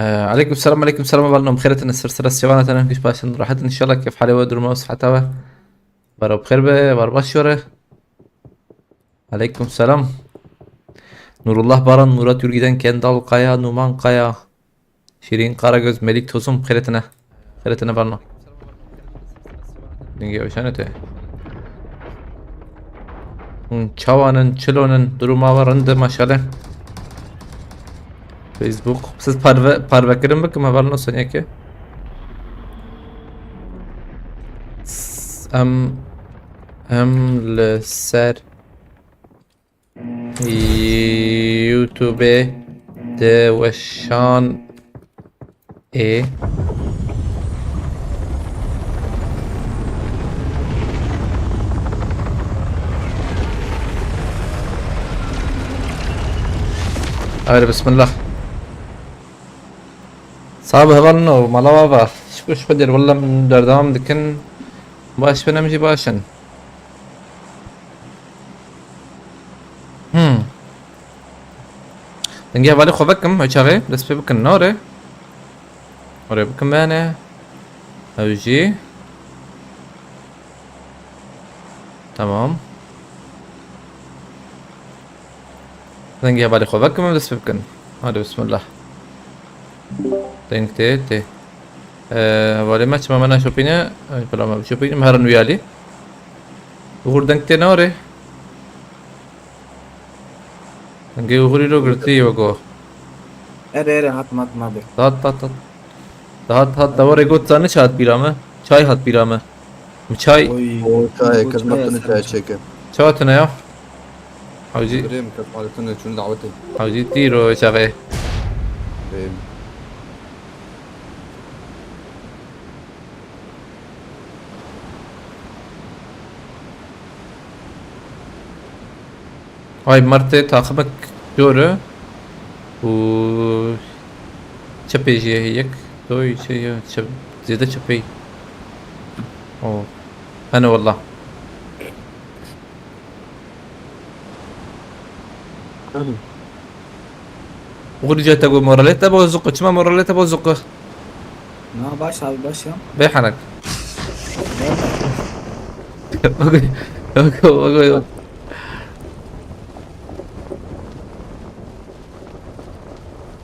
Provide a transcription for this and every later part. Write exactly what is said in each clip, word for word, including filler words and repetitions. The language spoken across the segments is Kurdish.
Ee, aleyküm selam, aleyküm selam, hevalno, bi xêr hatine, ser sera sêvana te ne, hiç başın rahat, inşallah keyf halê we, duruma we, siheta we. Baro bi xêr be, bar baş yore. Aleyküm selam. Nurullah Baran, Murat Ürgüden, Kendal Kaya, Numan Kaya, Şirin Karagöz, Melik Tozum, xêr hatine. Xêr hatine, hevalno. Dengê ew şane te. Hûn çawan in, çilo ne, duruma we rind e, maşallah. Facebook. Siz parve, parvekirin bikim, hevalno, soniyekê. S-, em, em li ser YouTube de weşan ê. Haydi bismillah. Sabe hevalno, mala we ava. Şükür, şükür, walla min berdewam dikin. Baş be, em jî baş in. Hmm. Dengê hevalê xwe vekim, ew çaxê dest pê bikin, nore. Ore bikim bene. Ew jî. Tamam. Dengê hevalê xwe vekim, em dest pê bikin. Hadi bismillah. Deng tê, tê. Ee, hevalê me çima me neşopîne? Ay, bila me bişopîne, me herin wî alî. Uxur deng tê nare. Dengê Uxurî lo girtî wego. Erê, erê, hat, hat, hat. Hat, hat, hat. Hat, hat, da were got, zanî çi hat bîra me? Çay hat bîra me. Mi çay. Oy, O çayê bu kir, çay me tune eser çay çek. Çekê. Çawa tune ya? Hawcî. Birê min kes malê tune çûn dawetê. Hawcî tîro çaxê. Ê. Ay, mertê taximek jor e. Û çepê jî heye yek. Doy şey ya, çep, zêde çepê. O. Hene wallah. Hene. Uxur, ca te got moralê te bozuk, çima moralê te bozuk? Na, baş abi, baş ya. Bê henek. Bak, bak, bak, bak.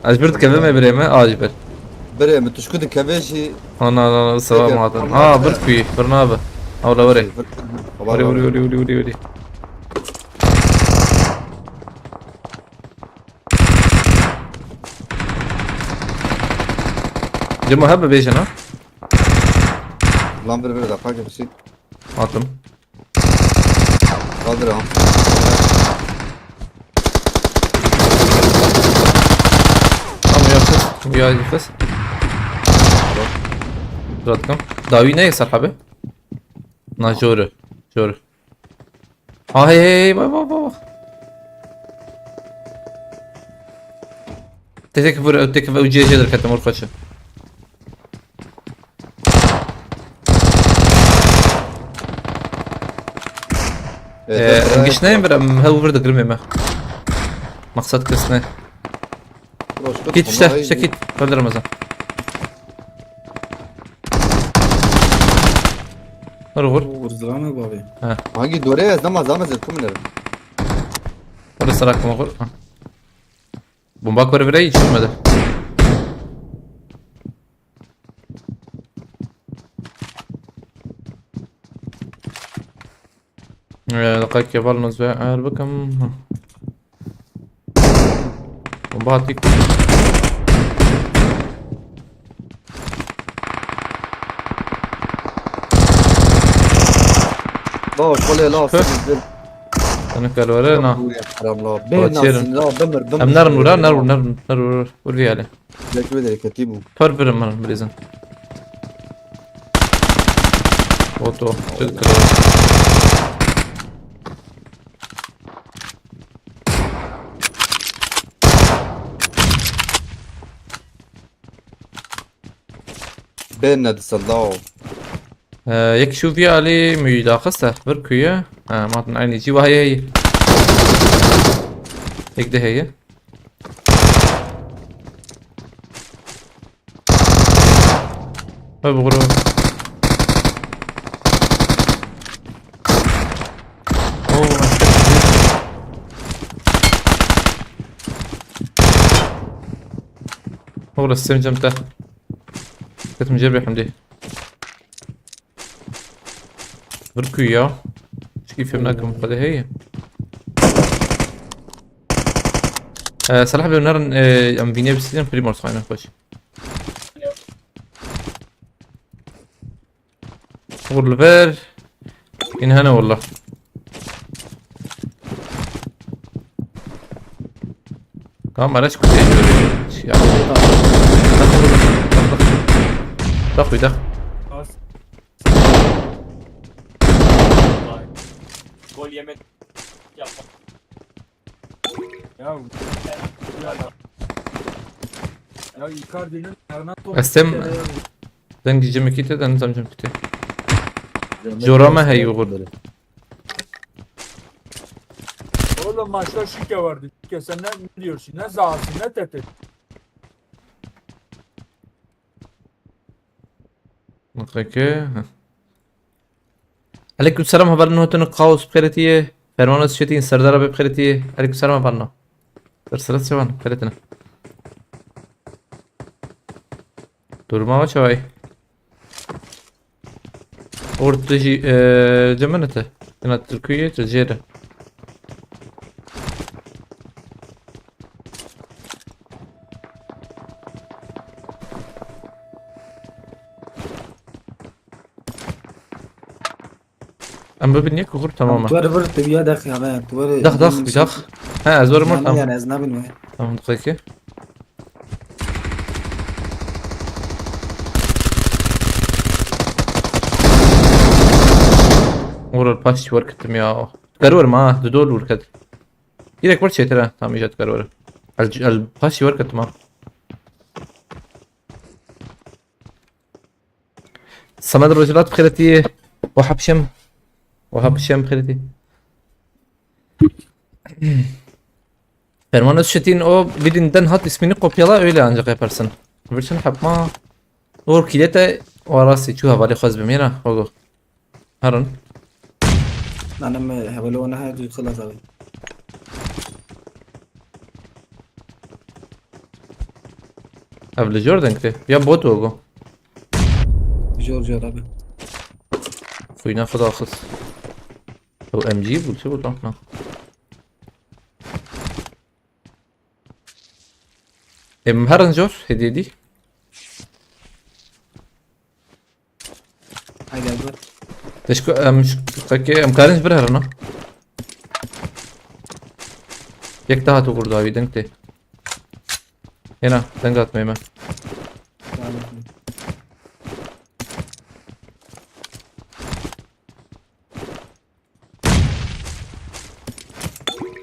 Ez bir dikeve me birê me, a ji bir. Birê min, tu şku dikeve jî. Ana, ana, ana, sewa Peki, matin. Tamam, Ha, bir kuyu, bir nabe. Awla were. Were, were, were, were, were, were. Cemo hebe bêjin ha. Lan bir, bir dakika, bir şey. Attım. Kaldır ağam. Tamam, yakız. Bu ya yakız. Bıraktım. Davi ne yasar abi? Na, jor e. Jor e. Ha, hey, hey, hey, bak, bak, bak, bak. Te tek vur, tek vur, C C derketim, vur kaçı. Ee, Evet, evet, em giş neyim, bir em hev vur da girmeyim ha. Maksat kız ne? Git işte, işte git. Öldür Ramazan. Vur, vur. Vur, zıran abi. Ha. Hangi dore ez nama zame zirkum inerim. Orada sarak mı vur? Ha. Bomba kore bire hiç vurmadı. Ee, dikkat keval nuzbe ayar bakım. Bomba attık. Baş, kolay la, Hı. Sen kalore na. Haram la. Bê Baba, nasıl çerin. La, bimir, bimir. Em nerun vura, nerun, nerun, nerun, vur, vur bir yere. Belki bir de ketî bû. Kör birim min bilêzin. Oto. Çık kral. Bê ne disa law. Ee, yek şu vî alî mî daxiste. Bir kuye. Ha, matin aynı cî vay. Yek de heye. Hadi buguru. Oo, Oğlum, sistem cemte. Ketim cebri Hamdi. Vir ku ya. Çikî fêm nakim xwedê heye. Ee, Salah Bey, nerin, e, em vînê bisînin, Primor sayın, hoş. Vur li vir. Yine hene valla. Tamam, araç kutuya giriyor. Ya. Bak, bak, bak. Bak, bir dakika. As. Vay. Gol yemek yapma. Ya. Ya Icardi'nin ayağına top Estem. Dengî cemekî te de nizam cemekî te. Cemekî Jorama te heyî vur. Oğlum maçta şike vardı. Şike sen ne biliyorsun? Ne zahası ne tete. Mutlaka. Heh. Aleyküm selam, hevalên hotun Kaos bixêretî ye. Fermano Şetîn Serdar abi bixêretî ye. Aleyküm selam, hevalno. Serdar Sevan bixêretine. Duruma ve çavay. Orta jî, e, cemenete. Yine Türkiye, Türkiye'de. Em bibin yek û xur tamam e. Tu were vir, tu ya dex ya me, tu were Dax, dax, bir dax. He, ez werim Yani tam. Yani ez nabin me. Tamam, peki. Vurur, paş werketim ya. Garur ma, du dol werket. Direkt var çetere, tamam, icat garur. El, el paş werketim ha. Samed Rojhilat bixêretî. Wahab Şem. Wahab Şem bixêretî. Ferman Özçetin o birinden hat ismini kopyala öyle ancak yaparsın. Version yapma. Uğur kilete o arası çu havale xwez bimêra. Ogo. Herin. Nane me hevalo ne her du xelas abi. Ev li jor dengtê. Ya bot ogo. Jor jor abi. Xwîna xwe daxist. Ew M G bû, çi bû lan? Na. Em herin jor, hêdî hêdî. Haydi abi. Teşko, em, şu, peki, em karin bir herin ha. Yek daha tu kurdu abi, deng te. Hena, deng atmayayım ben. Tamam.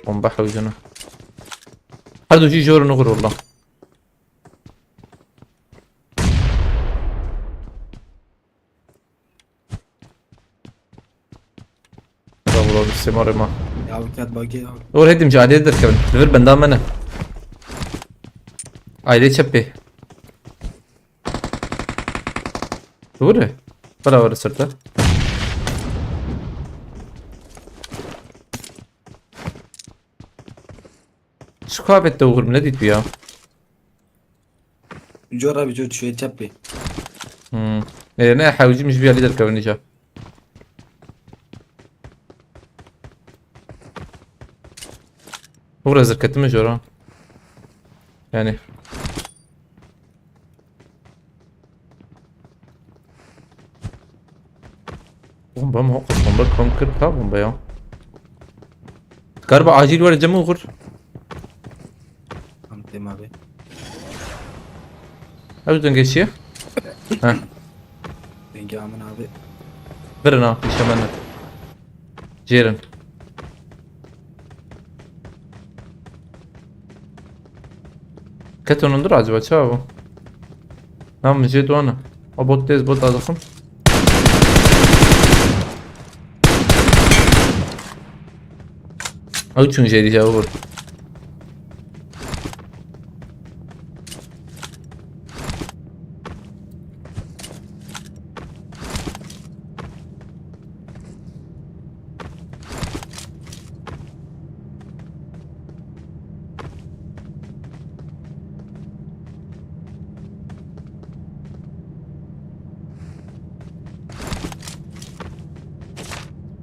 Bomba hewcana. Her du jî jor nugur valla. Bravo, bravo, sê marê ma. Ya, ket bagê ya. Or hedim ji aliyê derkevin. Li vir benda me ne. Ailê çepê. Doğru. Beraber sırtı. Şu kafette uğrum ne diyor ya? Cor abi, cor, şöyle çap bir. Hmm. E, ne hewcim ji vî alî derkevin îca. Hûr ez zirketim ji ora. Yani. Bomba mı? Bomba kom kir ka bomba ya. Galiba acil var cemû xurt. Tamam, tamam abi. Ew dengê çi ye? Heh. Dengê Amin abi. Birin ha, îşe me ne. Cêrin. Ketin hundir acaba, çawa bû? Nam jê duana. O bot têz bot azixim. Ew çûn jêrî ya vur.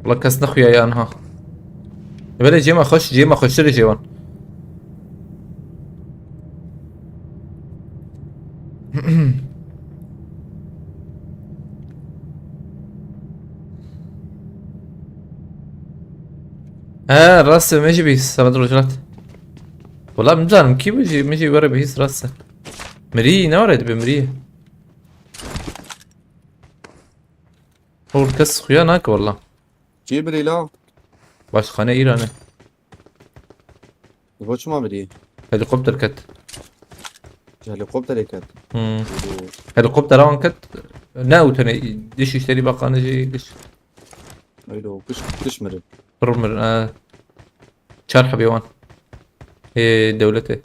Wala kes nexuyaye anha. Belê cê me xweş, cê me xweştir e jê wan. He, rast e, me jî bihîst, Semed Rojhilat. Wala min nizanim kî bû jî, min jî were bihîst, rast e. Mirî, ne were dibe mirî. Oğul kes xuya nake wala. Kî mirî la? Başxane Îranê. Bo çima mirî? Helikopter ket. Ji helikopterê ket. Hmm. Û Helikoptera wan ket. Ne û tenê Dışişleri Bakanı jî giş. Öyle o kış, kış mirin. Pir mirin, e. Çar hebê wan. Ê dewletê.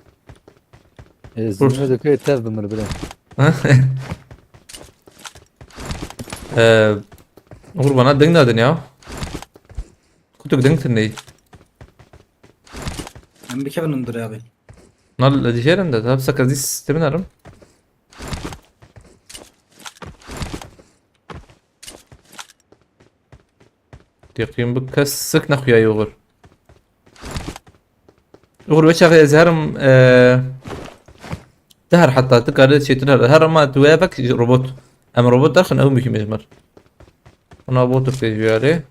Ê, Rus. Zilme dikê tev bimir bile. Ee, Uğur bana ding nadin ya. Kutuk ding tindey. Em bikevin hundir abi. Nal dijêrin de, hepsa kazî sistemin arım. Teqîm bi kes sik nexuyaye Uğur. Uğur wê çaxê ez herim, e, tu her heta tu karî çêtir her. Her ma tu wê vek robot. Em robot derxin ew muhîm e ji mir. Ona bot û pêjiyarê.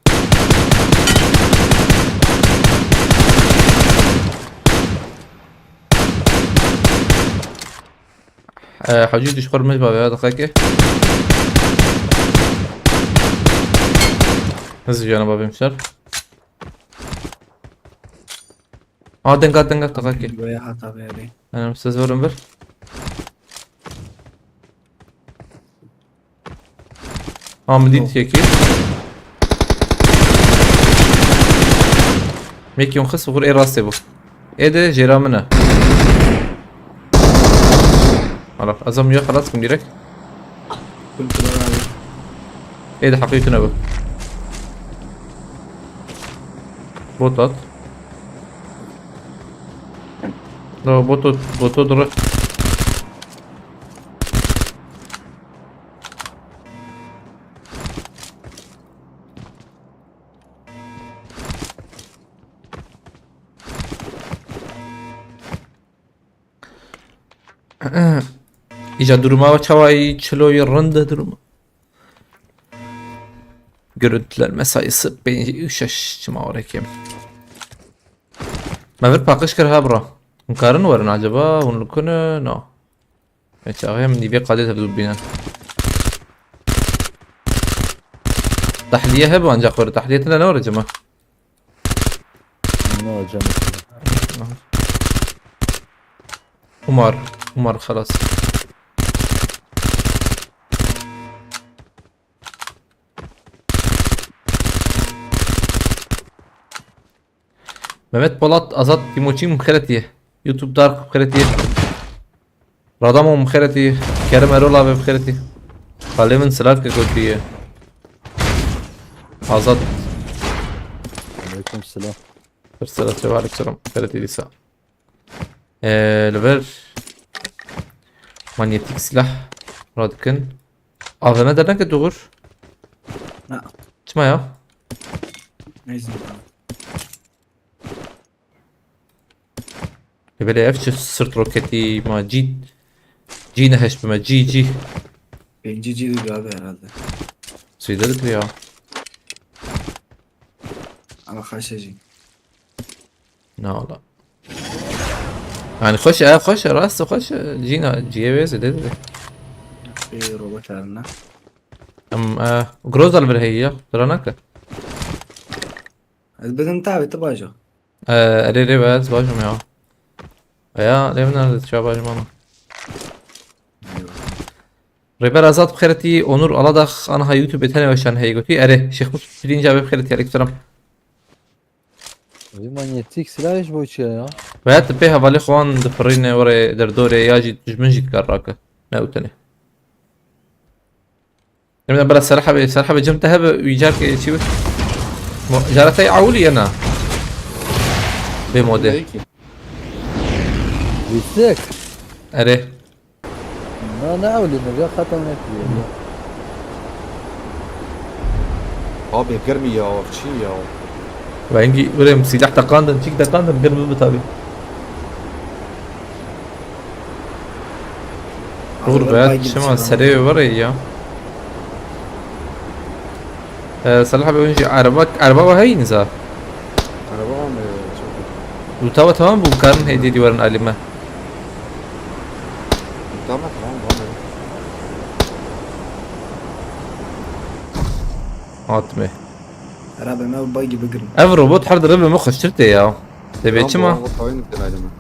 E, Hacî dişxwer me bavê ya dixeke. Hızlı yana bavê mişer. Aa, denga, denga, dixeke. Buraya hata verdi. Yanım siz vurun bir. Aa, min dît yekî. Mekî yon xist, xur ê rastê bû. Ê de jêra min e. Hala, ez em ya xelas kim direkt. Kultura abi. Ê de heqî tune bû. Bot at. No, boto, boto dire. Îca duruma we çawa yî, çilo yî, rind e duruma? Görüntülenme sayısı pêncî û şeş, çima were kêm. Me vir paqij kir ha bira. Hûn karin werin acaba? Hûn li ku ne? No. Me çaxê min nîvê qadê tev dû bîne. Tahliye hebû ancak were. Tahliye tine ne were cema? Ne alacağım? Umar. Umar xelas. Mehmet Polat, Azat Timoçin bi xêr hatiye. YouTube Dark bi xêr hatiye. Radamo bi xêr hatiye. Kerim Erol abi bi xêr hatiye. Xalê min silav ke gotiye. Azat. Aleyküm selam. Bir selam, aleyküm selam. Bi xêr hatiye dîsa. Ee, li vir manyetik silah radikin. A V M derneket Uğur. Na. Çima ya? Neyse. Lê belê ev çi sırt roketî ma cî, cî neheş bime, cî, cî. Pêncî cî dibe abi herhalde. Suyda dikir ya. Ama xaşe jî. Na wala. Yani xweş e, xweş e, rast e, xweş e. Cîna, ciyê wê zêde dibe. Ê, robot herine. Em, e, Groza li vir heye ya, dira nake. Ez bidim tavê, tu bajo. E, erê rê be, ez bajim ya. Eya, lê min nerede çawa bajim ama. Rêber Azad bi xêretî, Onur Aladax, anha YouTube tenê weşan heye gotî. Erê, Şêxmûs Pirinca be bi xêretî, aleyküm selam. Vî manyetîk silahê ji bo çi ye ya? Veya tu pê hevalê xwe wan difirîne, were derdorê ya jî dijmin jî dikar rake. Ne û tenê. Demê bela ser hebê, ser hebê cem te hebe, wî carkê çi bi? Mo-, cara te ewilî ye na? Bê modê. Peki. Wîstek. Erê. Na, ne ewlî me, ya xatem nekiriye. Abi girmî ya, çi ya? Wengî were em sîleh teqandin, çîk teqandin, germ bibe tabi. Dur be, çima serê were ya. Ee, Salih abi önce araba, araba var hey niza. Araba var mı? Çok Lutava tamam bu karın hediye divarın alime. Tamam, tamam, tamam. Atme. Herhalde me bagî bigirin. Ev robot her dere bi me xweştir tê ya. Debê Tamam, çima? bu araba oyun bitti ayrı mı?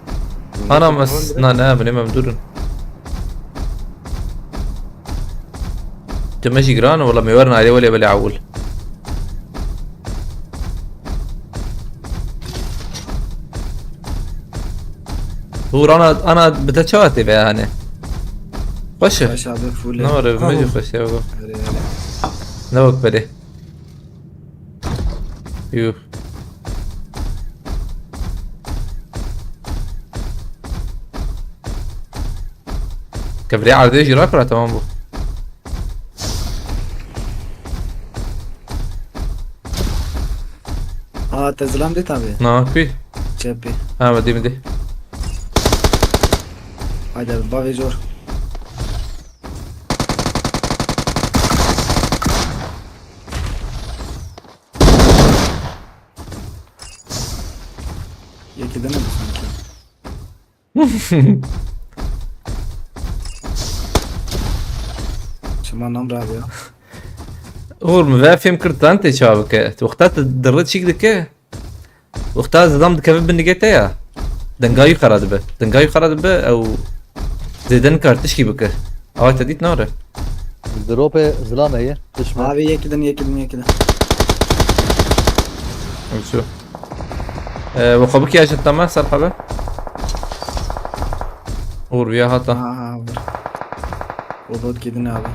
Ana mes na ne, binê me dûr in. Tu me jî giran, wala me werin ayrê welê belê ewil. Hûr ana, ana bi te çawa tê be yani? Xweş e. Baş abi full. Ne var evime jî xweş ya baba. Hadi hadi. Ne bak belê. Yuh. Kevirê erdê jî rakira, tamam bû. Aa te zilam dît abi. Na, kuî? Çepî. Ha, me dî, me dî. Haydi abi bavê zor. Yekî dene bu sanki. Çima nam rabiya? Hûr, min ve fêm kir tan tê çawa bike. Wexta tu dirri çîk dike. Wexta zilam dikeve bin nigê te ya. Denga wî xera dibe. Denga wî xera dibe, ew zêde nikar tişkî bike. Awa te dît nare. Dropê zilam heye. Tişme. Abi yekî din yekî din yekî din. Ew çû. Ee, we xwe bikî ajin teme ser xebe. Hûr viya hata. Ha ha vur. Robot gidin abi.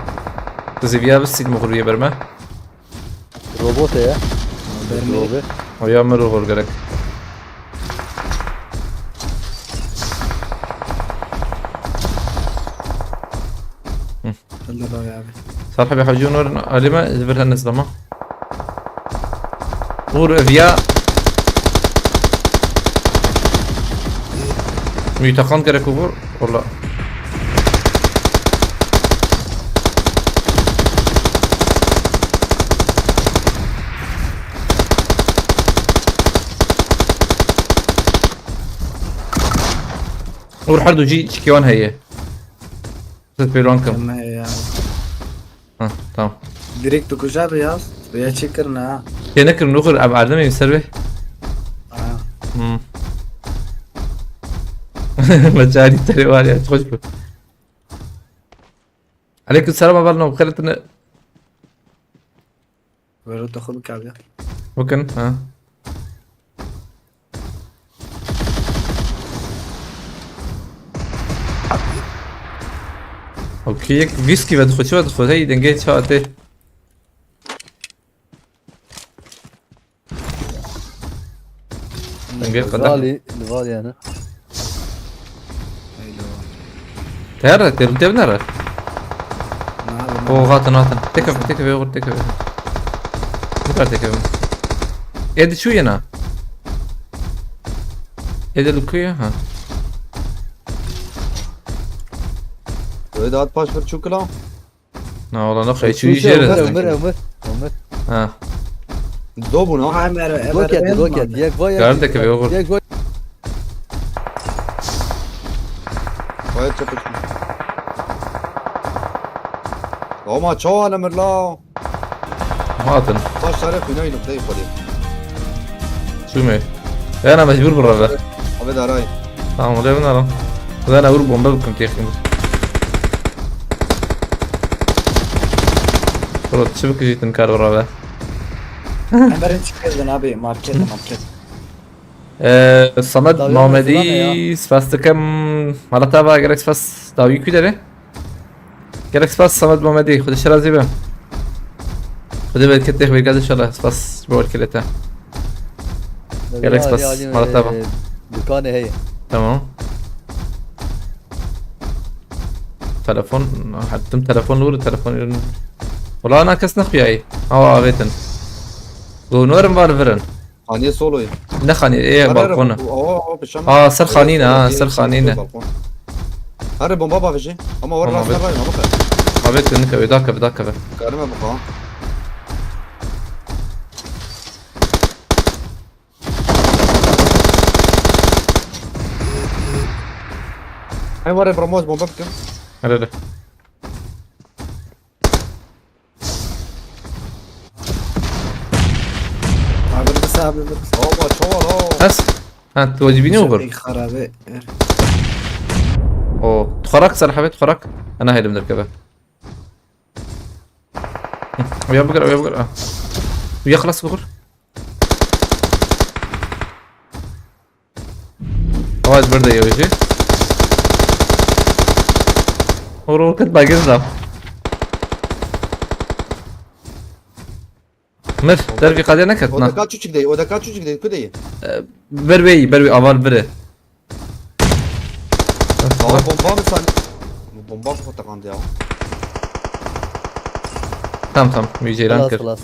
Qizî viya bistît min xurviye berme. Robot heye. Berme. Robot. Oya min ro hor gerek. Hadi bak abi. Sarha bi hacî onor alime, ez vir hene zilama. Vur viya. Mütekan gerek vur. Valla. Vur her du cî çikiwan heye. Siz pêlwan kim? Deme ya. Ha, tamam. Direkt dokuja beyaz. Veya çekirin ha. Tê nekirin, oxir, em erdemê ser vê. Ha. Hmm. Me carî terê var ya, hoş bu. Aleyküm selam, haber ne? Xeletine. Vero te xwe bikav ya. Bakın, ha. Okey, yek wîskî vedixwe, çi vedixwe? Hey, dengê çi hatê? Dengê qeda. Valî, li valî yani. Haydi o. Te re, te, te binere. Ne abi? O hatin, hatin. Têkeve, têkeve, oxir, têkeve. Nikar têkeve. Ê di çû yena. Ê di li ku ye? Ha. Öyle daha paş bir çukula. Na, wala ne xey çû Çû jê re. Ömür, Ömür, Ömür. Ha. Do buna. Ay mer. Roket, roket. Yek vay. Kar dikeve, oxir. Yek vay. Gayet çakışmış. Ama çawa nemir la. Hatin. Baş tarih bina noktayı koyayım. Çûme. Yana mecbur bir be. Abi daray. Tamam, öyle mi lan? Ben vur bomba bakın ki yakın. Bro, çabuk jîtin kar vura be. Hemen çıkardın abi market market. Ee, Samet Dalga Muhammedi, geçiyor ya. spas dikim. Mala te va gerek spas dawî ku dere. Gerek spas Samet Muhammedi. Xwedê şe razî be. Xwedê bereket te xwê inşallah. Spas bo berketê te. Gerek spas. Mala te va. Dükkanı heye. Tamam. Telefon, hattim telefon vur, telefon ürün. Wala na kes nexuyayî. Awa avêtin. Gonor in var virin. Xaniyê soloyê. Ne xaniyê, ê, Here, here, balkon e. Bu, awa, awa, pişan. Aa, ser xanî ne, ha, ser xanî ne. Balkon. Here, bomba bavêje. Ama war Tamam, rast be. Nerayın, ama kay. Abi, tünük abi, dakika, bir dakika be. Karıma bak ha. Hey, var ya, Brahmoz, bomba bikim. Nerede? Abi, bir sağ bir. Baba, çoğal ha. Bes. Ha, tu wacibî ne olur? Pek xarabe. O, tu xarak ser hebe, tu xarak. Ana helim derkeve. Hı, uya bıkır, uya bıkır. Ah. Uya xelas bıkır. Awa ez bir de yewê jî. Horo kit bagir da. Mir, dervî qadiya neket na. Odeka çuçik dey, odeka çuçik dey, ku dey? E, ber wê, ber wê avar bire. Aa, bomba mı san? Bomba mı teqandı ya? Tamam, tamam, wî ceyran Xelas, kir. Xelas.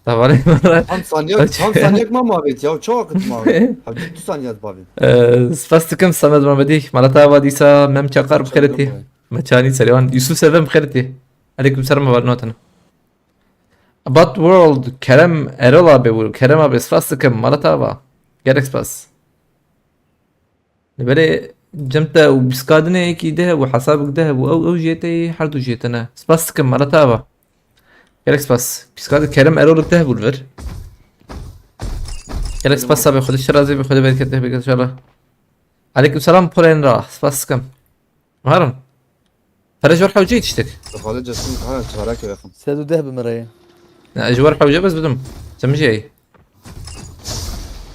Tavalê. Tam saniye, tam saniye ma mabêt ya, çok vakit mabêt. Ha, tu saniye babin. Ee, spas dikim Samet Mamedî. Malata va dîsa Mem Çakar bi xêr tî. Meçanî serê wan. Yusuf Seven bi xêr tî. Aleyküm selam, heval notin. Abat World, Kerem Erol abi bu. Kerem abi, spas dikim. Malata va. Gerek spas. Li berê cem te û bîskadinê yekî di hebû, hesabek di hebû, ew, ew jê te yê, her du jê te ne. Spas dikim, mala te ava. Gelek spas. Bîskadê Kerem Erolek di hebû li vir. Gelek spas sabê, Xwedê şirazê be, Xwedê bereketê be, inşallah. Aleyküm selam, Polen ra. Spas dikim. Baharim. Pere ji wer hewce yetiştik. Xalid Cesim, ha, çarek yakın. Sed û deh bi min re ye. Ne, ji wer hewce bes bidim. Çem jî ye.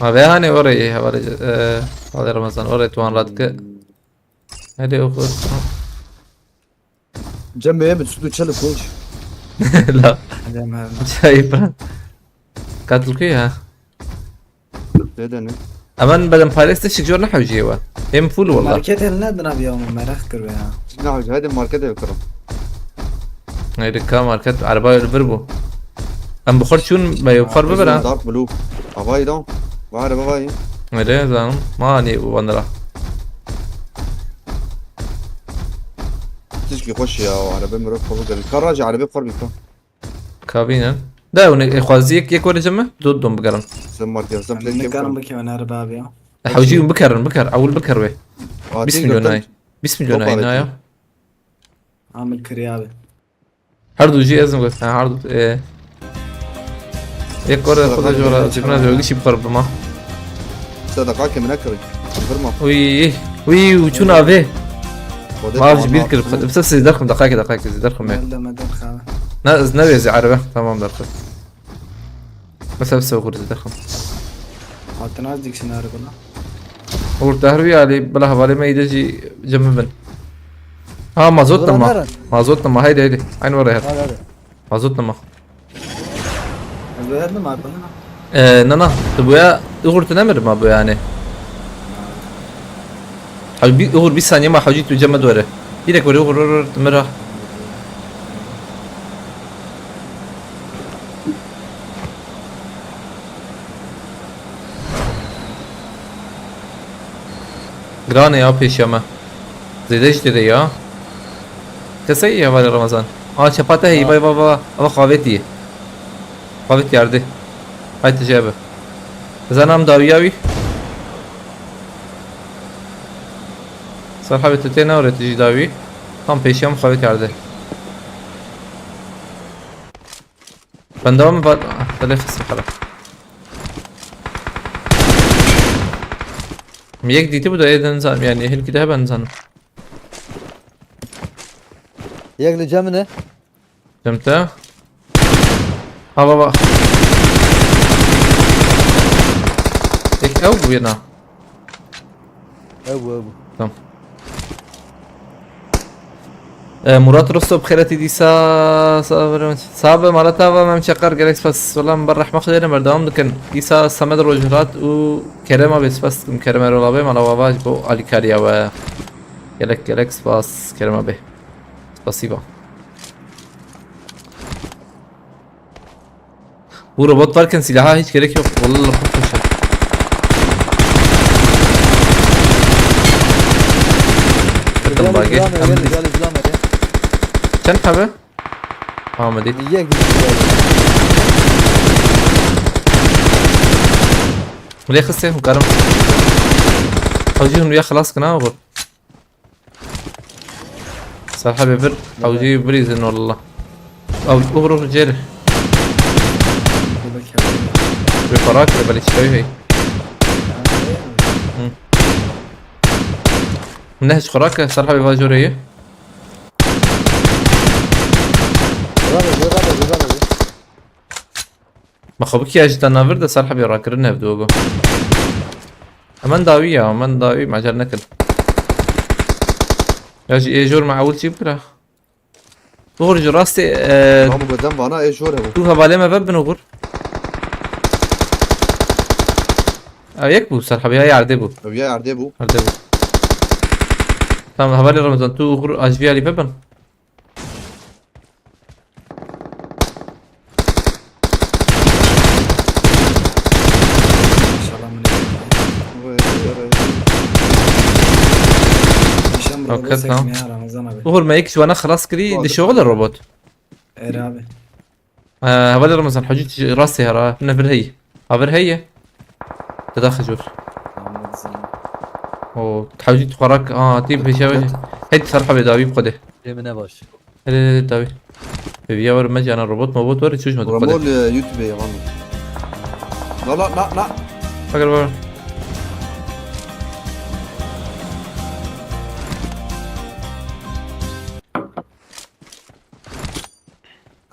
Ma vê hanê orê ye, hevalê, e, hevalê Ramazan, orê tuwan radike. Hadi oku. Cem Bey'e bir sütü çalı koç. La. Hadi hemen. Çayıp. Katil kuyu ha. Dede ne? Hemen beden paylaştı, şik jor ne hewciye wa. Hem full wallah. Market eline dina bir ama merak kır ya. Ne hewci, hadi markete bakalım. Neydi ka market, araba öyle bir bu. Em buxar çûn, me yê buxar bibir ha. Dark blue. Havayı da. Var araba var. Öyle zanim. Ma hani vandara. Tişkî xweş ya, araba mirov xwe bigerin. Ka racî araba xwe bîka. Kabîne. De hûn ê xwazî yek, yek were cem me? Dot dom bigerin. Sen market, sen play. Nikarim bikevin araba abi ya. E, hewcî hûn bikerin, biker. Ewil biker wê. Bîst milyon ay. Bîst milyon ay, naya. Amil kiriye abi. Her du jî ez got. Ha, her du, e. Yek kore xwe de jora cibine de gişî bixwe bima. Sadaka ke min nekirî. Birma. Uy, uy, uçun abi. Mav ji bîr kir. Bise siz derxim, dakika, dakika, siz derxim ya. Geldi mi derxim? Ne, ne vezi araba. Tamam derxim. Mesela bir sefer derxim. Hatın az diksin arabana. Uğur Tahri Ali, bela havale me ide jî cemibin. Ha, mazot nama. Mazot nama, haydi, haydi. Aynı oraya. Hadi, hadi. Mazot nama. Ez beğendim abi, bana. Ee, nana, tu buya, Uğur tu nemir ma bu yani. Abi bir Uğur bir saniye ma hacı tu cemid were. Direkt were Uğur, Uğur, Uğur, tu mira. Girane ya pêşiya me. Zêde jî tê de ya. Kesey ya vale Ramazan. Aa, çepa te heyî, vay, vay, vay. Ama xavetî. Xavetî erdê. Hay tije be. Zanam dawiya wî. Serhabê tu tê ne orê tu jî dawî. Tam pêşiya min xavetî erdê. Ben devam var. Tele xisir xala. Yek dîtî bu da êden zan, yani hilki de ben zan. Yek li cem ne? Cem te. Ha baba. Yek ew bu yana. Ew bu, ew bu. Tamam. E, Murat Rostov xêretî dîsa sabe mala tava mem çeqar gerek spas. Wala min ber rehme xêre berdewam dikin. Dîsa Samed Rojhilat û Kerem abi spas dikim. Kerem Erol abi mala wava ji bo alîkariya we. Gelek gelek spas Kerem abi. Spasiba. Bu robot varken silaha hiç gerek yok. Vallahi çok kötü. Bakın bagi. Gel, gel, gel, gel. Çend tabi? Ahmet'i. Niye gidiyor? Buraya kıstı, karim. Hacı, ya xelas kına, oğlum. Serha bê vir, hewcî birîzin wallah. Ew uxur uxur cêr. Wê xwe rakire belê çikayî heye. Hı. Ne hiç xwe rake, Serha bê va jorê ye. Rabe, rabe, rabe. Ma xwe bikî ya ji te navir de Serha bê rakirin ev duo go. Hemen dawî ya, hemen dawî, mecel nekin. Ya jî ê jor me ewil çî bikira. Uxur ji rastê, e, Tamam, bedem vana ê jor hebû. Tu hevalê me vebin Uxur. Ew yek bû, Serha bê ya erdê bû. Ew ya erdê bû. Erdê bû. Tamam, hevalê Ramazan, tu Uxur ajvî alî vebin. Selamun aleyküm. Vay, vay, vay. Nişan burada Hakikaten. Sekmeye Ramazan abi. Uğur, me yek ji wana xelas kirî, Doğru. Dişoxile robot. Er abi. Ee, hevalê Ramazan, hecî tu rastê hera, ne vir heye. Ha vir heye. Te daxi jor. Ahmet Zan. O, hecî tu xwarak, ha, tî pêşe ve. Hey, tu Serha bê dawî bi xwedê. Lê min ne baş. Hele, hele, dawî. Pêviya were me cana robot mobot were çûj me Ramol, dixwede. E, YouTube yalan. La, la, la, la. Eger var.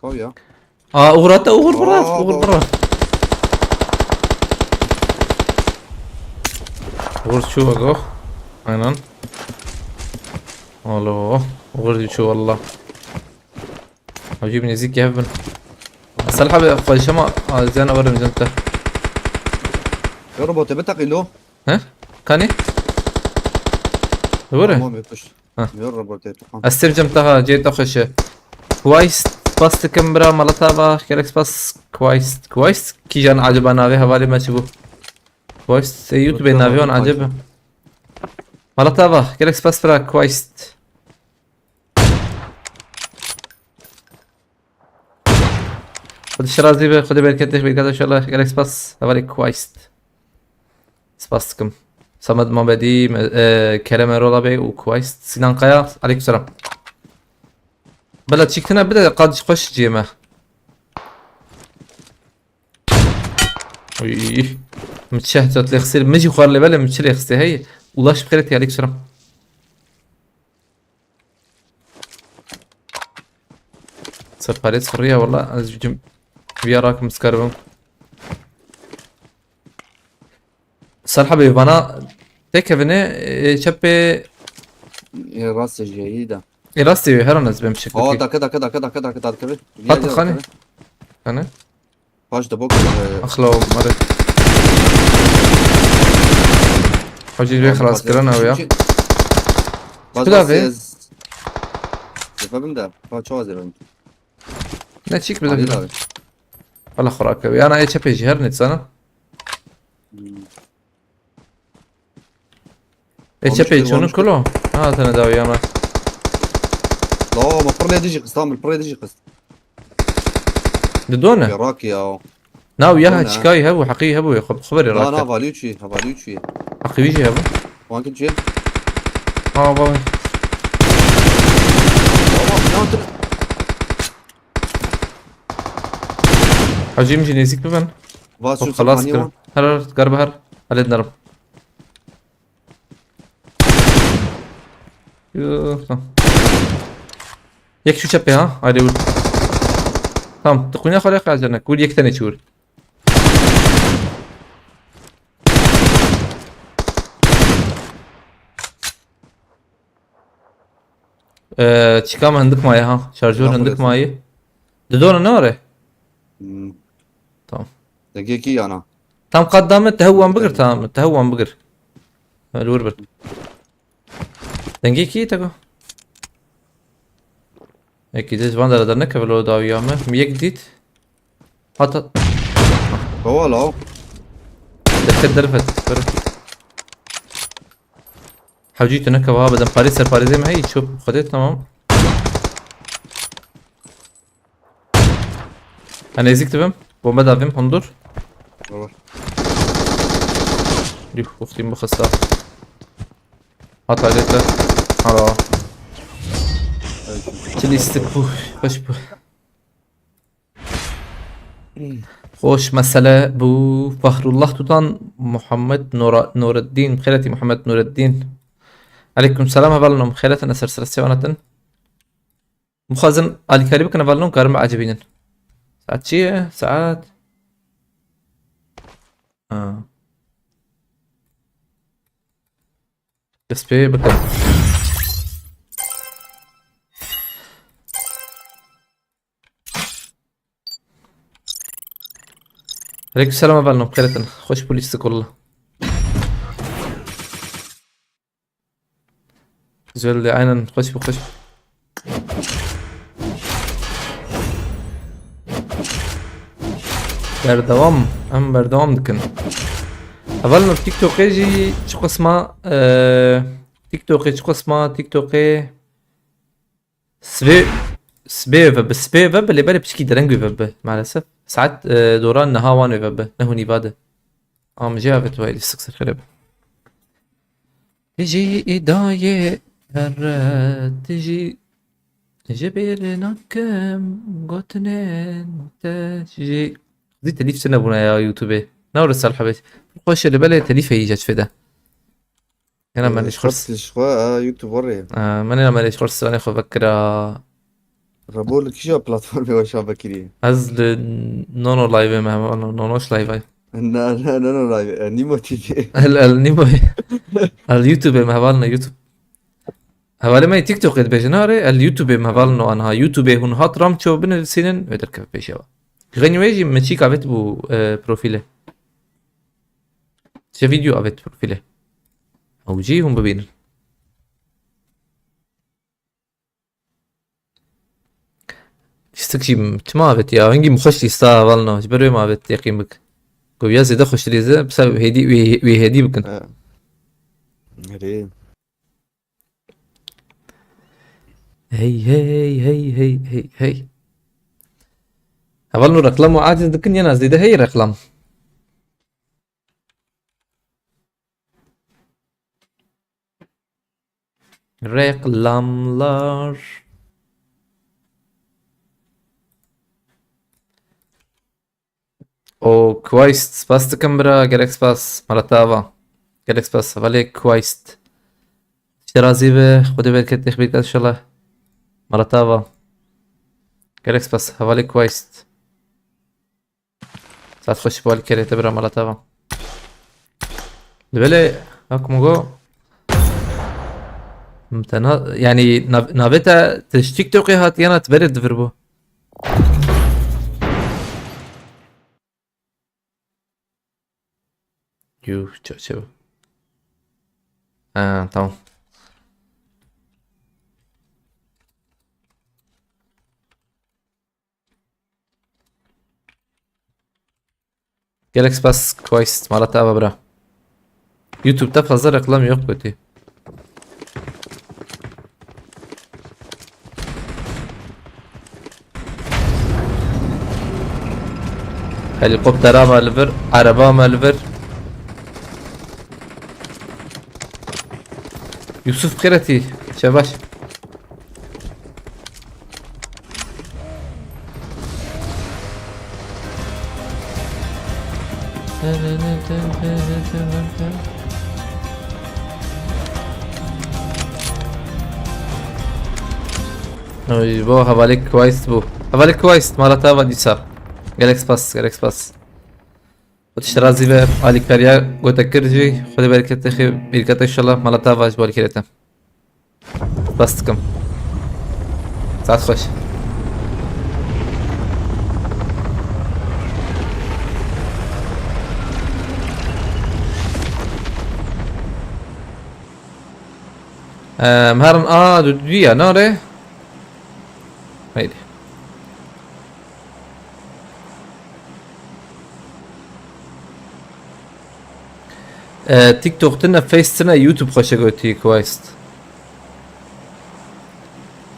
Kaw ya. Aa, Uğur hatta Uğur bırak, Aa, Uğur bak. Bırak. Uğur şu bak, oh. Aynen. Alo, Uğur şu valla. Hacı bir nezik gel bin. Asal abi, koyşama, azyan varım canta. Ya robotê bitaqî lo. He? Kanî? Doğru. Tamam, yapış. Heh. Yürü robotê, tamam. Ez têm cem te ha, cê te xweş e. Quaist, spas dikim bira, mala te ava, gelek spas. Quaist, Quaist, kîjan acaba navê hevalê me çi bû? Quaist, e, YouTube navê wan acaba. Mala te ava, gelek spas bira, Quaist. Xwedê şirazî be, Xwedê bereketê ji berkete inşallah. Gelek spas. Hevalê Quaist. Spas dikim. Samed Mamedî, me-, e, Kerem Erola Bey û Quaist. Sinan Kaya, aleykum selam. Bela çîk tine bide, qad xweş ciyê me. Uy. Min çi hesat lê xisir, min jî xwar lê belê, min çi lê xisir, hey. Ulaş bi xêrê, aleykum selam. Ser parêz xirriya wala, ez cim viya rakim, ez karibim. Serha bê vana tekevine, e, çepê. E, rastê jî heyî de. E, rastê wê, her an ez bêm şekil. Aa, dake, dake, dake, dake, dake, dake. Hat xane. Xane. Paş de bok, e, Axla o mare. Hacı bê xelas kirin ew ya. Çi da vê? Zefebim de. Ha, çoğu zefebim. Ne çik bi zefebim? Valla xurake. Yana e çepê jî her ne sana. Hmm. E çepê çûnû kilo. Ha, tene dawiya me. La, me pir lê dijî xist, ha, min pir lê dijî xist. Di do ne? Gerak ya. Na, û ya çikayî hebû, heqî hebû, xwe, xwe berê rake. Na, na, valî çi, valî çi. Heqî wî jî hebû. Wan kim çi? Ha, baba. Baba, ne yaptın? Hacî min jî nêzîk bibin. Hop, xelas kir. Her, her, gar bi her. Helê dinerim. Yo, tamam. Yek şu çepê ha, ayrı vur. Tamam, tu kuyuna xale xazer ne. Vur yek tane çi vur. Ee, çika me hindik maye ha. Şarjör hindik maye. Didona ne var e? Hmm. Tamam. Dengê kî yana? Tam qat dame, te hewan bigir, tamam. Te hewan bigir. Öyle vur bir. Dengê kî te go? Yekî de ji van dere dernekeve lo dawiya me. Min yek dît. Hat, hat. Bawala. Derket derfet. Bero. Hewcî tu neke wiha bidim. Parê ser parêzê me heyî çöp. Xwedê tamam. Ha, nêzîk dibim. Bombe davim hundur. Tamam. Yuh, uxtîm bixista. Hat ayrıca. Hala. Çi lîstik bû. Xweş bû. Xweş mesele bû. Fahrullah Tutan, Muhammed Nora-, Nureddin. Xêretî Muhammed Nureddin. Aleyküm selam, hevalno. Xêretin, ser ser sevanetin. Mixwazin alîkarî bikin, hevalno, karin biecibînin. Saet çi ye? Saet. Ha. Dest pê bikin. Aleyküm selam, hevalno, xêretin. Xweş bû lîstik walla. Güzel de, aynen, xweş bû, xweş bû. Berdewam, em berdewam dikin. Hevalno, TikTokê jî çi qisma, e, TikTokê çi qisma, TikTokê Sibê, sibê ve bi, sibê ve bi, lê belê piçkî dereng wê ve bi, maalesef. Saet, e, dora niha wan wê ve bi, neh û nîva de. Am jê avet wayî, lîstik ser xereb. Tijî îdayê here, tijî ji bîr nakim gotinên te jî. Zî telîf çi nebûna ya YouTubeê. Ne were Salih Bey. Xweş e, lê belê telîfê yî ji çi fêde. Hena me Ee, lêş xwars. Xwest ji xwe, a, YouTube warê. Ee, me nêna me lêş xwars stranê xwe vekira. Rebo li kîja platformê we şa vekirî? Ez li Nono Live me, no, Nonoş Live ay. Na, na, no, no, live. E, Nîmo T V. El, el Nîmo. El YouTube me hevalno YouTube. Hevalê me TikTokê dibêjin, arê, el YouTube me hevalno anha. YouTube hûn hat ram ço binivîsînin, wê derkeve pêşiya we. Xeynî wê jî min çîk avêt bû, e, profîlê. Çi vîdeo avêt profîlê? Ew jî hûn bibînin. Lîstik jî çima avêt ya? Hingî min xweş lîsta hevalno. Ji ber wê min avêt yeqîn bik. Goviya zêde xweş lîze, bisa wê hêdî, wê, wê hêdî bikin. Ha. Erê. Hey, hey, hey, hey, hey, hey. Hevalno reklam û aciz dikin, yena zêde hey reklam. Reklamlar. O Quaist, spas dikim bira, gelek spas, mala te ava. Gelek spas, hevalê Quaist. Te razî be, Xwedê bereket te xibîr kat inşallah. Mala te ava. Gelek spas, hevalê Quaist. Saet xweş bal kerê te bira, mala te ava. Dibelê, wek min got. Te na-, yanî nav-, navê te, te ji TikTokê hat, yana te berê divir bû. Yuh, çaçe. Ha, tamam. Gelek spas Quaist, mala te ava bira. YouTube te fazla reklam yok kötü. Helikoptera me li vir, ereba me li vir. Yusuf Kiretî, şebaş. Oy, bo hevalê Quaist bû. Hevalê Quaist, mala te ava dîsa. Gelek spas, gelek spas. Xwe tişt razî be, alîkariya gote kir jî, Xwedê bereketê xê, bîrkete inşallah, mala te ava ji bo alîkariyê te. Spas dikim. Saet xweş. Em herin a du, du ya, nare? Haydi. E, TikTok tine, Face tine, YouTube xweşe gotî Quest.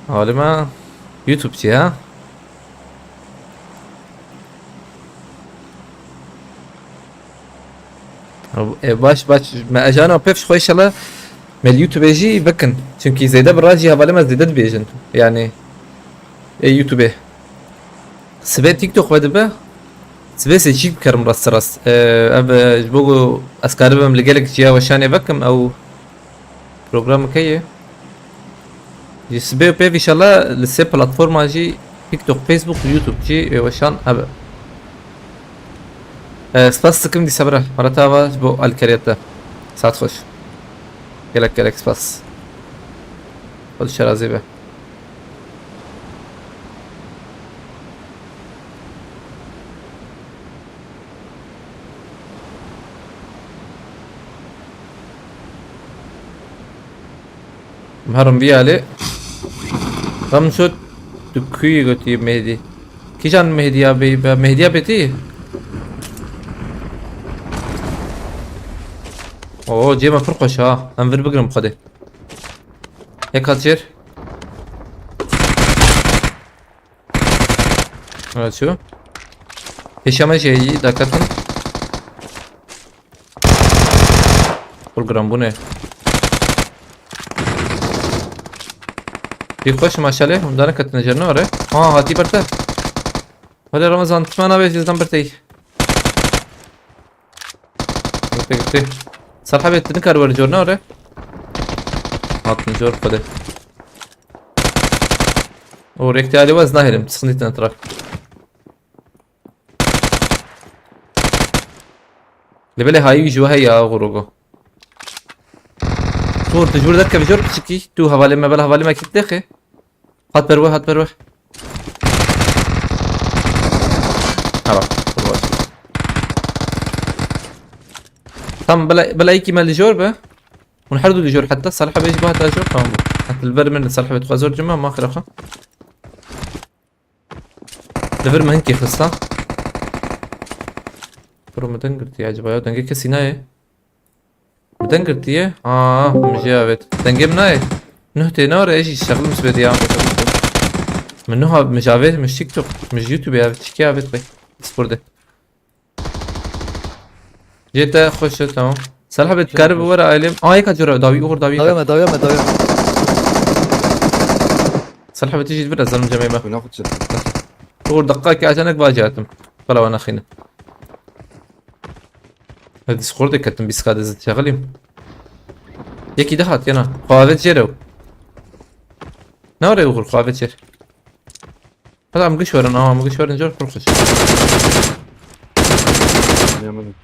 Halima YouTube çi ha? E, baş, baş, me ejana pêv ji xwe inşallah me li YouTube jî bikin. Çünkü zêde bi rajî hevalê me zêde dibêjin. Yani, e, YouTube. Sibê TikTok vedibe. Sibê sê çî bikerim rast rast. E, ev, e, ji bo ku ez karibim li gelek ciya weşanê vekim ew programeke ye. Ji sibê û pêv inşallah li sê platforma jî TikTok, Facebook, YouTube jî, e, weşan hebe. E, spas dikim dîsa bira. Mara te ava ji bo alkeriyete. Saet xweş. Gelek gelek spas. Xwedî şerazî be. Herim vî alê. Tam şo tu kuyê gotî Mehdî. Kîjan Mehdî ya bey be? Mehdî ya bêtî? Oo, cê me pir xweş ha. Em vir bigrim xwedê. Yek hat jêr. Evet şu. Pêşa me jê yî daketin. Program bu ne? Bir koş maşallah. Bundan katına canı var he. Ha, hatî ber te. Hadi Ramazan, tişman abi, sizden bir tey. Gitti, gitti. Serha bê, tu nikar were cor, ne were? Hatin cor, xwedê. O rêk te alê wez nahêlim, sıkıntı tine trak. Li belê hayî wî ji we heye ya, Gurugo. Sor, tu ji wir derkevî jor piçikî, tu hevalê me, bela hevalê me kî dixê. Hat ber we, hat ber we. Ha bak, dur bak. Tam bela, bela iki me li jor be. Hûn her du li jor heta Salih abi ji bo heta jor tamam bû. Heta li ber min li Salih abi dixwe zor cima, ma xira xwe. Li vir min hinkê xista. Bro, min deng girtiye acaba ya? Dengê kesî nayê. Min deng girtiye? Aa, min jê avêt. Dengê min nayê. Nuh tê nare, ez jî şexlim sibê diya. Min nuh av-, min ji avêt, min ji TikTok, min ji YouTube avêt, çikê avêt xwe. Spor de. Jê te xweş e, tamam. Salih abi, dikarî bi were ailem. Aa, yeka cora, dawî, uğur dawî. Dawiya me, dawiya me, dawiya me. Salih abi, tu jî dibir ez zalim cemê me. Wina xwe çek. Uğur, deqqa ki acanek vacatim. Bela wana xîne. Discord'e ketim, bîst K de zit şexilîm. Yekî de hat yana. Xwe avêt jê rew. Ne were Uğur, xwe avêt jêr. Hadi em giş werin, ama em giş werin, cor pir xweş. Yemin.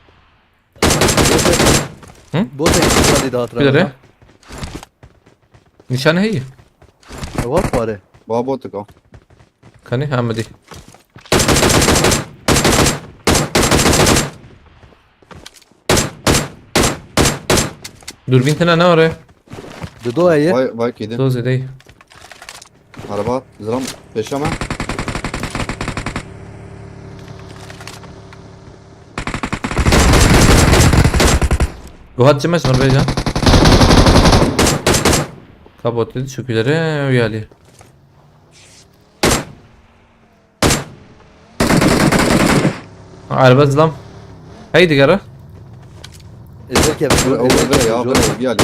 Hı? Bot ekip hadi daha Bir de. Nişan heye. Ewa pare. Ba botik o. Kanî ha, min dî. Dûrbîn tine ne were? Dido heye. Vay, vay kêdin. Doz edey. Araba, zilam, pêşe me. Guhat çimeş var beycan. Kabotledi çöküleri, uyali. Araba zilam. Hey digara. Ezek ya. Dur, o, dur, ya, dur, bir hali.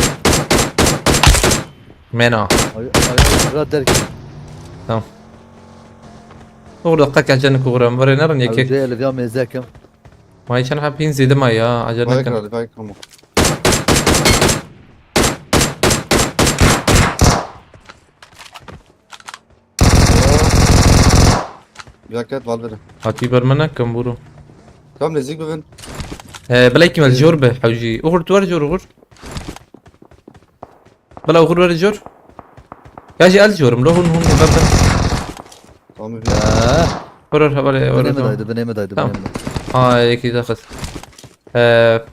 Mena. Ay, ay, ra derki. Tamam. Uğur dakika geleceğini kuğuram. Var ya, nereden yekek? Abi, de elif ya, mezekim. May çend hep hin zêde may ya, acele nekin. Vay kral, vay kral. Jaket val verin. Hatî ber me nekin bûro. Tam nêzîk bibin. He, bila yekî me li jor be, hewjî. Uxur, tu wer jor, Uxur. Bila Uxur wer jor. Ya jî el jor im, lo hûn, hûn, ber, ber. Tamam. Ya. Wer, wer, hevalê, wer, binê min daydi, binê min daydi, tamam. Binê min daydi. Ha, yekî daxist. He.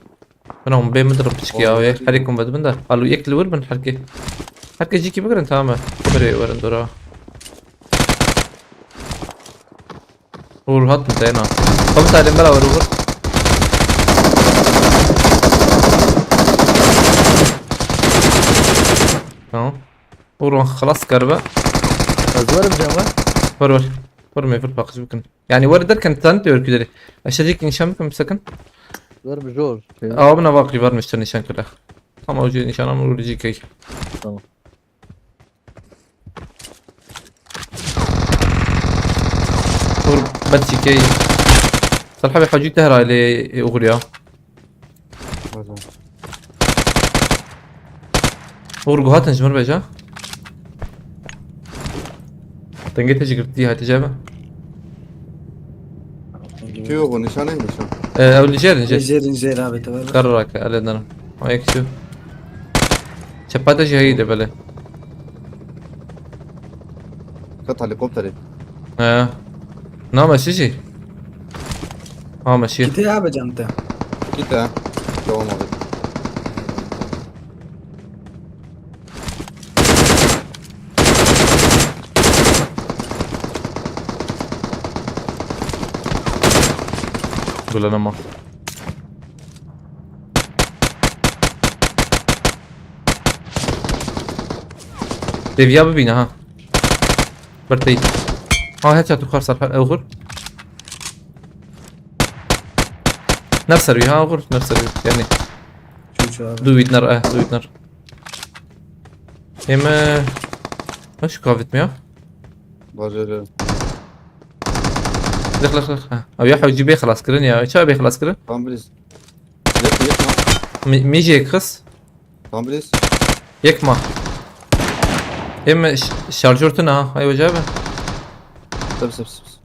Bina hûn bê min dirin piçkî ya wê. Herê kum vedibin de. Alo, yek li wir bin herkê. Herkê cîkî bigirin, tamam e. Birê werin dora. Uğur hat mi teyna? Komutanım bela ver Uğur. Tamam. Uğur wan xelas karibe. Ez werim cem we. Wer wer. Wer me vir paqij bikin. Yani wer derken tanıt diyor ki deri. Aşağıdaki nişan bikin bir sakın. Werim jor. Şey. Abi ne vakri varmış nişan kırda. Tamam, hoca nişanım Uğur G K. Tamam. Uğur, belki key. Salih abi hacî tehra lê, e, Uğur ya. Pardon. Uğur guhatin ji min beja. Dengê te jî girtî hatice be. Tu yok, o nişan neymiş o? Ee, ew li jêr, li jêr. Jêr, jêr abi, te ver. Kar rake, ele derim. O yek şu. Çepa te jî heyî de belê. Ket helikopterê. He. Na meşî jî. Ha meşî. Kitê abi cem te. Git ha. Devam abi. Gulana ma. Deviya bibîne ha. Birtey. Ha, headshot xwar ser he-, Uğur. Nerser wî ha, Uğur, nerser wî. Yani. Çû çû abi. Du wî nar, eh, du wî nar. Ême. Eş kavit mi ya? Bajere. Lix, lix, lix. Ha. Ew ya hewcî bê xilas kirin ya. Ça bê xilas kirin? Tam biliz. Yek, yek ma. Mi-, mijê kis. Tam biliz. Yek ma. Hem ş-, şarjör tune ha. Ay hoca abi. Sip, sip, sip, sip.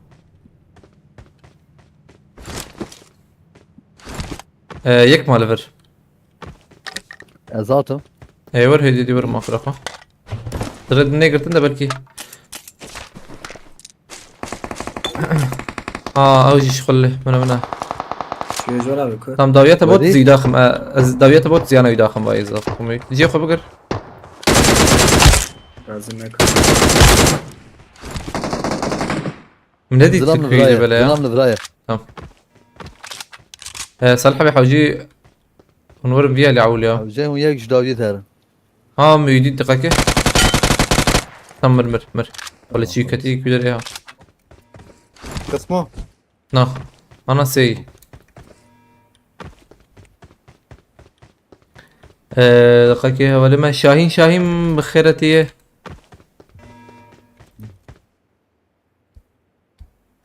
Ee, yek ma li vir. Ez hatim. Ê, wer hêdî dî wer ma xwe xwe. Dire din negirtin de belkî. Aa, ew jî şixulli. Mine, mine. Şuraya zor abi, kö. Tam dawiyete bot Hadi. Zî daxim. E, ez dawiyete bot ziyana wî daxim vay zaf. Kumî. Cê xwe bigir. Lazım ne kadar. Min nedî Zilam li Tirkiyeyê viraye, bele ya. Zilam li viraye. Tamam. Ee, Salih abi hewcî hûn werin viya li ewil ya. Hewcê hûn yek ji dawiyê derin. Ha, Muhyiddin diqeke. Tam mir, mir, mir. Wala çî ketî kûder ya. Kısmo. Na. Ana sey. Ee, diqeke hevalê me Şahîn, Şahîn bi xêretî ye.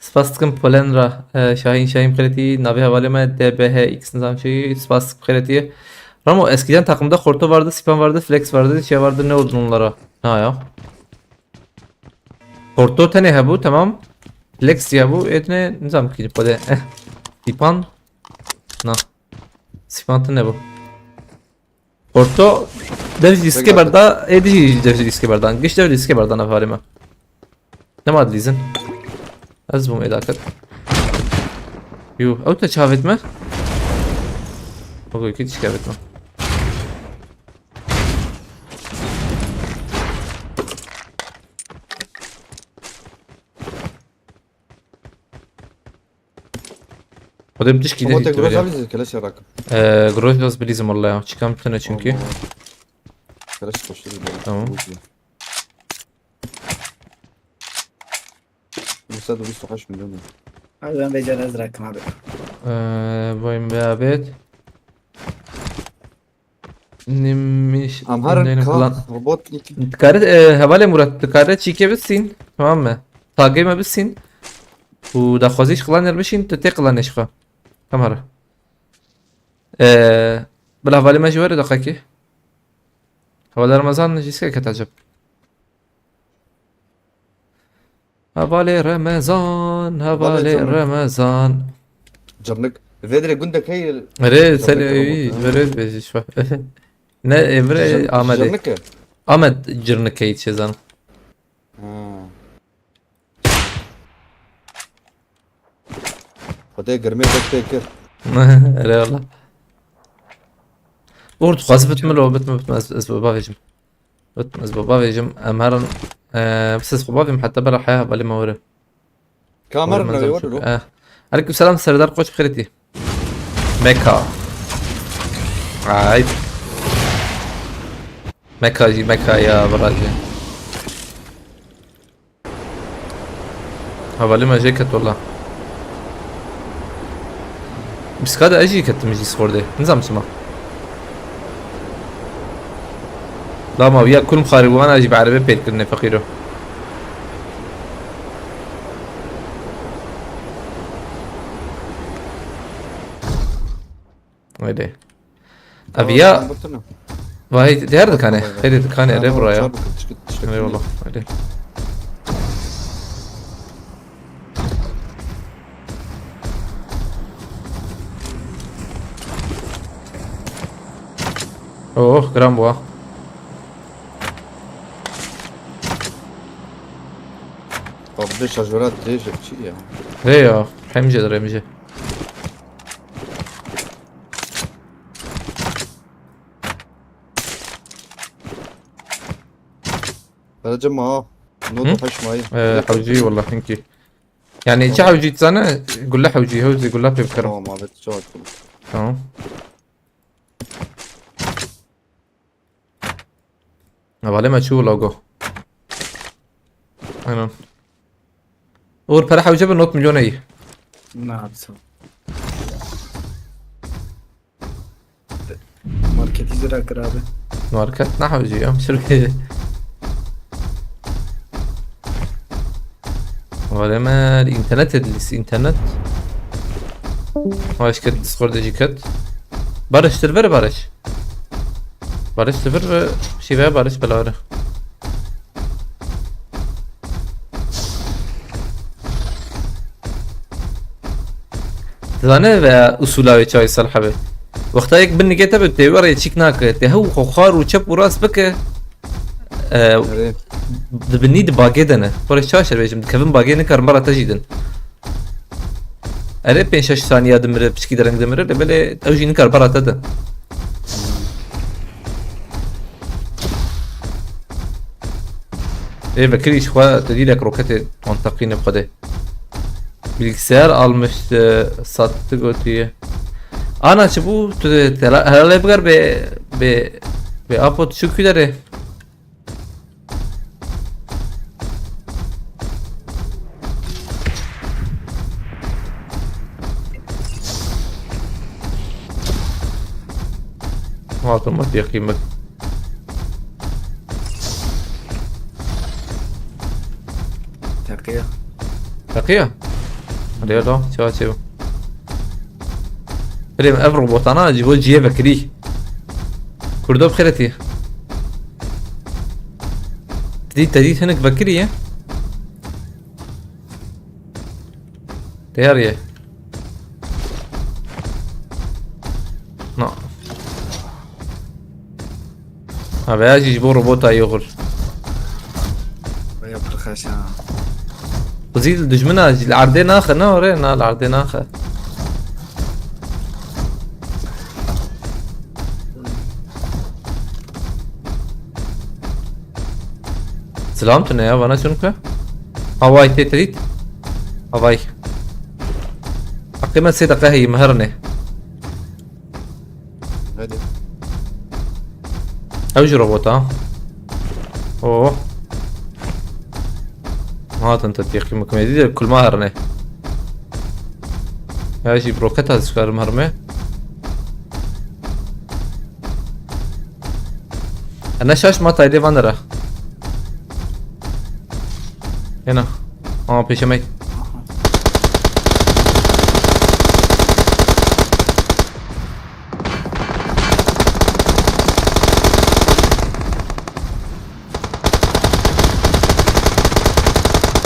Spas dikim Polen ra, e, Şahin, Şahin Xeretî, navê hevalê me D B H X nizam şey, spas dikim Xeretî. Ramo, eskiden takımda Korto vardı, Sipan vardı, Flex vardı, şey vardı, ne oldu onlara? Ha ya. Korto tenê hebû, tamam. Flex ya bu, etine nizam ki, pode. Eh, Sipan. Na. Sipan tine bu. Orto dev dîskê berda, ê dijî dev dîskê berdan. Giş dev dîskê berdan ev harê me. Nema dilîzin. Ez bûm êdaket. Yu, ew te çavêt me? Ogo, kî çikavêt me? Xwedê min tişkî Ama dehî tek tu groza ya. Bizi keleşe rak. Ee, groza bilîzim walla ya. Çikam tine çünkü. Keleş koştu. Tamam. Yüz yüz otuz beş milyon. Abi ben becerez rakım abi. Ee, boyun bir abet. Nimiş. Am her neyine ka kullan- robot iki. Dikare, e, hevalê Murat, dikare çîkê bitsin, tamam mı? Tagê me bitsin. Û daxwazî ji qilanê bişîn, tu tê qilanê ji xwe. Tamam. E, bila hevalê me ji were daxwekî. Hevalê Remezan ji sike ket acep. Hevalê Remezan, hevalê Remezan. Cırnık. Vedre gundek hey. Erê, sen Cırnık iyi, robot, ha. Verê bêjî şu. Ne, Emre Cır-, Ahmet'e. Cırnık e. Ahmet Cırnık hey çezan. Ha. Xwedê girmê dest pê kir. Erê valla. Uğur, tu xwazî bitme lo, bitme, bitme, ez, ez bavêjim. Wet, ez bo bavêjim, em herin, e, bi ses xwe bavêm heta bera heya hevalê me were. Kamer were, ne were, were, were. Eh. Aleyküm selam, Serdar Koç, xêretî. Meka. Ay. Meka jî meka ya virajê. Hevalê me jê ket wela. Bîstka de ez jî ketim jî Discordê. Nizam çima. Lama ya kul mixaribû ana jî bi erebê pêl kirine feqîro. Haydi. Ev ya. Vay, diğer dikane. Haydi dikane, re buraya. Eyvallah. Haydi. Oh, gram bu ha. Bak, bir şarjöre dirêj çi ya? He ya, hemce de hemce. Derece ma. Not Hı? heşt mayı. Ee, hewcî wala hinkî. Yani çi hewcî dizane? Gulle hewcî, hewcî gulle pê bikerim. Tamam abi, çok. Tamam. Hevalê me çû logo. Aynen. Uğur pere hewce bi not milyon eyi. Ne yapsın? Marketi zira kir abi. Market ne hewce ya? Şirketi. Hevalê me internet edilisi internet. Baş ket Discord'e jî ket. Barış, tu li vir Barış. Barış, tu li vir ve şîve Barış belawere. Dizane ve usûla wê çawa ye Salih abi. Wexta yek bin nigê te be, tê were çîk nake. Tê hew xwe xwar û çep û rast bike. E, Erê. Di binî di bagê de ne. Xwe rê çawa şer bêjim? Dikevin bagê, nikarin bala te jî din. Erê pênc şeş saniya dimire, piçkî dereng dimire, lê belê ew jî nikar bala te de. Ê vekirî ji xwe te dî lek roketê wan teqîne bi Xwedê. Bilgisayar almıştı, sattı götüyü. Ana çi bû? Tu de tela-, helalê biger bê, bê, bê apo tu çi kû derê? Hatim bak yakayım bak. Teqiya. Teqiya? Hadi ya da, çawa çevo. Birêm ev robotana ji bo ciyê vekirî. Kurdo bi xêretî. Dî te dî hinek vekirî ye. Teyar ye. Na. Ha, veya jî ji bo robota yê xurt. Veya pir xeş ha. Xuzî li dijmina jî li erdê naxe, ne ore, na li erdê naxe. Silam tune ya, vana çunke? Havay tê teyit. Havay. Heqê me sê deqe heye, me herine. Hadi. Ew jî robot ha. Oo. Hatin te têqî mikim êdî de kulma herine. Ya jî bi roketa dişkarim herime. Ene şaş ma taydê van dera. Ena. Ama peşemey.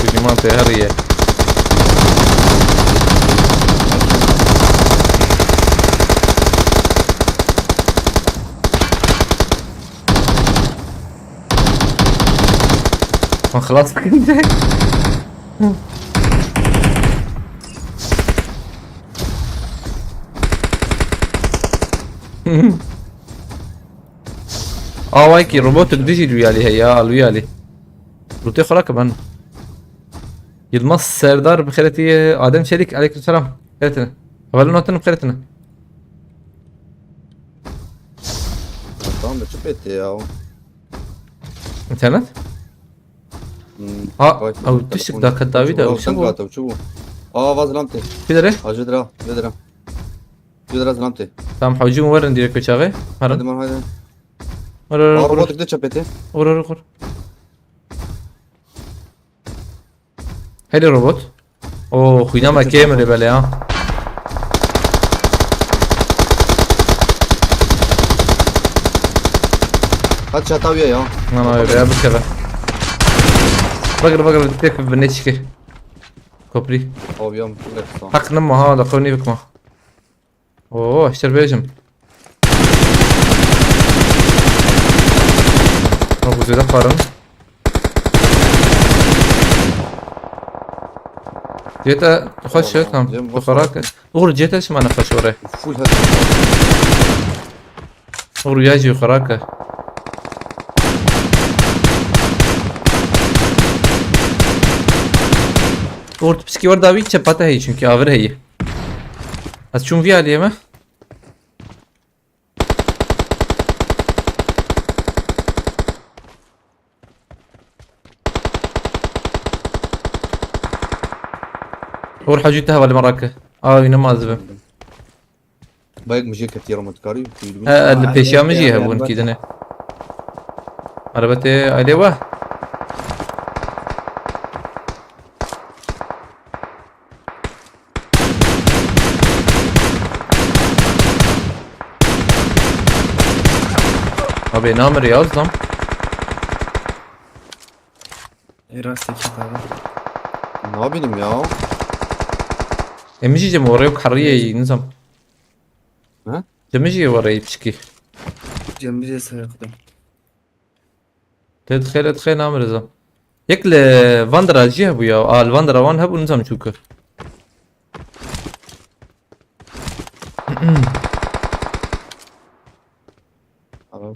Kucîman te heriye. Lan xelas bikin. Awayekî robotik dijî duyalî heye ya, aluyalî. Rûtê xwe rake ben. Yilmaz Serdar bi xêretî, Adem Çelik, aleyküm selam. Xêretine. Hevalin hatin bi xêretine. Tamam, çi pêtê ya? İnternet? Hmm, Ha, vay, ew telefon. Tiştik daket dawî de, ew çi bû? Aa, va zilam tê. Kî derê? Ha, ji dira, ji dira. Ji dira zilam tê. Tamam, hewcî min werin dirêk çaxê. Herin. Hadi man, hadi. Were, were, were. Aa, robotik de çepê tê. Were, were, were. Herî robot. Oo, xwîna me kêm re belê ha. Hat çata wî ya. Na, na, ya bikeve. Bagir, bagir, tek bi neçike. Koprî. Aviya mutlu. Hak nima ha, da xewnî bikma. Oo, eşter bêjim. Bak, bu zêde xwarin. Ceta xweş e, tamam. Cem, tu xweş xwerak e. Uğur, ceta şima ne xweş ore. Full headshot. Uğur, ya jî xwerak e. Uğur, tu piskî wer dawî çepate heyî, çünkü avir heyî. Ez çûm vî aliyê me. Uğur Hacı te hevalê me rake. Aa, yine mazibim. Bayek mi jê ketiye romotikarî. He, li pêşiya min jî hebûn kî dinê. Erebetê alê we. Abi namir ya, zam. Ê, rastê kî tabi. Nabînim ya. Em jî cem oraya kariyê, nizam. Ha? Cem jî oraya piçkî. Cem bize sayıklı. Te dixê, te dixê namir zam. Yek li Vandra jî hebû ya. A, li Vandra wan hebû, nizam çû kir. Tamam.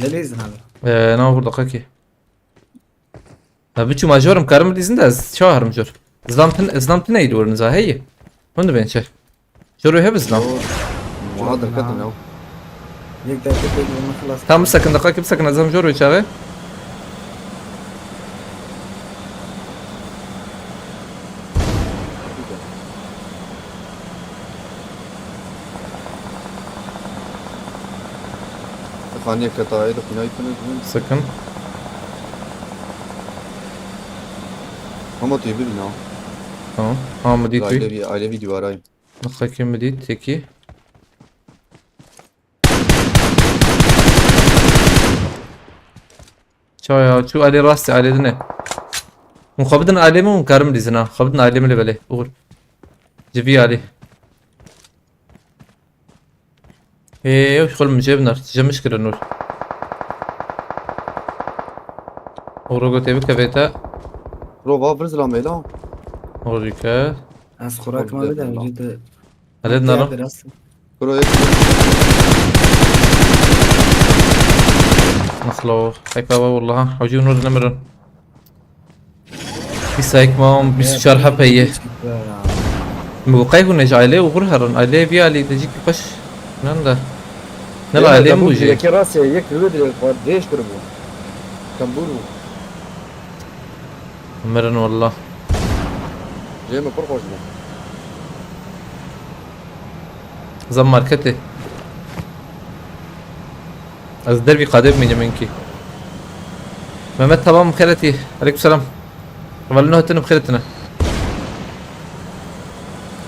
Lelê zinabe. Ee, ne olur dakika ki. Ya biçim major em karim dizin de ez çawa herim jor. Zlam tin, zlam tin eydi orun za hey. Hûn dibên çi? Jor wê hebe zlam. Yo. Muha derketin ya. Yek derket yek bunu xelas. Tam bir sakın dakika, kim sakın azam jor wê çawe. Xaniyê ketayê de xunayî tune dibin. Sakın. Hema tu yê bibîne. Tamam. Ha, mi dît wî. Aile vi-, aile vî dîwarayê. Dakika, kim mi dît? Teki. Çawa ya, çû alê rastê, alê din e. Hûn xwe bidin alê min, hûn karim dîzin ha. Xwe bidin alê min lê belê. Uğur. Ji vî alî. Ê, ew xwe li min jê binar. Jemiş kirin ûr. Uğur gotê bikevê te. Rova vir zilamê la. Uğur dike. Ez xurak ma bide, vücudu. Hele nano. Kuro yek. Nasıl o? Hep hava vallahi. Hocam nur nemirin. Bir sayık mam, bir suçar hep iyi. Mi bu kayhu ne aile uğur heron. Aile bir aile de cik baş. Nanda. Ne la aile mi bu şey? Yek rase, yek rüve direkt var. Değiş grubu. Kamburu. Mirin wallah. Cem pir xweş bû. Zam marketê. Ez dervî qadê bimînim inkî. Mehmet tamam xêretî. Aleyküm selam. Hevalino hatine bi xêretine.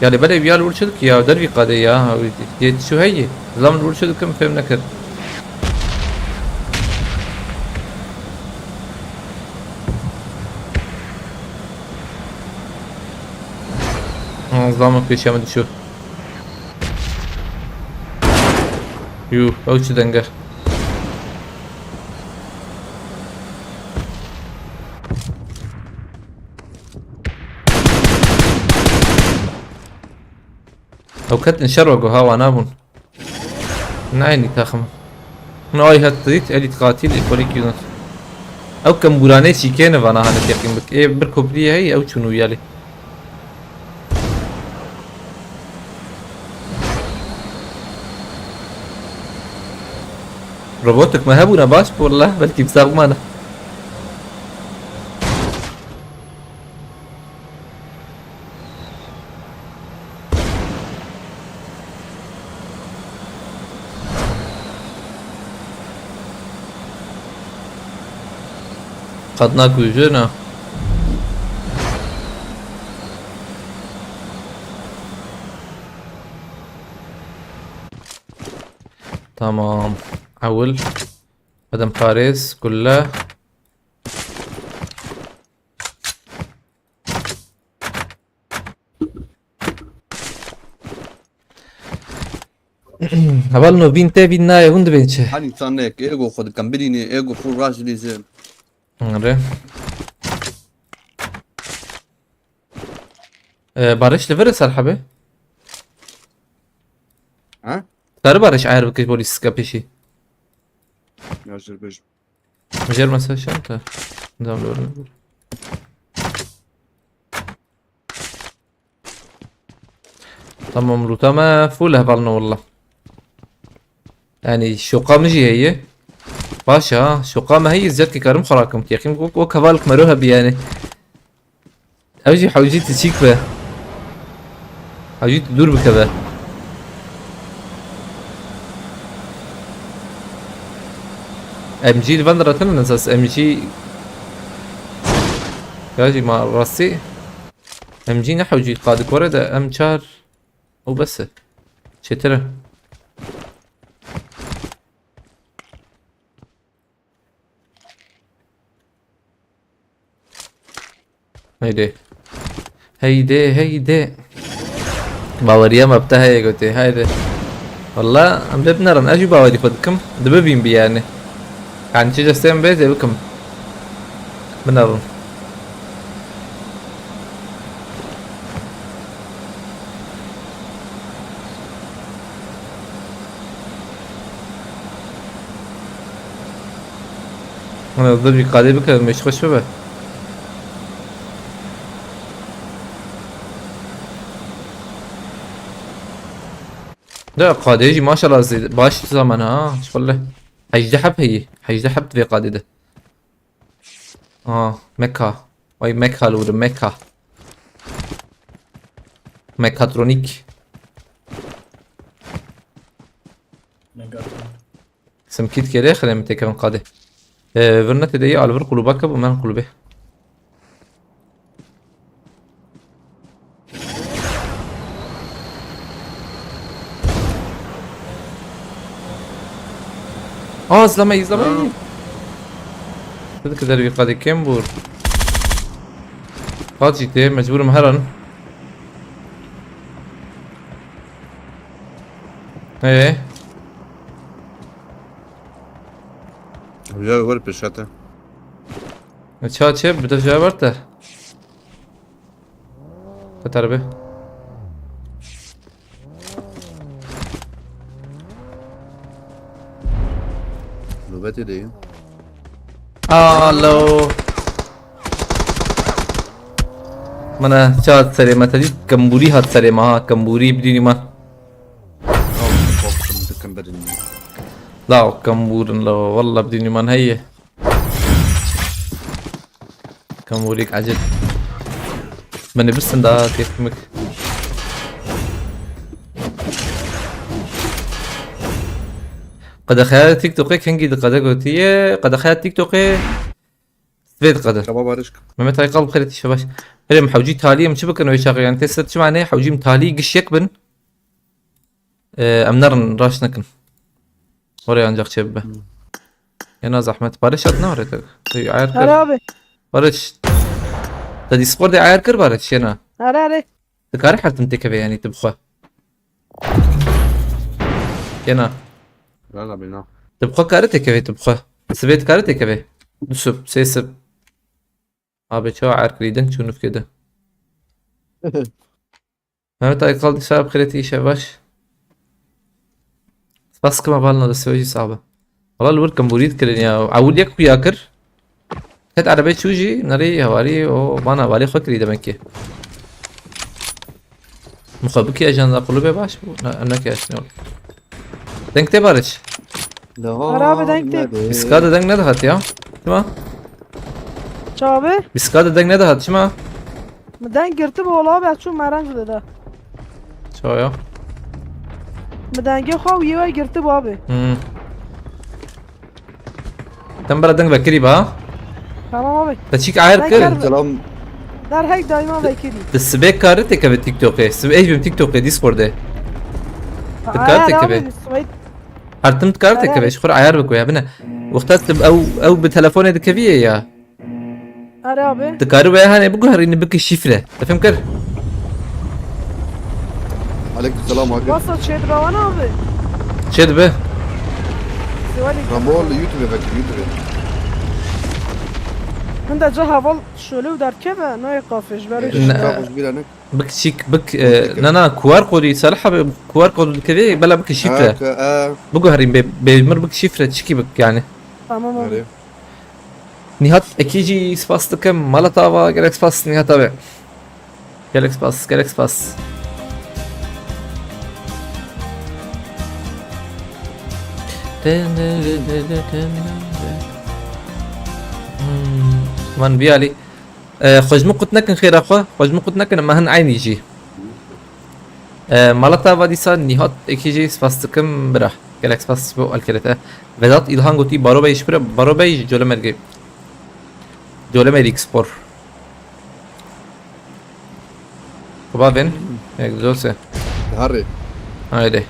Ya lê belê ya li wir çi dikî ya, dervî qadê ya. Yê çi heyî? Zam li wir çi dikim fêm nekir. Ha, zam pêşiya min diçû. Yuh, ew çi denge. Ew ketin şer we guha wana bûn. Neynî taxim. Ay hat dît, elît qatil, ekolik yunus. Ew kembûranê çîkê ne vana hane teqîm bik. Ê bir kopriyê hey, ew çûn û yelê. Robotik me hebûna baş bû, wallah, belkî bi sax bimane. Qat nakujina. Tamam. Ewil. Qedem parêz, gulle. Heval no vîn te vîn nayê hûn dibên çi? Her însan ne, ego xwe dikem birînê, ego xwe raş dilîzin. Re. Ee, Barış li vir ser hebê? Ha? Karî Barış ayar bikir polîs ka pêşî. Ya jir bêj. Jêr mesela şanta. Nizam doğru. Tamam, ruta me full hevalno wallah. Yani şoqa min jî heye. Baş ha, şoqa me heye, ziyad ki karim xwe rakim. Yaqîn wek, wek hevalek mero hebi yani. Ew jî hewcî tu çîk be. Hewcî tu dûr bikeve. M G li van diratin esas M G. Ya jî ma rastî. M G ne hewcî qadikore de M çar û bes e. Çêtir e. Heydi. Heydi, heydi. Baweriya me bi te heye gotê, heydi. Wallah, em bê binerin, ez jî bawerî xwe dikim. Dibibîn bi yani. Yani çi destê min bê, dê bikim. Binerin. Ana, dur bir kadeh bir kadeh, meşkoş mu be? Da kadeh jî maşallah zêde baş zaman ha. Şöyle. Hejdeh heb heye. Hejdeh heb divê kadeh de. Aa, Meka. Vay Meka lûri Meka. Mekatronik. Megatron. Simkî dikerê xirê min têkevin qadê. Ee, virne tê de yê alvir qulûba ke bû men qulûbê. Aa, izleme, izleme. Ha. Dedik ki derbi qadê kêm bûr. Qad jî tê, mecbûrim heran. Ee? Ya, wer pêşate. E, ça çê, bi de jê werte. Te terbe. Nobetê de ye. Alo. Mana ça serê me, te dît kembûrî hat serê me ha, kembûrî bidînî me. Korktum, dikim birin. La kembûrin la, walla bidînî me heye. Kembûrîk ecêb. Beni bisin da têximik. Qedexeya TikTokê kengî diqede gotiye, qedexeya TikTokê. Vê diqede. Kebab arişk. Mehmet Aykal bi xêrê tîşe baş. Erê, em hewcî talî em çi bikin wê çaxê? Yani tê ser çi mane hewcî em talî giş yek bin. Ee, em nerin raş nekin. Oraya ancak çê bibe. Hmm. Yena zahmet. Barış hat ne oraya tak? Şey, ayar kir. Hadi abi. Barış. Te Discord'ê ayar kir Barış yena. Hadi hadi. Dikarî her tim têkeve yani tu bi xwe. Yena. Valla bilmem. Tu bi xwe kare têkeve tu bi xwe. Sibê dikarî têkeve. Du sib, sê sib. Abi çawa erkirî din çû nûfkê de. Mehmet Aykal dîsa bi xêrê tî, îşev baş. Spas kima balna destê we jî sax be. Wala li wir kembûrî dikirin ya. Ewil yek xuya kir. Ket erebê çû jî nerî hewarî o bana hewarî xwe kirî demek ki. Mixabiki ajanda kulübe baş bû. Ne, ne ki aşnê. Denk te Barış. Hera bi deng tê. Bîst K de deng nedihat ya. Çima? Çavi? Bîst K de deng nedihat, çima? Min deng girtibû, wala be çû mereng dide. Çawa ya? Min dengê xwe û yê wê girtibû abi. Hmm. Tem bera deng vekirî ba? Tamam abi. Te çîk ayar kir? Selam. Derhek daima vekirî. Di sibê kar têkeve TikTokê. Sibê ez bim TikTokê, Discordê. Di kar têkeve. Her tim dikar têkeve, ji xwe re ayar bike ya bine. Wexta tu ew, ew bi telefonê dikevî ya. Are abi. Dikarî wê hanê biguherînî, bike şifre. Te fêm kir? Aleyküm selam abi. Wasa çê dibe wan abi. Çê dibe? Siwalî. Ramol YouTube vekir, YouTube. Min de ca heval şolê û derdkeve, nayê qafê ji ber wê. Ne. Bik çîk, bik, e, na, na, Q R kodî, Salih abi, Q R kodî dikevê, bela bike şifre. Ha, ke, e. Biguherîn bê, bê mir bik şifre, çikî bik yani. Tamam abi. Nihat Ekî jî spas dikim. Mala te ava, gelek spas Nihat abi. Gelek spas, gelek spas. Hmm, van biyalî. E, xwe ji min qut nekin xêra xwe. Xwe ji min qut nekin, me hin eynî jî. E, mala te ava dîsa Nihat Ekî jî spas dikim bira. Gelek spas bo alkere te. Vedat İlhan gotî Baro Bey ji kure? Baro Bey ji Colemêrgê. Colemêrg Spor. Kuba vin. Ek dose. Harry. Haydi.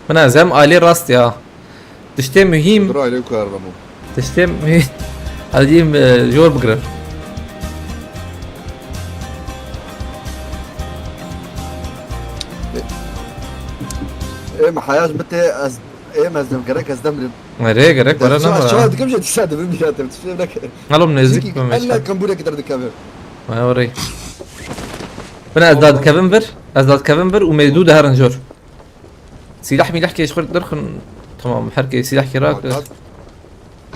Bina zem alê rast ya. Tiştê muhîm. Dur aile yukarı mı? Tiştê muhîm. Hadi diyeyim, e, jor bigirin. Ê, ê, me heyaj bite, ez, ê, me ez dem gerek ez demrim. Nereye gerek? Bana ne var? Aşağı dikim je dişe de bilmiyorum. Oğlum nezik mi meşka? Allah kambure kadar dikabir. Vay orayı. Bina ez dadikevim vir. Ez dadikevim vir. Umedu de herin jor. Sîlah mîlah kê ji xwe derxin. Tamam, her kê sîlah kê rak. Fakat.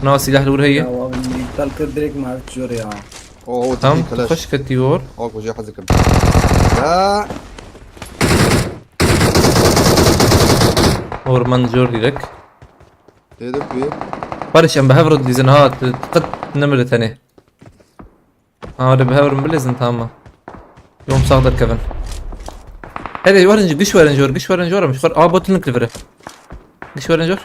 Na sîlah li wir heye. Ya abi, iptal kir direkt mavi jor ya. Oo, tamam, tek keleş. Xweş ketî wor. Ak hoca hazır kim. Ya. Orman jor direkt. Dedim bir. Barış, em bi hev re dizin ha, tu qet nemir tenê. Ha, öyle bir heverim bilezin, tamam. Yom sağ derkevin. Hadi verin, giş verin jor, giş verin jor, ama şu kadar. Aa, botunluk vire. Giş verin jor.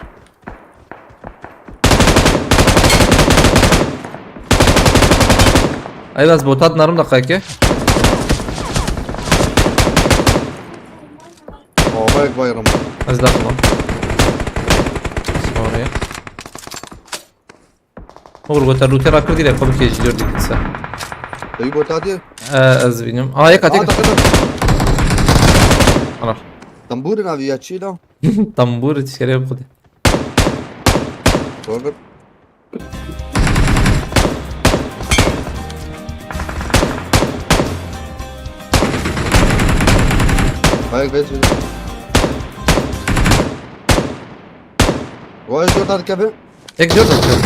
Ay, biraz botat narım da kayke. Aa, bayrak bayram. Az daha tamam. Oraya. Oğul, goter lûtê rakir dîre, xwe bikê ji dûr dîtin se. Ew bota diye. E, ez bînim. Aa, yek hat, yek hat. Ana. Tambûrê navî ya çi la? Tambûr tişkerê xwe de. Doğru. Ayak ver. Vay, şuradan kebe. Tek jor da jor.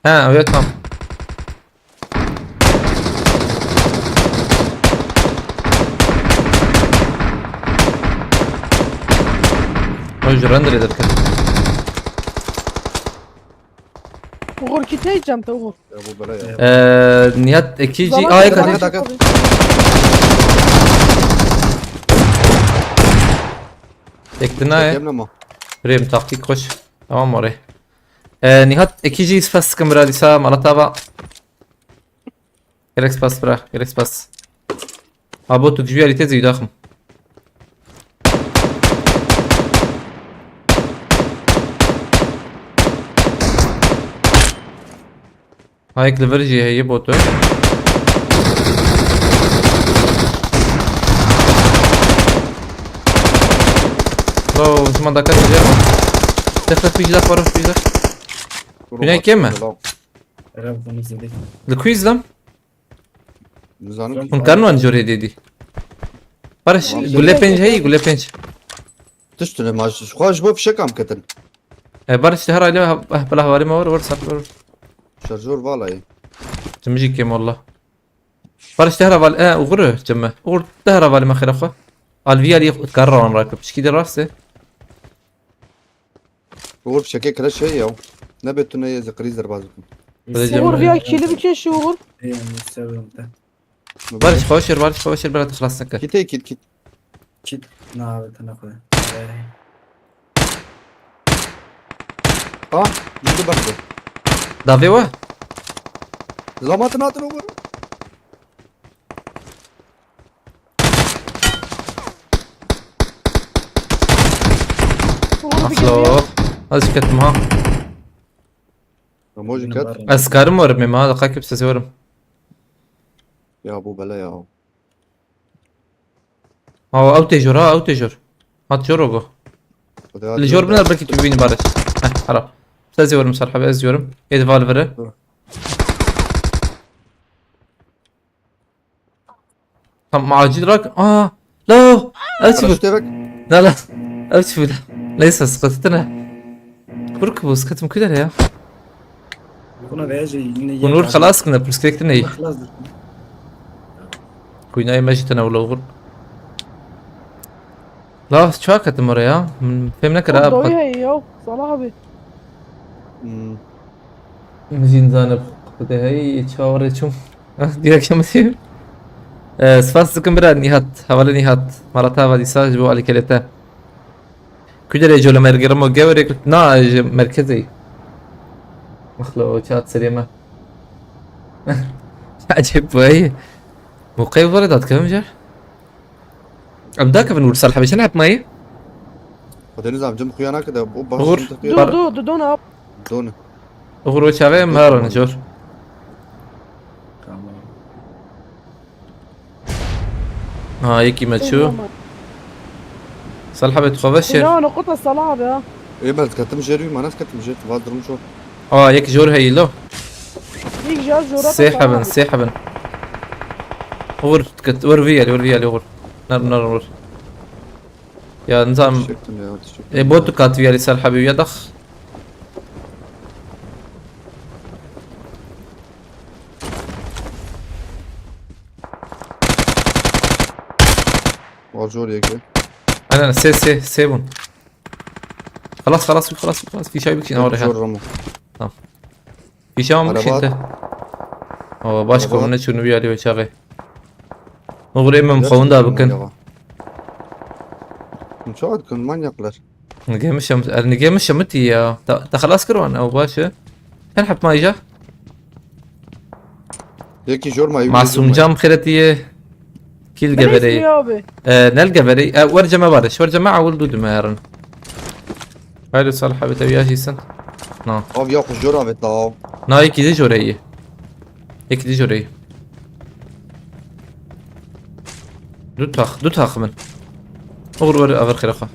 Ha, evet, tamam. O jor render eder. Uğur, kitleyi cam te, Uğur. Ya bu bela ya. Ee, Nihat Ekî jî. Zaman Aa, yek hat. Dakika, dakika. Tek dinaye. Yemleme. Rêm taktik xweş. Tamam orê. Ee, Nihat Ekî jî spas dikim bira dîsa mala te ava. Gelek spas bira, gelek spas. Abo tu dijî alî te zî daxim. Hayek li vir jî heye botu. Lo, şima dakat jê. Tex tex pijda, paro pijda. Güney keme? Selam. Selam, seni izledik. Li ku izlam? Nizanim ki. Hûn karin wan jorê dêdî. Barış, gule pênc heyî, gule pênc. Tişt tune ma ji xwe ji bo fişekam ketin. E, Barış, te her aile ha-, ha-, bila havarê me were, were sar, were. Şarjor vala ye. Çimijî kêm walla. Barış, te hera val-, e, uğur çimi. Uğur, te hera valî me xêra xwe. Alviya li dikar rawan rakib. Pişkî de rast e. Uğur fişekê kire şey ya. Nebe tu ne yê zikirî zerbaz bikin. Hadi Uğur, canım. Bir kili bir şey Uğur. Ê, em seviyorum te. Barış, xweş ir, Barış, xweş ir, bira te xilas neke. Kit ê, kit, kit. Kit, na, te ne xwe. Ê. Ah, yedi bak bu. Davê we? Zelamatın atın Uğur. Uğur bir Aslo. Geliyor. Az ketim ha. Ramon Benim kat. Var. Ez karim varım ema, da kakip sesi varım. Ya bu bela ya. Ha, ew tê jor, ha, ew tê jor. Hat jor o go. Hadi, hadi, Li jor hadi. Biner belki tu bînî Barış. Heh, harap. Sesi varım Sarp abi, ez diyorum. Êd val vere. Dur. Tam acil rak. Aa! La! Ev çi bu? Araştırma bak. La la. Ev çi bu la? Neyse, sıkıntı ne? Kur ki bu sıkıntı mı küder ya? Buna veya şey, yine Bunur yer xelas kine, pulskek ne? Xelas. Kuynayê me jî tene wilo xurt. La çawa ketim oraya? Min fêm nekir. O ha, dawî pat- heye ya, Salih abi. Hmm. Min jî nizane qipide hey, çawa rê çûm. Ah, diya kemsî. Ee, spas dikim bira Nihat. Hevalê Nihat. Marata va dîsa ji bo alîkelê te. Kuderê colemergerimo gewerek na ji merkezê. Mixlo çat serê me. Acayip bu hey. Moqev vare dat kevim jar. Em dakevin wir Salih abi, çend heb mayî? Xwedê nizam, cem xuya nake de, o baş Uğur. Dur, dur, dur, dur, ne yap? Don. Uğur o çavê em herin jor. Tamam. Ha, yekî me çû. Salih abi, tu xwe veşêr. Ya, ne qota Salih abi ha. Ê, ben ketim jêr wî, manas ketim jêr, tu vaz durum ço. Aa, yek jor heyî lo. Yek jor jora Sê hebin, sê hebin. Uğur, ket, wer vî yelî, wer vî yelî, Uğur. Ner, ner, Uğur. Ya, nizam. Teşekkür ya, teşekkür. E, bot kat vî yelî ser hebî ya dax. Var jor yekê. Aynen, sê, sê, sê bûn. Xelas, xelas, xelas, xelas. Fîşayî bikişîn, awre ha. Jor Ramo. Tamam. Fîşa wan bikişîn te. Aa, baş komune çûn vî alî ve çaxê. Oxirê min xewin da bikin. Çawa dikin manyaklar? Nigemişe mi-, er nigemişe mi tî ya? Ta, ta xelas kir wan, ew baş e. Çend heb mayî ja? Yekî jor mayî, Masum Cam xêretiye. Kil geverê. Abi. E, nel geverê. E, wer ceme bariş. Wer ceme awil du dime herin. Haydi Salih abi, tev ya jî sin. Na. Av ya xwe jor avêt la av. Na, yekî di jor heye. Yekî di jor heye. Du tax, du tax min. Oxir wer aver xêra xwe.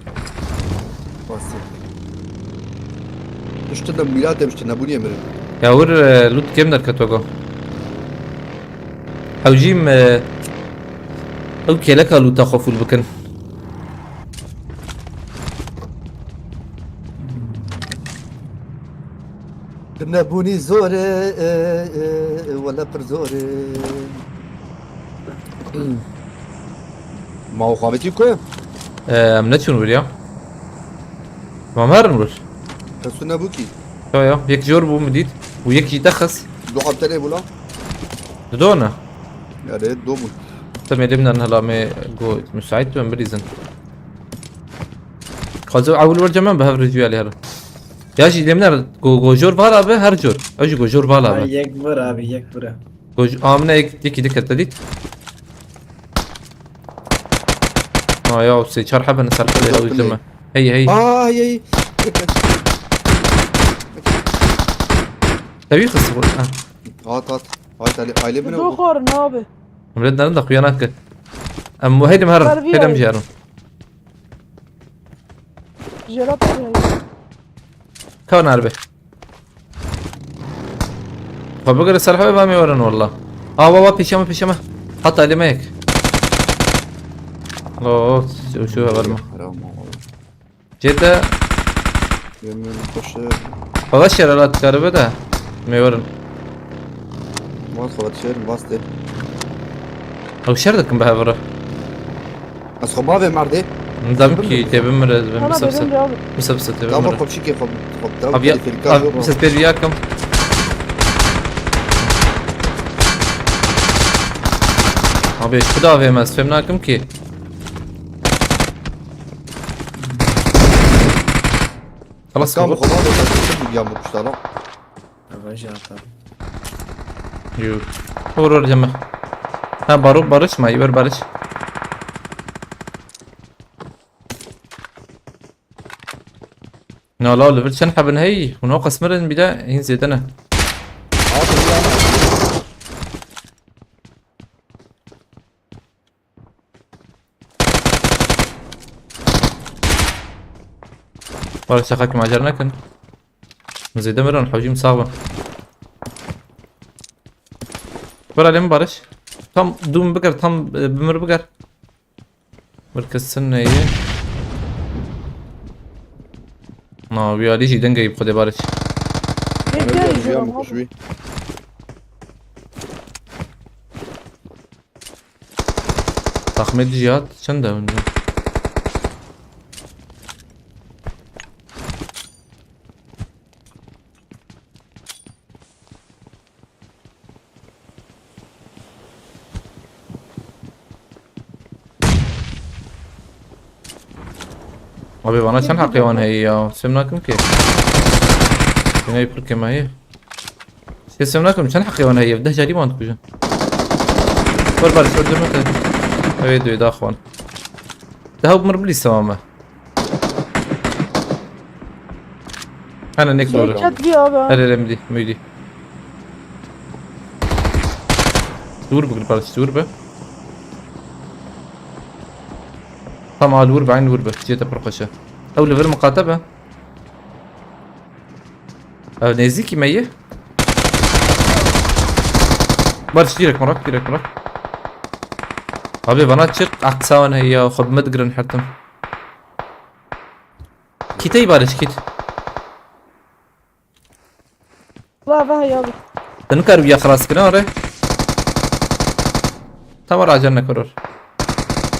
Basî. Piştî de mîlatê piştî nebûnî emirin. Ya wir, e, lut kêm derket wego. Ew jî me, ew kêleka lûta xwe fûl bikin. Nebûnî zor e, e, e, wele pir zor e. Ma o xavêtî ku? E, em neçûn wir ya. Ma me herin wir. Kesu nebû kî? Ya, ya. Yek jor bû min dît. Û yek jî te xist. Du abdelê bû la. Dido ne? Erê, do bûn. Te mêdê min hela me go müsait ben bilîzin. Xwezî ewil wer cem me bi hev rê jû alî herin. Ya jî lê min er go, go jor vala be her jor. Ew jî go jor vala be. Ha, yek vur abi, yek vur. Go j-, a min ek, yekî dike te dît. Ha ya, sê çar hebe ne ser xelê ew jim me. Hey, hey. Aa, hey, hey. Te wî xist bu. Ha. At, at. Ay, tali, aile bine. Dur, xor, ne abi? Millet nerede xuya nake? Em bu heydim herin. Heydim jerin. Jerat. Ka nerbe. Xwe bigire ser hebe, ba me werin walla. A, wa, wa, pêşe me, pêşe me. Hata elê me yek. Lo, şu, şu haber mi? Haram oğlum. Cede. Yemin koşu. Xwe şer ala dikaribe de. Me werin. Wan xwe dişêrin, bas tê. Ew şer dikin bi hev re. Ez xwe bavê merdê. Nizam kî tê bimire, ez bim Ana bisa bisa. bebim de abi. Bisa bisa tê Tamam, bimire. xwe çikê xwe xwe tam Abi ya, teleferîka abi xwe bisa pêr yakim. Abi şu da avê me, ez fêm nakim ki. Xelas Kam bu. xwe bavê merdê. Ya bu kuştara. Eve jî hata. Yo. Vur vur ceme. Ha, baro barış mı? Ver barış. Ne la, li vir çend hebin hey? Hûn o qesmirin bir de hîn zêde ne. Barış, şaka kim acar nekin. Zêde mirin, hocam sağ olun. Ver alemi Barış. Tam dûm biker, tam e, bimir biker. Bir kesin neyi? Na, bir alî jî dengeyî bi xwedê Barış. Bekle Hocam, izliyorum hocam, abi. şu- Taxmê dijî hat çend e winca? Abi bana çend heqê wan heye ya? Sem nakim ki. Yine pir keme heye. Şey sem nakim, çend heqê wan heye? Deh carî wan dikujin. Bar bar, şöyle durma te. Evet, diyor, daha wan. Daha umur bilis tamam mı? Hana ne Şey doğru. ket bir abi ha. Her yere midi, midi. Dur bir parça, dur be. Tamam, dur be, aynı dur be. Cete pir xweş e. Ew li vir miqate be. Ew nêzîkî me ye. Barış, direkt mirak, direkt mirak. Abi bana çık, aksawan heye ya, xwe bi me digirin hertim. Kitey Barış, kit. Vah vah ya abi. Te nikar wiya xilas kirin, are? Tamam, racan nekoror.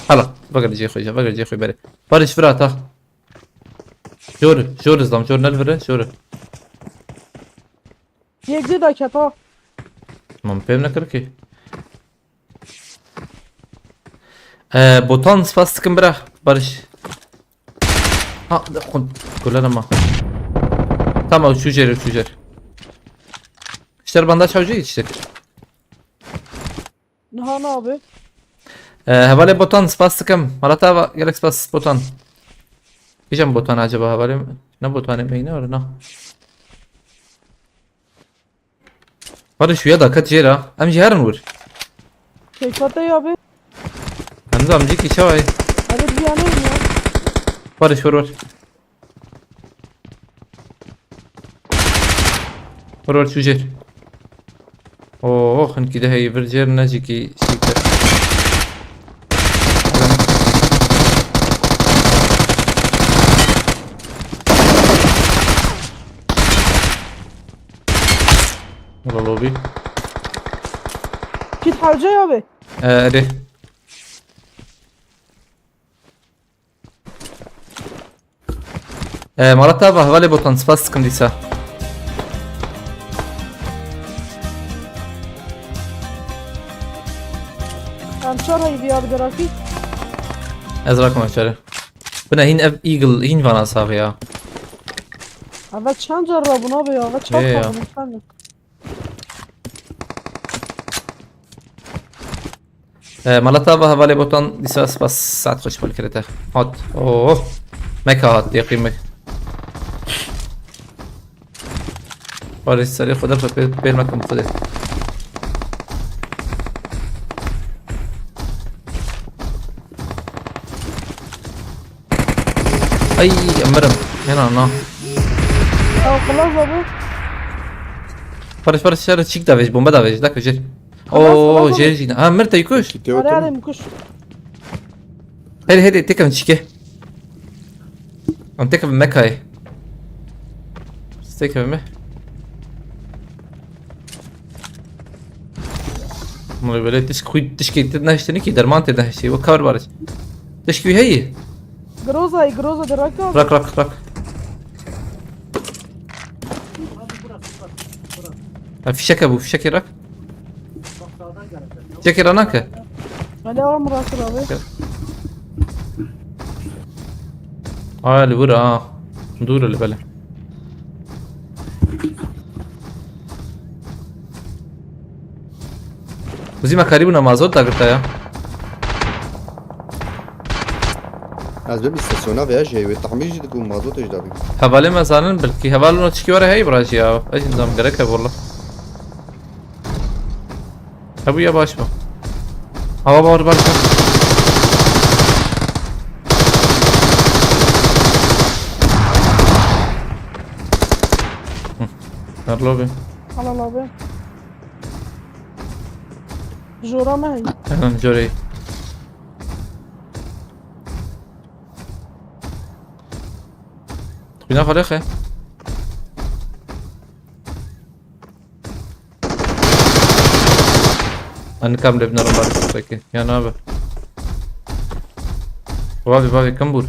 Hala, veger cê xwe, veger cê xwe bere. Barış, vira ta. Jor, jor izlam, jor nel vire, jor. Yek de ket ha. Tamam, pêm nekir ki. Ee, botan spas dikim bira, Barış. Ha, xun, kulen ama. Tamam, çû jêr, çû jêr. İşte bandaj hocayı işte. Niha ne abi? Ee, hevalê botan spas dikim. Malata va, gelek spas botan. Kîjan botan acaba hevalê? Ne botanê me ne orada? Barış, şuya da ket jêra. Em jî herin wir. Keyfat ya abi. Hemza amcî ki çaway. Hadi bir yanayım ya. Barış, vur vur. Vur vur, çû jêr. Oo, hinkî de heye vir jêr, ne jî kî şî kir. Wala lobî. Kit harca ya abi. Ee, erê. Ee, Marat abi, hevalê botan, spas dikim dîsa. Em çar heyvî abi derakî. Ez rakim çare. Bine hîn ev Eagle, hîn vana sax ya. Eve çend car rabûn abi ya, eve çar Ê ya. rabûn efendim. Ee, Malat abi, hevalê botan dîsa spas, saet xweş bol kirete. Hat. Oh. Meka hat, yaqî mek. Barış serê xwe de xwe pêr, pêr mekim xwe de. Ay, emirim. Hena na. Ya xelas abi. Barış, Barış, şerê çîk davêj, bombe davêj, dakujir. Xelas, Oo, xelas, jêr jî. Ha, mir te kuş. Kitê Hadi oturun. hadi kuş. Hadi, hadi, têkevin çîkê. Em têkevin mekayê. Têkevin me. Vay, böyle tişk xwî, tişkê te nehiştine ki derman te nehiştê. Wek kar barış. Tişk wî heye. Groza, groza de raka. Rak, rak, rak. Ha, fişek hebû, fişekê rak. Fişekê ranake. Hele, ama Murat abi. Aya li wir a. Dûr li bele. Kuzî me karî bûna mazot dagirta ya. Ez bibî stasyona veya jê wê tahmîl jî dikim mazotê jî dabî. Hevalê me zanin bilkî heval no çikî were hey bira jî ya. Ez nizam gerek hebû la. Hebû ya baş bû. Hava bar bar. Hı. Erlo be. Al, al abi. Jora me heye. Hemen jorê. Xwîna xwe lêxe. An kam lê binarim bar peki. Ya nabe. Bavê, bavê, kim bûr?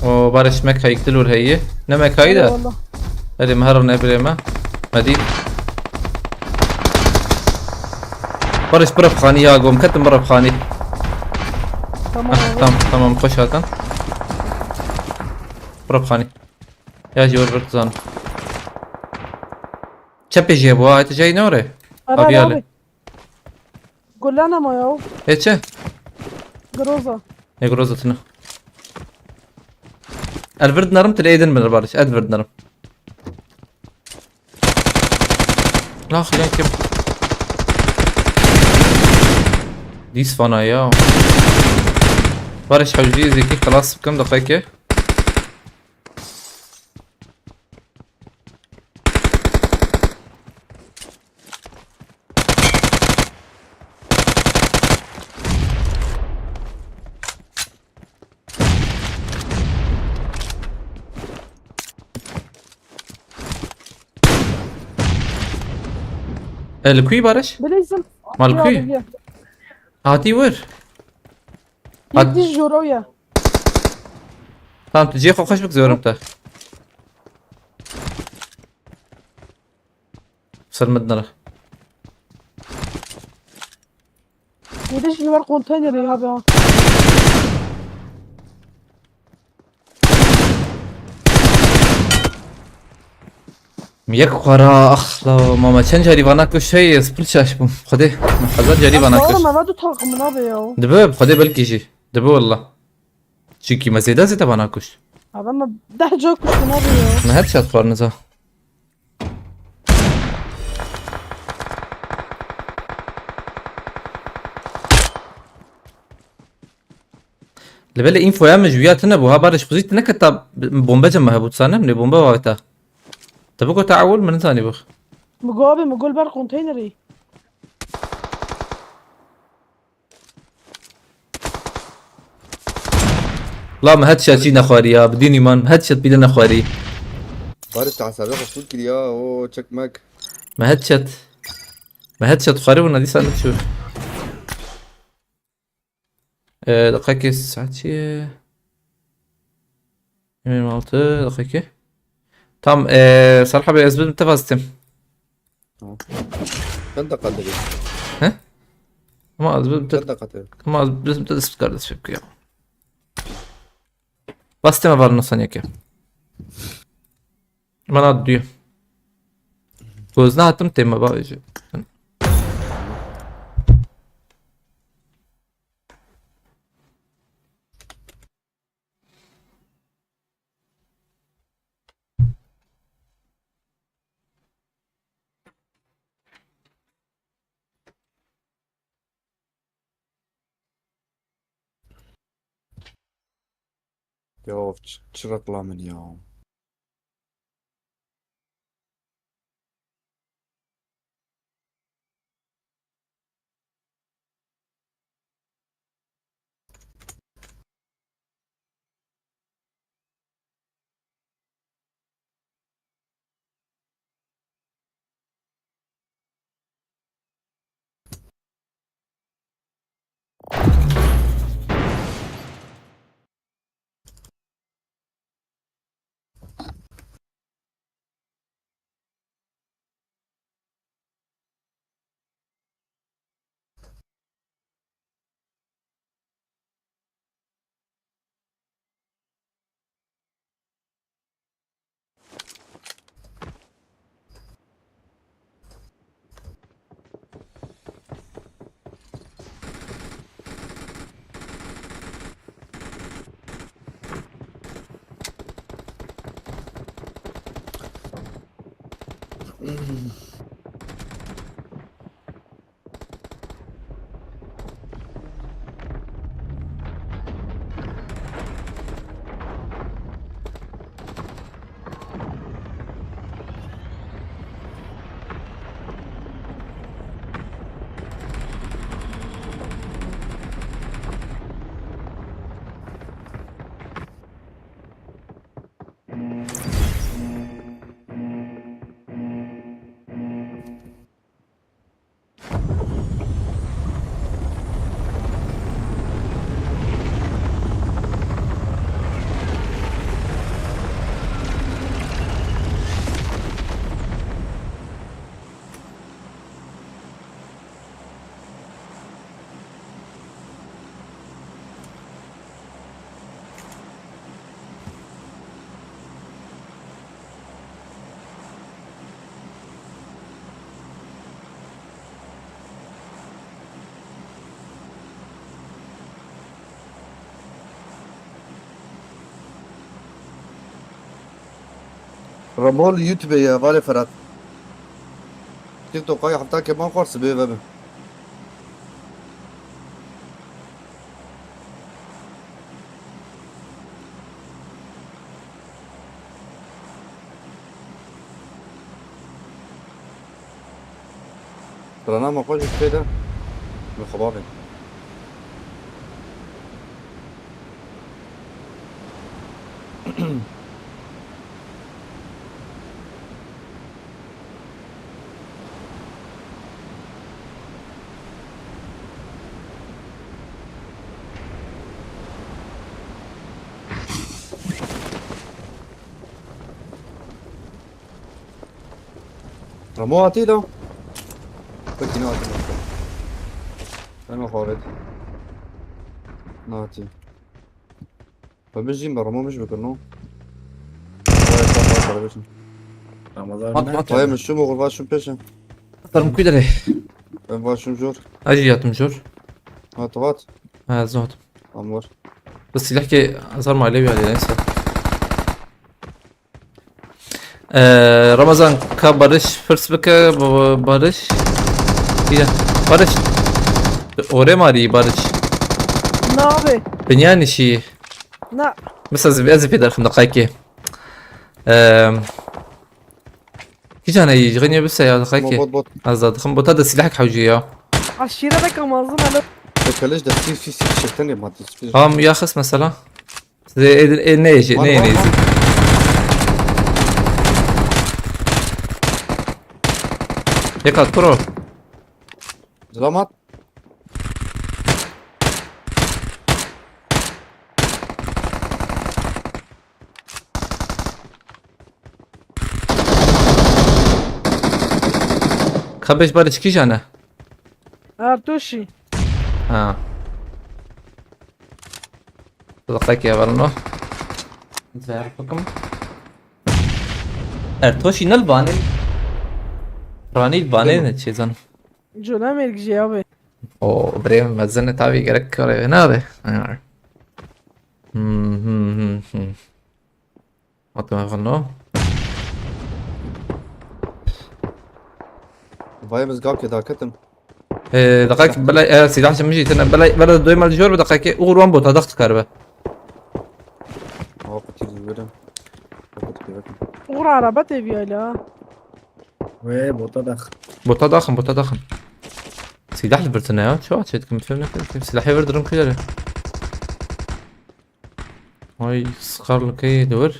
O barış me kayık dilur heye. Ne me kayı da? Eyvallah. Hadi meher ne bire me. Hadi. Barış bırak xanî ya gom. Ketim bırak xanî. Tamam abi. Tamam, tamam, koş zaten. Bırak xanî. Ya jî wer bir zan. Çepê jê bu, ha, te jey ne ore? Ara abi, abi. Gullana ma ya. Ê çi? Groza. Ê groza tine. El vir dinarim, tu lê êdin binir barış, ez vir dinarim. Nax, ya kim? Dîs vana ya. Barış hewcî zêkî xelas bikim, deqeke. E, li kuyî Barış? Bilêzim. Ma li kuyî? Hatî wir. Hat- Yek dî joro ye. Tamam, tu cihê xwe xweş bik, zorim te. Ser min dinere. Yediş li wer konteynerê abi ha. Yek xwara, ax la mama, çend carî vana kuş heye, ez pir şaş bûm. Xwedê, min hezar carî vana kuş. Oğlum, eve du takımın abi ya. Dibe, xwedê belkî jî. Dibe walla. Çikî me zêde zêde vana kuş. Abi me deh ca kuştun abi ya. Me her çat xwar niza. Li belê infoya min ji wiya tune bû. Ha, Barış, xwezî tune ke ta bombe cem me hebû, dizane min ê bombe waweta. Te biko te ewil min nizanî bix. Mi go abi, mi gol ber konteynerî. La me headshot jî nexwarî ya, bidînî man, me headshot bîle nexwarî. Barış te hesabê xwe full kiriya, o çekmek. Me headshot. Me headshot xwarî bûna dîsa neçû. Ee, deqekê saet çi ye? Yirmi altı, deqekê. Tam, ee, Serha Bey, ez bidim te vaztim. Tamam. Çend dakika dedi? He? Ama az bir Çend dakika dedi? Ama az bizim de kardeş yapıyor. Bastım var nasıl yake. Bana diyor. Gözüne attım tema bak. Ya, ç-, çi reklam in ya. Ramo li YouTube ye, valê Ferhat. TikTok'a hefta keman xwar sibê ve bi. Strana me xwe jî tê de. Min xwe bavê. Ramo hatî lo? Peki ne hatî? Ben o xaret. Ne hatî? Xwe bijîm be, Ramo mij bikir no. Ramazan At, ne? At. Hayır, şum oğul, başım peşin. Atarım kuidere. Ben başım jor. Acı yatım jor. At, at. Ha, zor. Amor. Bas silah ki azar maile bir yerde neyse. Ee, Ramazan ka Barış firs bike, ba-, Barış. Ya, Barış. Ore marî Barış. Ne abi? Binyanî şî. Ne? Mesela ez, ez pê derxim deqayekê. Ee, Kîjan heyî, ji xwe niye bise ya, deqayekê. Bot, bot. Ez da dixim, bota da silah hewcî ya. Aşîre de kamazın alo. Te keleş de sî, sî, sî, çekten de madde. Tamam, ya xis mesela. Size e, e, ne yiyecek, ne yiyecek? Yekat pro. Selamat. Ka beş barış kîjan e? Ertoşî. Ha. Deqekê evelno. Zer bikim. Ertoşî nil vanê. Ranî vanê ne çêzan. Cula merg jê abi. O birê mezin e tabi gerek kare ne abi. Hmm, hmm, hmm, hmm. Hatim evelno. Vay biz gap ya daketim. Ee, deqek belay, e, silah şimdi jî tene belay, belay doyma jor bi deqekê uğur wan bota daxt karibe. Awa kutir verin. Kutir verin. Uğur araba teviye la. Wê bota dax. Bota daxin, bota daxin. Silah li birtine ya. Çawa çetkim fevne kim silahê vir dirim kuyere. Ay, skarlı kayı dur.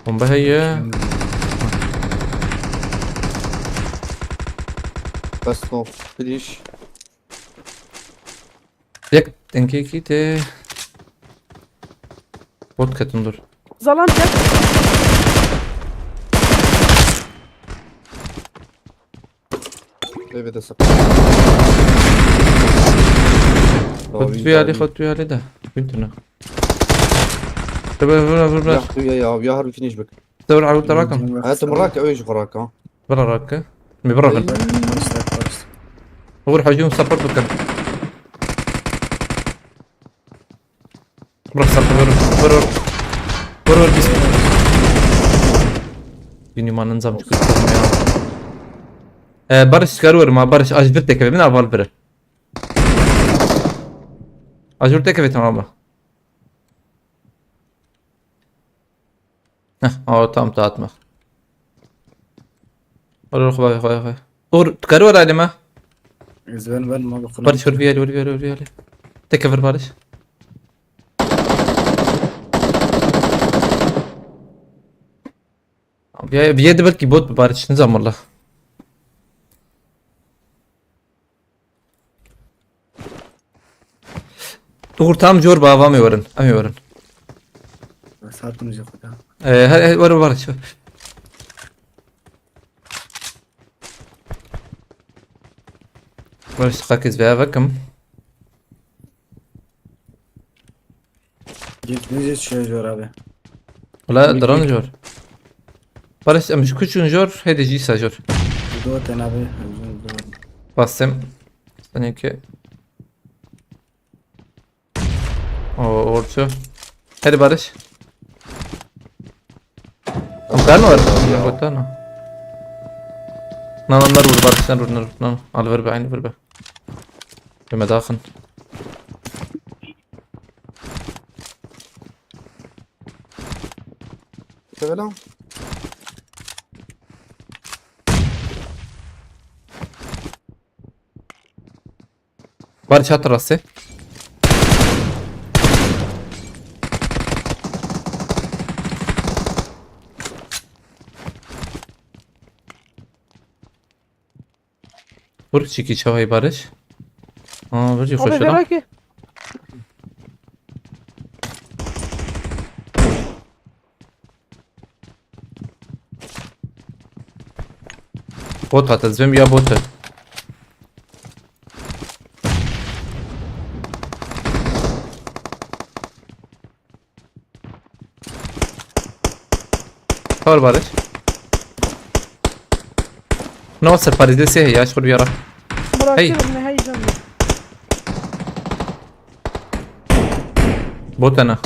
Bomba heye. Best of finish. Yek tenkekî tê. Bot ketin dur. Zalan çek. Eve de sakın. Xwe tu yalî, xwe tu yalî de. Bintuna. Tabi vura vura. Ya tu ya ya ya harbi finish bak. Dewr ew te rakim. Hayatım rak öyle şu rak ha. Bira rak. Mi bira bin. Uğur hücum support bakın. Bırak support, vur vur vur. Bînî ma nizam çi kurt ya. E, Barış, çıkar vurma, Barış, ajbir tekeve, min aval bire. Ajbir tekeve, tamam mı? Heh, o tam dağıtma. Olur, koy, koy, koy. Dur, çıkar vur halime. Ez ben, ben ma bakın. Barış, vur bir yer, vur bir yer, vur bir yer. Tekeve, Barış. Ya, bir yerde belki bot bir Barış, nizam valla. Dur, tam jor bava mı verin? Em verin. Saatimiz yok da. Ee, her, her, var, var. Var, işte, kakız veya bakım. Git, ne geçiyor jor abi? Ula, Mik, dran mik. Jor. Barış, em ji kuçun jor, hede jî sa jor. Doten abi. Bastım. Seninki. O, orçu. Hadi Barış. Am kan var. Ya. Yok, tamam. Na, na, nar vur, Barış, nar vur, nar vur, nar vur. Al, ver be, aynı ver be. Bime daxin. Selam. Barış, hat rastê. Vur çiki çavayı Barış. Aa, vur Abi, koşu lan. Ver ki. Bot hat, ez vêm ya bot e. Kar Barış. No, ser parizde se ya, şur yara. Hey. Bırakıyorum ne heyecanlı. Bot ana.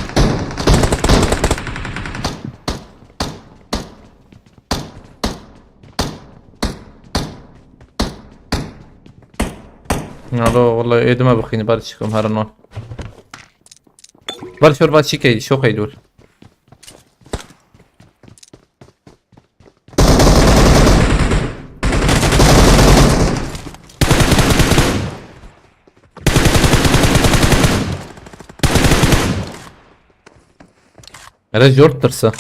Alo, vallahi ödüme bakayım, bari çıkıyorum her an. Bari şurba çikey, şokey dur. Hele jort tirse.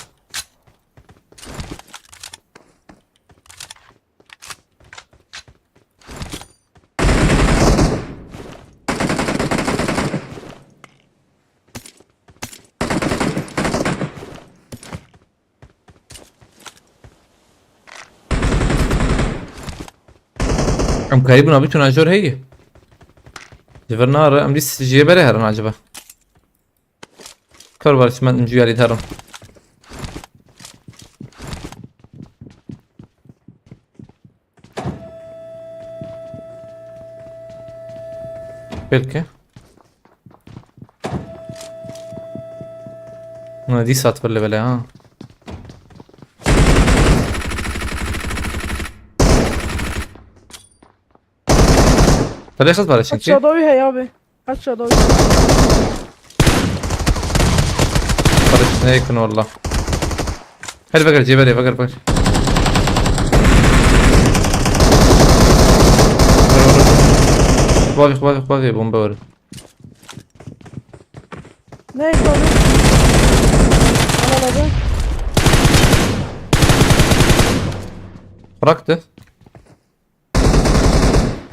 Em karî bûna biçûna jor heye. Ji vir nare, em dî jê berê herin acaba. Kar var çimen em jûyarî herin. Belki. Ne, dîsa tu level ha. Tele xist bare çünkü. Aşağıda bir hey abi. Aşağıda bir. Barış ne yakın valla. Hadi bakar cebere bakar bakar. Bak bak bak bomba var. Ne abi? Al abi. Bıraktı.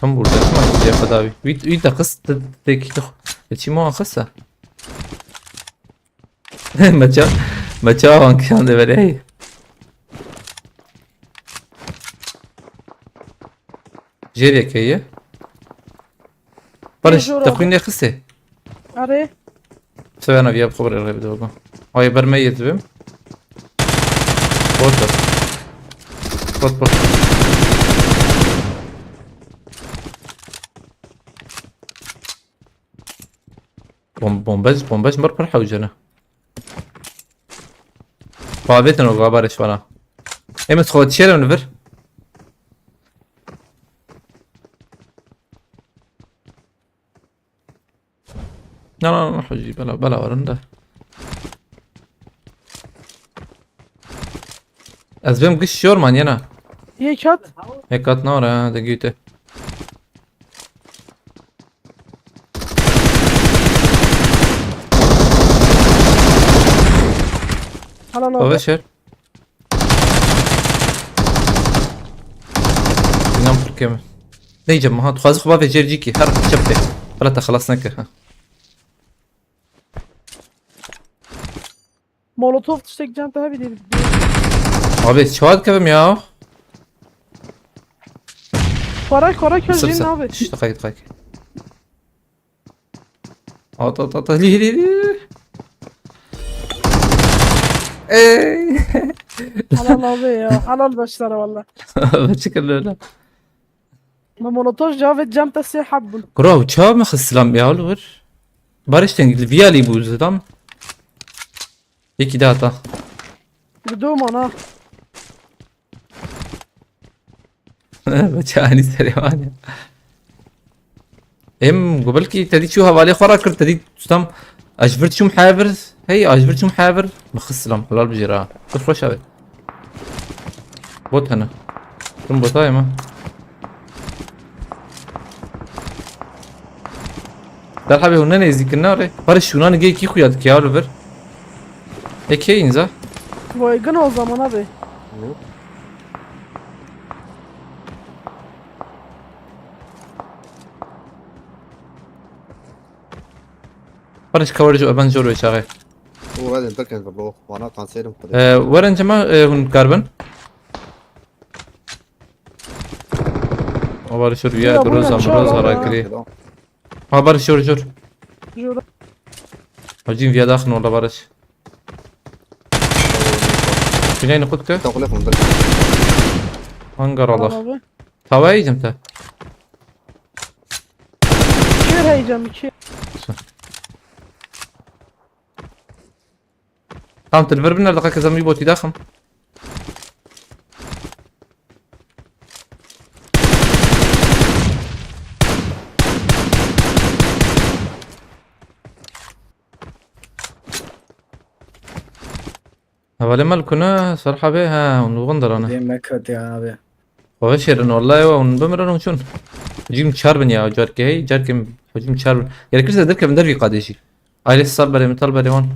Tam burada kim var diye kadar. Wî, wî de qist, de, de, de, de, çi mo qista? Meça, meça avan kişan de verey. Jêr yekeye. Barış, Jêr te abi. Xwîn nexiste. Arê. Sevena viya bi xwe birê rê bide baba. Ay ber me yê dibim. Bot bot. Bot bot. Bom-, bombaj, bombaj mir pir hewce ne. Pavetin o gabarê şwana. Em ez xwe dişêrim li vir. Na, na, na, hecî, bela, bela werin de. Ez bêm giş şor man yena. Yek hat. Yek hat nare, ha, de gîte. Hala ne Ave oldu? Şer. Inan pir kêm e. Neyce, ha, tu xwazî xwe bavê jêr cîkî, her çep tê. Bela te xelas neke, ha. Molotov tiştek can te hebî dê. Abi, çawa dikevim ya? Koray, koray, kör Sır jin sır. Abi. Şşş, dikkat, dikkat. At, at, at, at, li, li, li. Ey. Halal abi ya. Halal başlara valla. Çıkın öyle. Ma molotov cavê cem te sê heb bûn. Kuro, çawa me xistilam ya, li wir? Barış teng, li viya lî bû zidam. Yekî de hata. Bi do mana. Be çi anî serê wan ya. Em, go belkî te dî çû hevalê xwe ra kir, te dî tutam. Ez ji vir çûm heya vir. Hey, ez ji vir çûm heya vir. Bi xistilam, helal bijêra. Tu xweş avê. Bot hene. Tim botayê me. Derhebê hûn ne nêzîkin nare. Barış şûnan gê kî xuya dike ya li vir. Ê kê înza? Vay, gina o zaman abi. Barış kawar jo, ben jor ve çaxê. O, hadi, derken, bro. Bana kanserim kırdı. Ee, werin cema, e, hûn karbin. Haber şur ya, ya, droza, buyurun, droza çağır, haber ya. Kiri. Ha, Barış, şur, şur. Şur. Hacim, viya daxin orada, Barış. Güney nukut kö. Takule fındık. Hangar Allah. Tamam abi. Tavaya yiyeceğim te. İki ver heyecan, iki. Tamam, tu li vir bin, deqeke zem wî botî daxim. Hevalê me li ku ne, Serha bê, he, hûn li windir ne. Dê me ketiyan abi. Xwe veşêrin, wallahî we hûn bimirin hûn çûn. Hicîm çar bin ya, carkê hey, carkê hicîm çar bin. Gerekirse derkevin dervî qadê jî. Ailesi sal berê, min tal berê wan.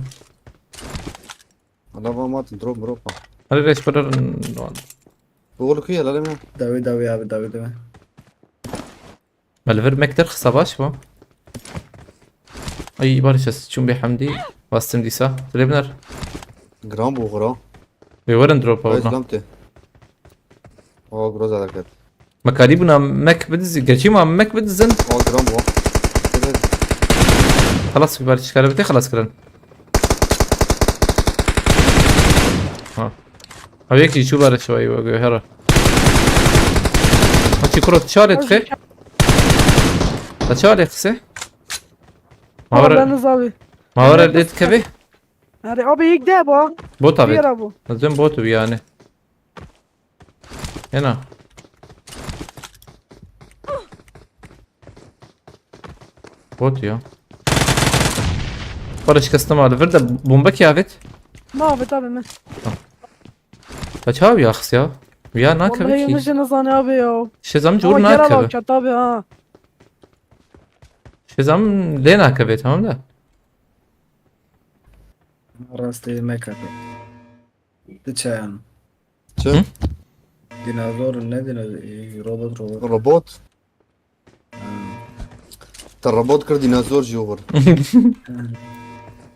Ana va matin drop drop ha. Hadi reş kurar wan. Bu oğlu kuya la leme. Davi davi abi, davi davi. Me li vir mek derxista, baş bû. Ay, Barış, ez çûm bê hemdî. Bastim dîsa. Tu lê biner. Gram bû, gram. Wê werin drop Ay, avna. Gram te. O, groza derket. Me karî bûna mek bidizî. Gerçî ma mek bidizin. O, gram bû. Xelas, bir Barış, karabetê xelas kirin. Ha. Ew yekî çû bare şivayî we guhera. Maçî kuro, tu çarê dixê? Ta çarê qise? Mawere, ben zavi. Mawere lê dikevê? Erê, abi, yek de bu. Bot abi. Diğer abi. Ez dön bot bi yani. Hena. Bot ya. Para şikestim abi. Vir de bomba ki evet. Ma abi, tabii mi? Ta çav yaxs ya. Ya nakeve Vallahi ki. Yanlış ne zanı abi ya. Şezam cur nakeve. Ama gel al abi ha. Şezam lê nakeve, tamam da. Rastê me kete. Diçe yan. Çi? Hı? Dinozor ne dinozor? Robot, robot. Robot? Ha. Te robot kir, dinozor jî xwir. Ha.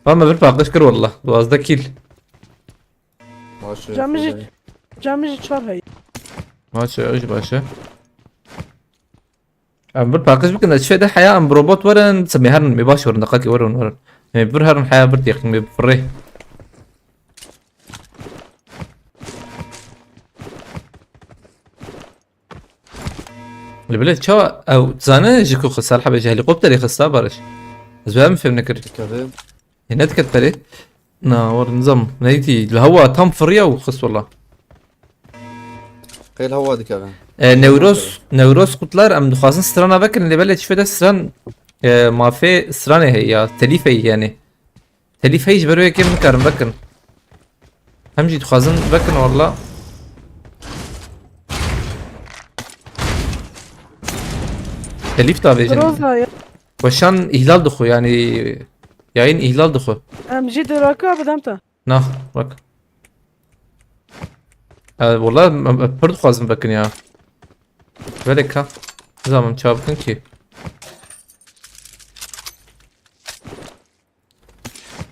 Van me bir paqij kir wallah. Duwazdeh kill. Baş e, Cemî jî, Xwedayê. Cemî jî çar heye. Baş e, ew jî baş e. Em bir paqij bikin, ez çi de heya em bi robot werin, semê herin, mê baş werin, deqakê werin, werin. Mê bir herin heya bir têqin, mê bi firê. Li bilê çawa ew zane ji ku xist, Serha bê ji helîkopterê xista, Barış? Ez wê em fêm nekir. Dikeve. Ê, nediket perê. Na, war nizam. Neytî, li hewa tam firiya û xist wala. Xêl hewa dikeve. E, Newroz, Newroz Kutlar, em dixwazin strana vekin, lê belê çi fêde stran, e, mafê stranê heye ya, telîf heye yani. Telîf heye ji ber wê yekê nikarin vekin. Hem jî dixwazin vekin walla. Telîf da vêjin. Roza ya. Weşan îhlal dixwe yani. Yayın îhlal dixwe. Em jî diraka bidem te. Na, bak. E, wala em, em pir dixwazim vekin ya. Belê ka. Nizanim çawa bikin ki.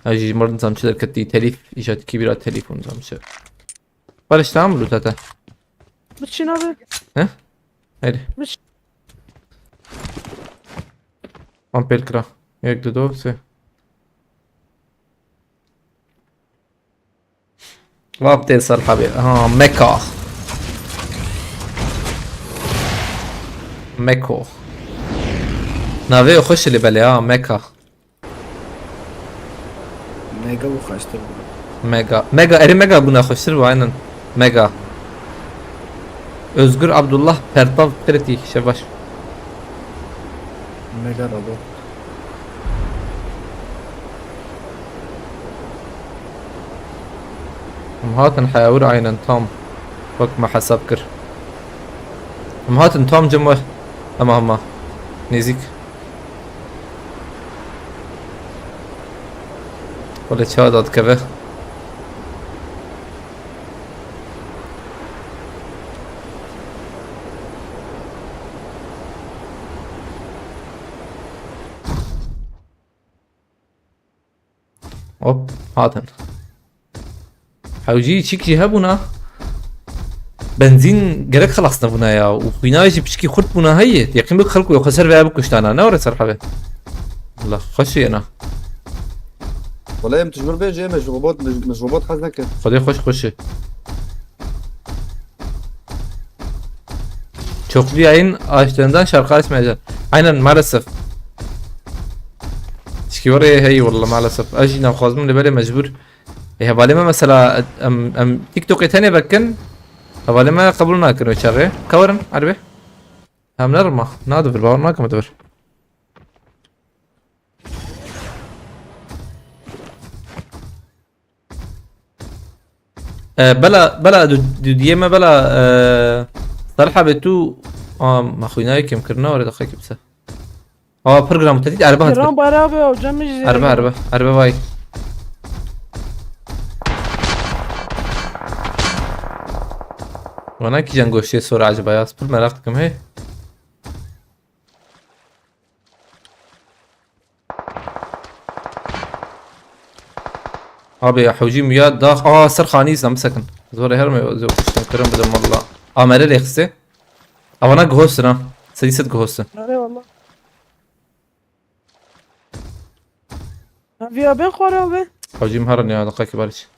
Ha jî merdin zam çi derketî telîf, îşat kibîra telîf û nizam çi. Barış tamam mı lutata? Biçin abi. He? Hadi. Biç. Ampel kira. Yek, du, do, sê. Vap tê ser hebê. Ha, Meka. Meko. Navê xweş li belê ha, Meka. Mega û xweştir bû. Mega. Mega, erê Mega bûna xweştir bû, aynen. Mega. Özgür Abdullah Pertav Kreti, şebaş. Mega robot. Em hatin heyawir aynen tam. Wek me hesab kir. Em hatin tam cem we. Hema hema. Nêzîk. Wele çawa dadikeve. Hop, hatin. Hewcî çîk jî hebûna. Benzîn gerek xelas nebûna ya. Û xwîna jî piçkî xurt bûna heye. Yeqîn bik xelk û xwe ser veya bikuştana. Ne were ser hebe. Wala xweş yena. Wala em tu ji min bêjê, me ji robot, me ji, me ji robot hez nekir. Xwedê xweş xweş e. Çoklu yayın açtığından şarkı açmayacağım. Aynen, maalesef. Tişkî were heye wala maalesef. Ez jî naxwazim lê belê mecbur. E, hevalê me mesela, em, em TikTokê tenê vekin. Hevalê me qebûl nakin wê çaxê. Ka werin, erê bê. Em nerima. Nadivir, bawer nakim divir. E, bela, bela, du, du diyê me bela, e, Serha be tu, a, me xwînayê kêm kirina, were daxekî bise. Aa, program tehdit, erbe hat. Kiran beraber hocam, biz Erbe, erbe, erbe vay. Bana ki can goştê sor acaba ya, pir merak dikim hey. Abi ya hocam ya da, aa, ser xanî izlem sekin. Zor her mi zor kuştum kırım bilim valla. Amere lexsi. Avana ghost ha. Sediset ghost. Nereye valla? Ha, viya ben xwara be. Hocam harın ya, dakika ki barış.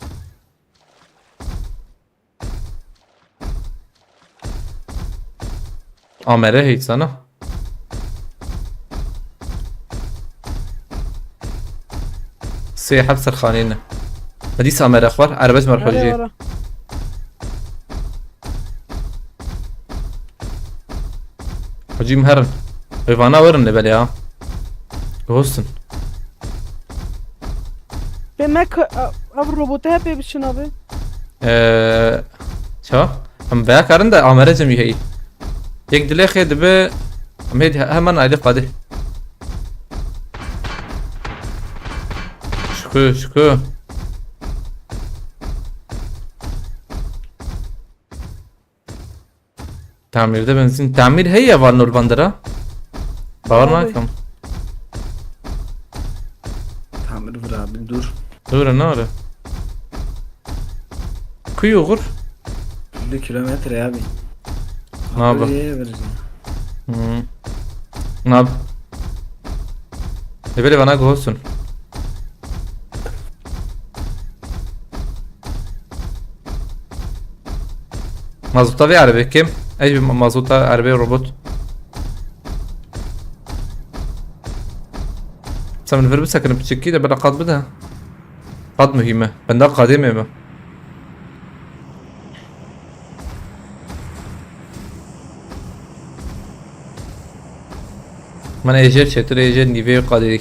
Amere heyt sana. Sê heb serxanê ne. Me dîsa me re xwar, erebe ji me re Erê hocî. Were. Hocî min herin. Ê vana werin lê belê ha. Hostin. Pê me k-, a, ev robote hep pê biçin abi. Ee, ça? Em veya karin de amere cemî heyî. Yek dilê xê dibe, em hê hemen aydê qadê. Şükür, şükür. Tamîrde benzîn. Tamîr heye van nolbandira. Bawer Abi. Nakim. Tamir vira abi, dur. Dur, ne ara? Kuyu gur. Bir kilometre abi. Ne yapı? Abi, yere vereceğim. Hmm. Ne yap? E, böyle bana gosun. Mazota vê erebê kêm. Ey, ma-, mazota erebê robot. Sen min vir bisekinin piçekî de bela qad bide. Qad muhîm e. Benda qadê me me. Min êjêr çêtir, êjêr nîvê qadî.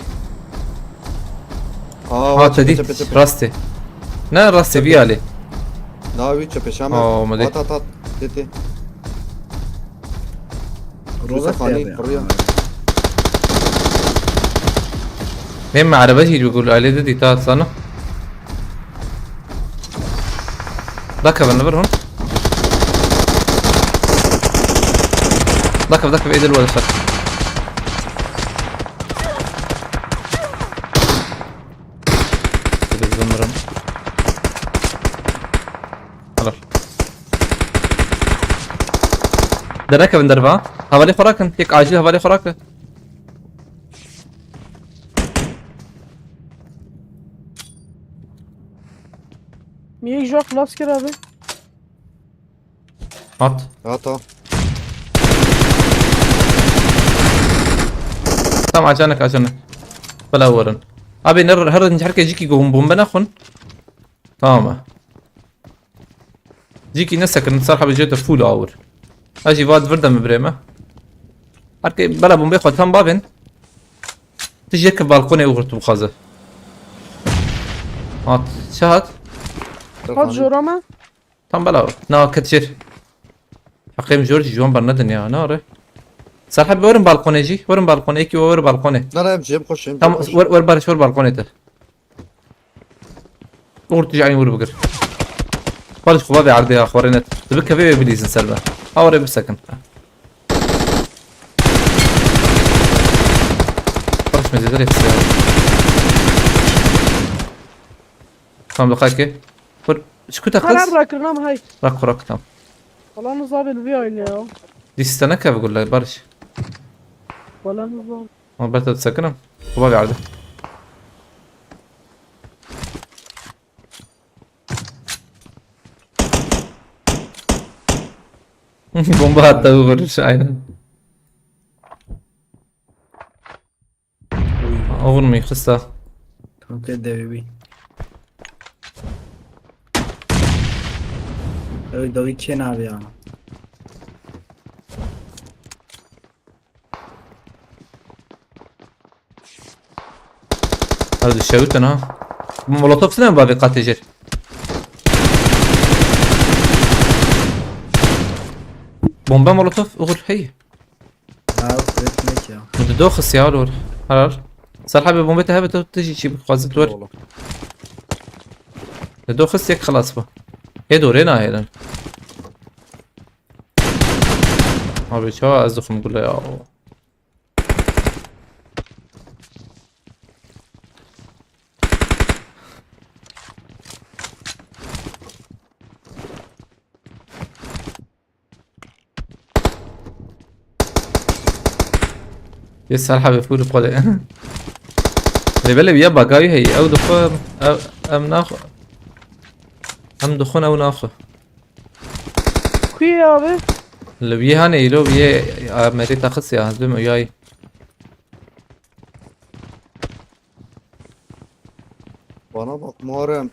Aa, Ha, wa te çepe, dît, çepe, çepe. Rastê. Ne rastê, vî alê. Na wî çepe, şame. Aa, me dît. At, at, at. Tê, tê. Robert Yusuf Hanî, ya. Piriya. Nê me erebe jî bi gul alê de dîta sana. Dakevin li vir hûn. Dakev, dakev, êdil were ser. Biz bimirim. Helal. Derekevin derva. Hevalê xwe rakin. Yek acil hevalê xwe rakin. Yek ji wan xilas kir abi. Hat. Hat o. Tamam, acanek, acanek. Bela werin. Abi, ne, her, her kê jikî ku bombe nexwin. Tamam. Jikî nesekirin, ser hebê jê te full awir. Ez jî va di vir de min birê me. Her kê bela bombê xwe tam bavên. Tu jê ke balkonê û tu bixwaze. Hat, çi hat? Hat jora me. Tam bela. Na, ket jêr. Heqê min jor jî ji wan bernedin ya, ne re? Serheb, werin balkonê jî, werin balkonê, êkî we wer balkonê. Na, na, em jê bixweşin, Tam, bixweşin. Wer, wer Barış, wer balkonê te. Uğur, tu jî eynî wir bigir. Barış, xwe bavê erdê ya, xwe rê net. Tu bikevê wê bilîzin ser me. Ha, were bisekin. Barış, me zêde rêxis ya. Tam, diqay ke. Kur, ji ku te Her qız? Her rakirina mi hey. Rak, rak, tam. Wala nizabê li vê ayne ya. Dîs te nekev gulle, Barış. Wala nizabê. Ama ben de sekinim. Kuba geldi. Bomba attı, vurmuş, aynen. Uy. Vurmayı kısa. Kanka devi bir. Öyle davi çen abi ya. Hadi şewitin ha. Molotof sene bavê qatê jêr. Bomba molotof, Uğur, hey. Ya, üretmek ya. Bu da doxis ya, Uğur. Harar. Serhabê bombe te hebe tu tijî çî bixwazit wer. Oğlum. Li doxis yek xilas bû. Hê dorê nahêlin. Abi çawa ez dixwim gule ya. Yê Serhabê fûr xwe de. Lê belê ya bagayî heye. Ew dixwe, ew, em naxwe. Em dixwin ew naxwe. Kuye abi? Li wî hane îlo wî, a, merê taxis ya, ez bim uyayî. Bana bak Muharrem.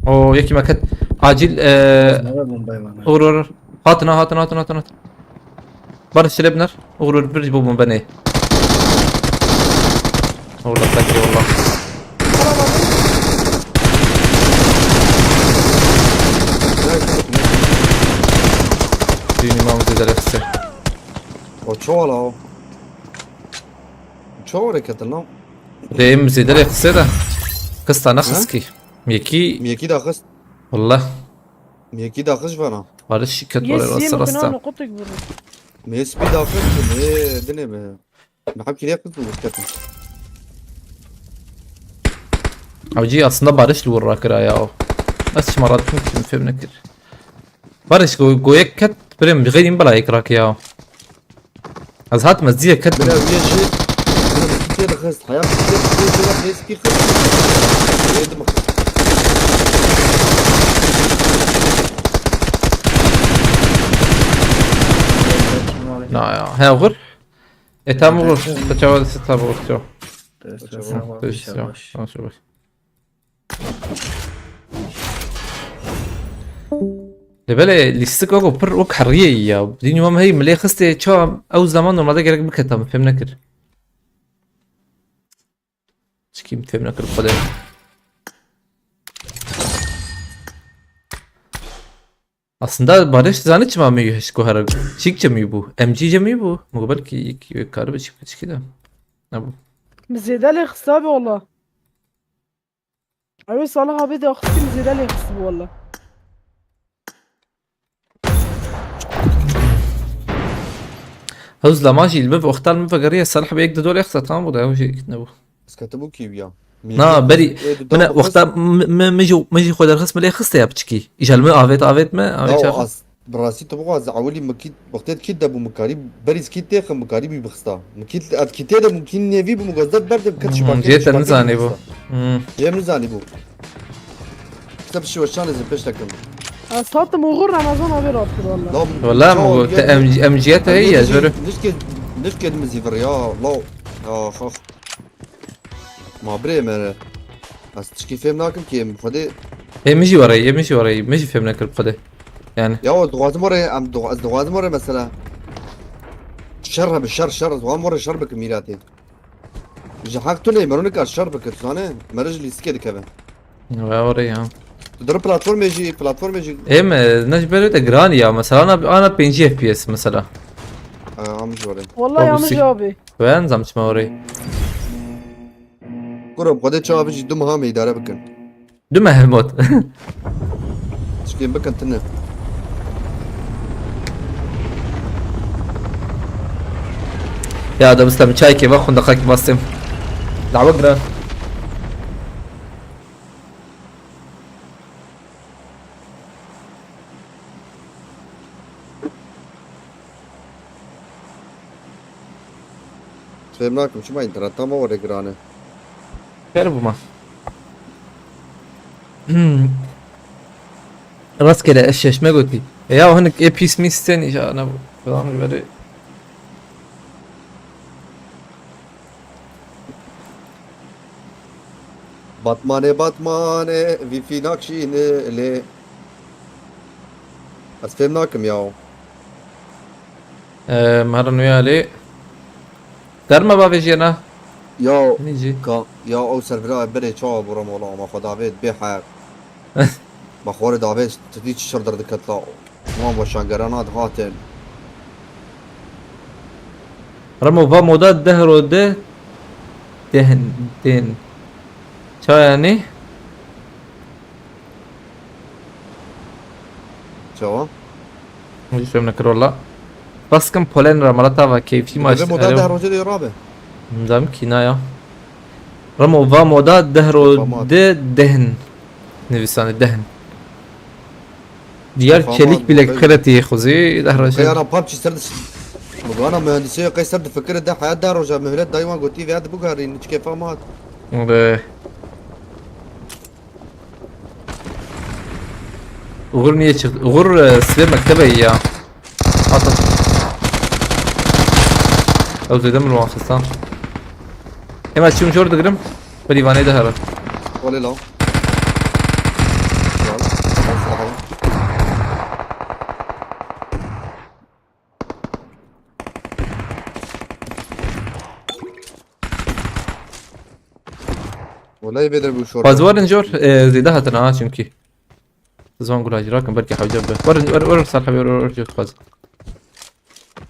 Oo, yekî me ket. Acil, e, Nerede bombayı bana? Uğur, uğur, uğur. Hatina, hatina, hatina, hatina. Barış, şile biner. Uğur, uğur, bir bu bomba ne? Uğur, la kaçıyor, Allah. Düğün imamı güzel yapsın. O çoğal o. Çawa rêketin lan? Dê em zêde rê qisê de. Qista ne Ha? Xis kî. Miyekî. Miyekî daxist. Wallah. Miyekî daxist ji vana. Barış şirket Yes, var yem rasta rasta. Kunan noqotek vurur. Mê spî daxist, mê dinê me. Me hep kiriye qist bû ketin. Avcı aslında Barış li vurra kira ya. Ez çima radkim kim fem nekir. Barış go-, goyek ket, birê min xeyrî min bela yek rakiya. Ez hatim, ez dî yek ket. Bila wî jî, bila wî jî dixist, haya wî jî dixist, wî jî dixist, wî jî dixist. Na ya, he, vur. E, tam vur. Kaçava da sita vur, çok. Tamam, tamam, tamam. Lê belê lîstik wek pir wek heriyê ya. Dînî wan hey milê xistê ça ew zaman normalde gerek biketa min fêm nekir. Çikî min fêm nekir xwedê. Aslında Barış zanî çima mi hişko her çik cemî bû. M G cemî bû. Mu belki ilk karı bir çik çiki de. Ne bu? Min zêde lê xista bi wala. Ew ê Salih abi de axistin zêde lê xist bi wala. Hewz lama jî li min wexta li min vegeriye Salih bi yek di dolê xista tamam bû da ew jî nebû. Ez ketibû kî ya? Na, berî, ê, di min dal wexta bixist. Mi, mi, mi jî, mi jî xwe derxist, mi lê xiste ya piçikî. Îja li min avêt, avêt me, avêt Ya çax. Az, bi rastî tu bixwe, ez ewilî mi kî, wextê kî de bû, mi karî, berî kî têxim, mi karî bî bixista. Mi kî, ez kî tê de bû, kî nêvî bû, mi gozdef berde, ket Hmm, şibakê, jê te şibakê nizanî bû. Bixista. Hmm. Jê min nizanî bû. Kite bi şiweşan ez ê pêş dekim. Ez hatim oxir Remezan abi rahat kir valla. La, Wala çawa mu, te gel-, M G, M G te em heye, yê zoro. Nişkê, nişkê min zî vir ya, la. Ax, ax. Ma birê me re. Ez tişkî fêm nakim ki em xwedê. Ê min jî warayî, ê min jî warayî, min jî fêm nekir xwedê. Yani. Ya o dixwazim oraya, em dixwa-, ez dixwazim oraya mesela. Şer hebe, şer, şer, ez dixwazim oraya şer bikim mîratê. Ji heq tu neyê, mero nikar şer bikir, zane, mere ji lîstikê dikeve. Ve oraya ya. Tu dir platformê jî, platformê jî. Ê me, ne ji ber de giran ya, mesela ana, ana pêncî F P S mesela. Ha, am ji oraya. Vallahi Oğlum, yanlış sik- abi. Ben zam çima orayı. Kurum, xwedê çawa bijî du meha me îdare bikin. Du meh mod. Çikên bikin tine. Ya da bistem çay ke bak xunda kaki bastım. Dawa giran. Fêm nakim, çima înterneta me were giran e? Ker bûma. Hmm. Rastgele ez şeşme gotî. E ya hinek ê pîs mîs tên îja ne bu. Falan böyle. Batmanê, Batmanê, vî fînak şîne lê. Ez fêm nakim ya. Ee, Mara Nuyali. Derma bavê jiyana. Ya, Nî jî? Ka, ya ew servera berê çawa bû Ramo la, ma xwe davêt bê heq. Ma xwarê davêt, tu dî çi şir derdiket la. Wan weşangerana dihatin. Remo va moda deh ro de dehn, den. Ça yani? Çawa? Hiç fêm nekir wala. Baskim polen ra malata va keyfî maç. Moda deh roje de rabe. Nizam kîna ya. Remo va moda deh ro de dehn. Nivîsane dehn. Diyar çelik bile xeretî xuzî deh roje. Qeyara PUBG ser dis-, Mugana mühendisê qey ser difikire de heyat deh roja mühlet daywan gotî veya dibugarî niçke famat. Be. Uğur niye çıktı? Uğur, e, size mektebe iyi ya. At at. Ew zêde min wan xistan. Ema çim jor digirim. Berî vanê de herin. Olê law. Gel. Al silahı. Olay bedir bu şorta. Xwez werin jor, e, zêde hatin ha çünkü. Zon gula jî rakin belkî hewce be. Werin, wer, wer, sar hewce, wer, wer, wer, xwez.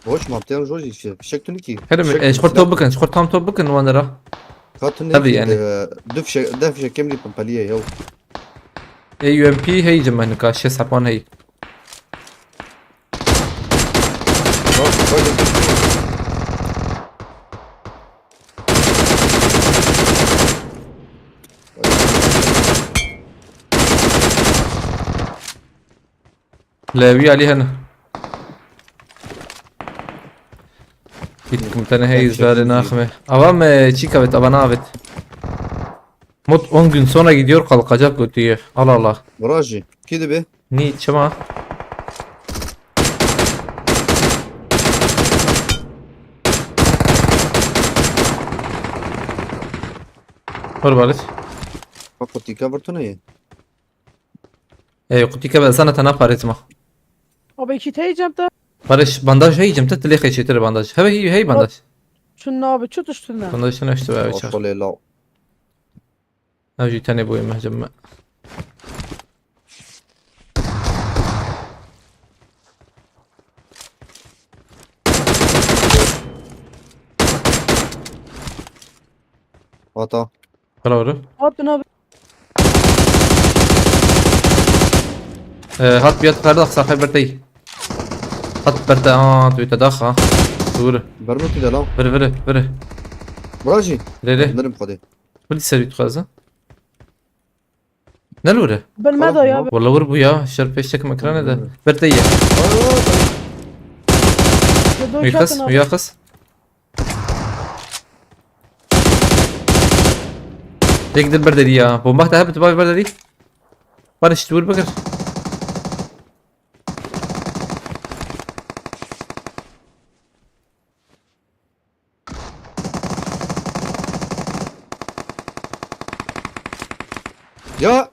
Hoş, mantığın hoş işte. Fişek tünü ki. Herim, Fişek e, tünü, ji xwe silah. Top bikin, ji xwe tam top bikin, wan dera. Ka tünü Tabii ki, yani. E, du fişek, de fişek kemli pompaliye ya. E, U M P hey cemehnika, şeş sepan hey. Bak, bak. Lê wî alî hene. Gittim tene hey zare naxme. Avam, e, çî kavet, ava navet. Mut on gün sonra gidiyor kalkacak götüye. Allah Allah. Bura jî. Kî dibe? Nî, çima? Hor balit. Bak, kutika vurtuna ye. Ey, kutika ben sana tana parêt ma. Abi, iki tey cem te. Barış, bandaj heyî cem te, tilê xê çêtir bandaj. Hebe heyî, heyî bandaj. Çun nabe, çu tişt tune? Bandaj tune işte be, abi, çar. Maşallah. Ev jî tenê bûye mehcem me. Hata. Hello, hello. Hop, ne? Ee, hat bir hat kardak, safay bertey. Hat berte, aa, tu te daxa. Dur. Bermutî de lan. Vire, vire, vire. Burajî. Lê, lê. Mirim xwedê. Vire ser bir tuxaza. Ne lure? Ben me da ya. Wala vur bu ya. Şer peştek mekrane de. Bertey ye. Aa, aa, aa. Uyaxız, uyaxız. Yek din berdedî ya. Bomba te hebe tu bavê berdedî. Barış, tu wir bikir. Ya!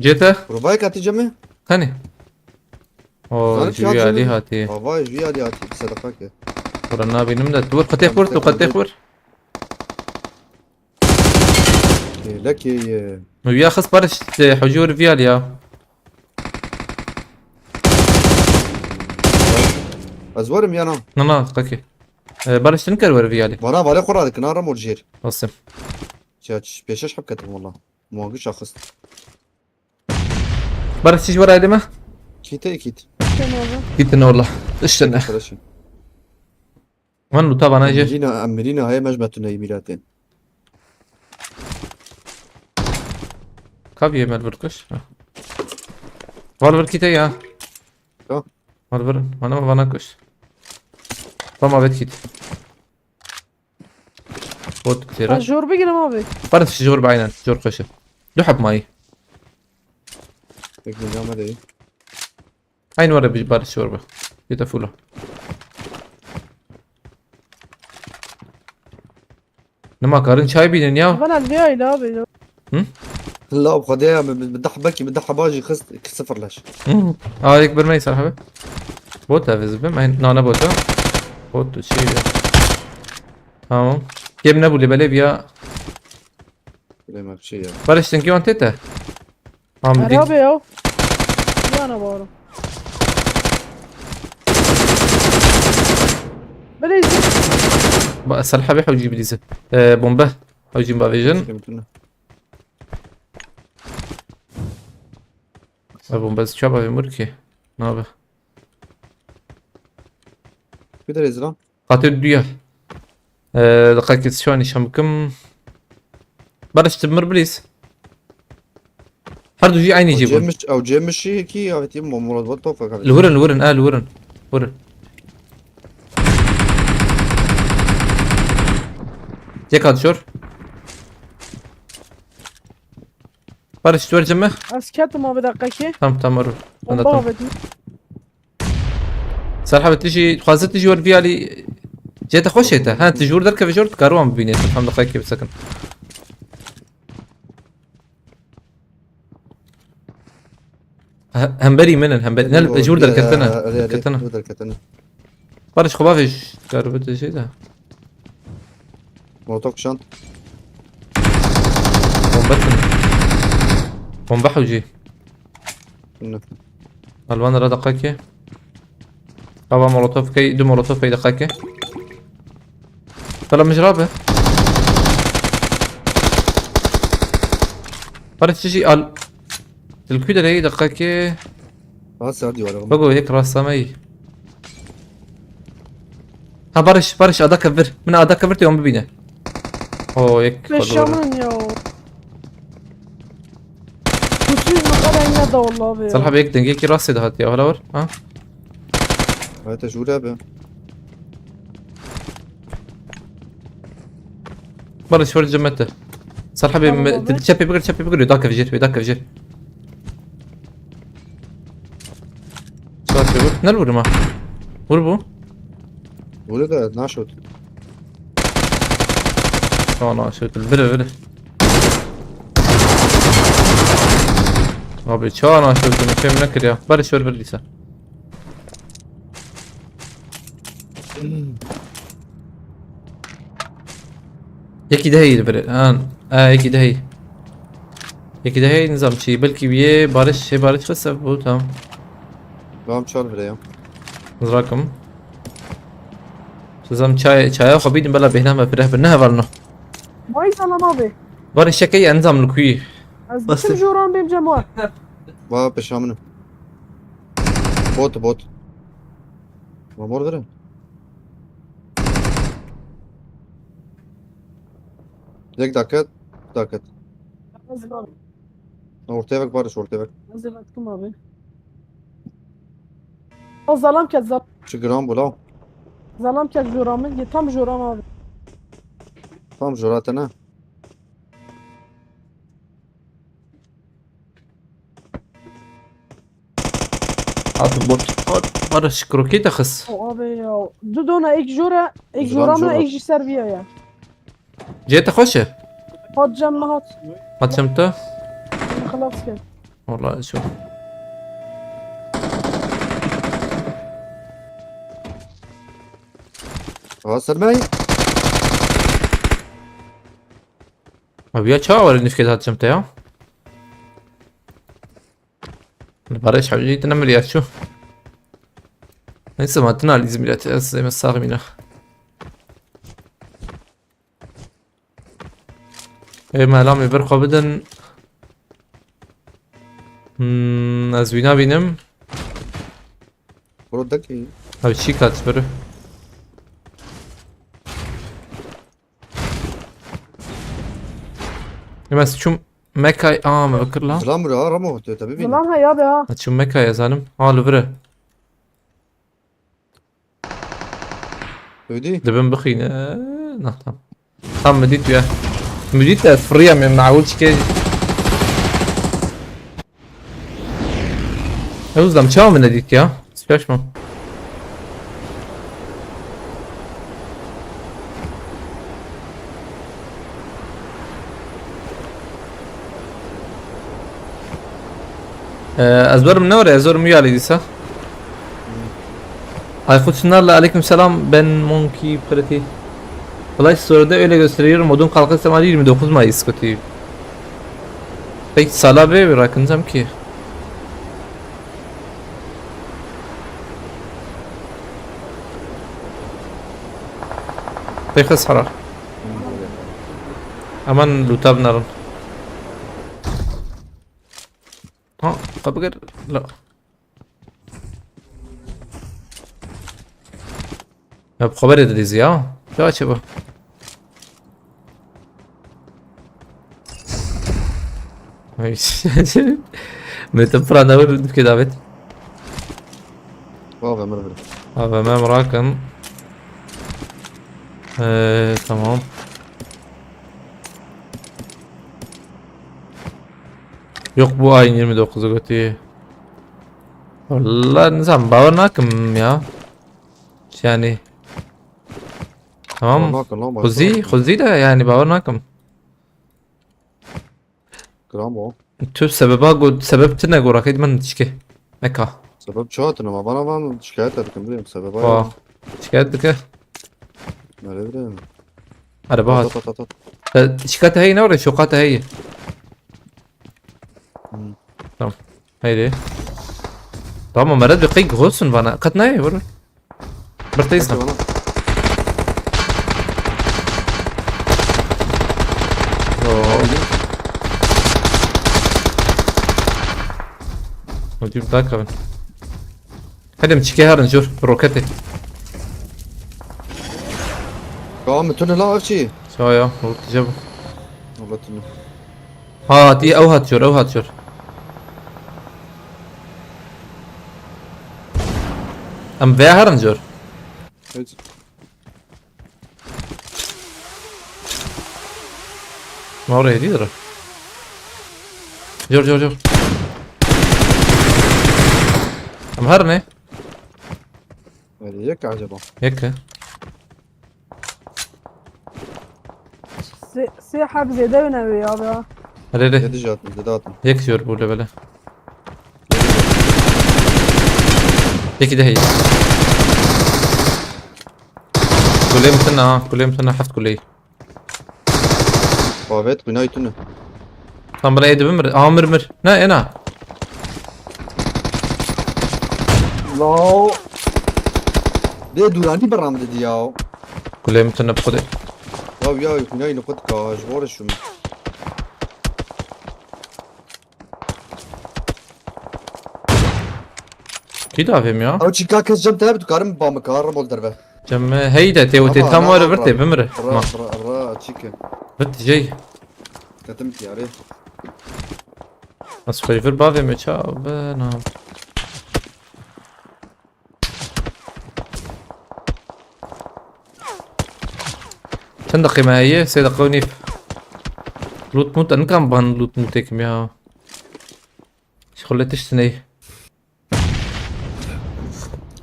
Cete? Rubayek hatî cemê? Hani? O, Zanî jüyî çaçı Ali hatî. Baba, jüyî Ali hatî. Sadaka ke. Kura nabînim de. Tu wir qetê xwir, tu qetê xwir. Lekê ye. Uyaxız Barış, e, hocî wir vî Ali ya. Ez werim ya na. Na, na, qekê. E, Barış, tu niker were vî alî. Bana vale xwe radikin, ha, Ramo jêr. Asim. Ya, ç-, pêşeş heb ketim wala. Muagiş axist. Barış, çiş were alî me? Kîte kît. Kîtin wala. Tiştine. Kardeşim. Van luta bana jêr. Emirîna, emirîna heye mejmetune mîratên. Kaviye mel bir kuş. Ha. Val bir kîte ya. Tamam. Val bir, bana, bana kuş. Tamam, evet, git. Bot Ha, tira. Jor bigirim abi. Barış, jor be, aynen, jor koşu. Du hab mayî. Peki, devam edelim. Aynı orada bir Barış jor be. Bir de full. Nima karin çay bînin ya. Bana ne öyle abi? Hı? La, bu kadar ya, min, min deh, belkî min deh heba jî xist, sıfır leş. Hı. Aa, yek bir meyser abi. Bot ev ez bim, en nane bota. Bot şey ya. Tamam. Kim ne bu lebele bir ya. Bilmem şey ya. Barış, sen ki antete. Tamam, Hadi abi ya. Yana bağırım. Böyle izle. Ba-, Salih abi hewcî bilîze. Ee, bombe. Hewcî bavêjin. Mümkün. Ba bombe çaba ve murki. Ne abi? Bir de rezil lan. Qatê duya. Ee, diqekê şiwan nîşan bikim. Barış, tu mir bilîz. Her du jî aynî jî bûn. Cêmiş, ew cêmişî kî avêtî mo-, molotof. Li wir in, li wir in, e, li wir in. Wir in. Yek hat jor. Barış, tu wer cem me? Ez ketim abi, deqekê. Tamam, tamam, dur. Bomba avêtin. Serhabe, tu jî, dixwaze tu jî wer vî alî. Cê te xweş ê te. Ha, tu ji wir derkeve jor, tu kar wan bibînî. Tam diqekê bisekin. He-, hemberî min in, hemberî. Ne, ji wir derketine. Derketine. Barış, xwe bavêj, kar bi tu jê de. Molotof kişand. Bombe tune. Bombe hewcî. Ne? Alvan ra deqekê. Ava molotof key, du molotof key deqekê. Tala min ji rabe. Barış, çi jî al. Dilkû dereyê deqekê. Rast ser dîwara. Bego yek rasta me yî. Ha, Barış, Barış, ada kevir. Min ada kevir te wan bibîne. O, yek. Beşamin ya. Kutu ne kadar ne da vallahi be. Salih abi, yek dengekî rastê de hat ya, hala var. Ha? Hayte jûre be. Barış, var cemete. Salih abi, tamam me-, abi. Çepê bikir, çepê bikir, da kevjir, da kevjir. Çar çevir. Ne vurma? Vur bu. Vur da naşot. Tamam, naşot. Vire, vire. Abi, çawa naşot, bunu fem ne kiriyor? Barış, ver, ver lise. Yekî deheyî li vir e. Ha, ha, yekî deheyî. Yekî deheyî nizam çi. Belkî wiyê Barış, şey Barış xwe sev bû, tamam. Tamam, çar vire ya. Zirakim. Nizam çay, çaya xwe bînin bela bêhna me fireh bin. Ne hevalno? Vay salam abi. Barış şekey enzam li kuyî. Ez Bastım. Biçim joran bêm Cemal. Va peşa min. Bot, bot. Va mor vire. Yek daket, daket. Ez abi. Ortaya bak Barış, ortaya bak. Ez ettim abi. O zalam ket zal-, Çi gram bu la? Zalam ket joran min, ye tam joran abi. Tam jora te ne? Hat bot. Hat. Barış krokê te xis. O abi ya. Du dona ek jora, ek Zıram jora min zor. Ek jî ser viya ya. Cê te xweş e? Hat cem me hat. Hat cem te? Xelas kir. Vallahi çok. Aa, sermey. Abi ya çawa var nifke hat cem te ya? Barış abi, jî tine mir ya şu. Neyse, ma tine al İzmir'e, ez eme sağ mina. Ê me lamê vir xwe bidin. Hmm, ez wî nabînim. Bro, dekî. Ev çî kat biri. Ê me çûm Mekay, aa me bikir la. Zilam bro, ha, Ramo, tu tabii bin. Zilam ha ya be ha. Çûm Mekay zanim. Ha, li vir e. Ödü. Dibim bixîne. Nah, tamam. Tam min dît ya. Min dît ez firiyam ya, me'ul çike. Ew zam çawa min nedît ya? Şaşma. Ee, ez werim ne were, ez werim ya dîsa. Aykut Çınar'la aleyküm selam, ben Monkey Pretty. Play Store'da öyle gösteriyor, modun kalkıp zaman yirmi dokuz Mayıs kötü. Peki sala be, bırakınacağım ki. Peki sara. Aman lutab narın. Ha, kapı gel. La. Ya bu xeberê didîzî ya. Ya çi bu? Ay, Metin Fırat ne vurdu ki davet? Abi, emir verin. Abi, hemen bırakın. Ee, tamam. Yok, bu ayın yirmi dokuzu götü. Vallahi nizam, bawer nakim ya. Yani. Tamam. Bawer nakim lan, bawer Xuzî, nakim. Xuzî de yani bawer nakim. Gram o. Tu sebeba go-, sebep tine gora kaydı ben çike. Meka. Sebep çawa tine ma bana, ben şikayet ettim, bileyim sebeba. Ba. Ya. Şikayet dike. Nereye bileyim? Araba hat. At, at, at, at. E, şikayet hey ne var? Şokat hey. Hmm. Tamam. Haydi. Tamam, meret bir kıyık olsun bana. Kat ne var? Bir teyze. Hadi bana. Oo. Hadi bir daha kalın. Hadi mi çike harın jur roketi. Ya mi tune la avçi. Sağ ya, vurdu cevap. Allah tune. Ha, di ew hat jor, ew hat jor. Em vê herin jor. Evet. Ma oraya değil. Jor, jor, jor. Em her ne? Öyle yek acaba? Yek. Sê, sê heb zêde wî newê ya be. Erê, erê. Yedi jî hatin, zêde hatin. Yek jor bû levele. Yekî de heye. Kulê min tune ha, kulê min tune, heft kuleyî. Babet, xwînayî tune. Tam bila êdî bimir. Aha, mir, mir. Ne, êna. Lao. Dê dûranî beram didî ya. Kulê min tune bi xwedê. Ya, ya, xwînayî niqut ka, ji bo re şûm. Kî davê min ya? Ew çîka kes cem te hebe, tu karim ba min ka, rebol derve. Cem me hey de tê û tê Ama tam ana were vir ra, tê bimire. Ra, Ma. Ra, ra, çîke. Vir tijey. Ketim tiyarê. Ez xwe vir bavê me ça be na. Çend deqê me heye? Sê deqe û nîv. Loot moot, nikam ban loot moot têkim ya. Şixulê tişt ney.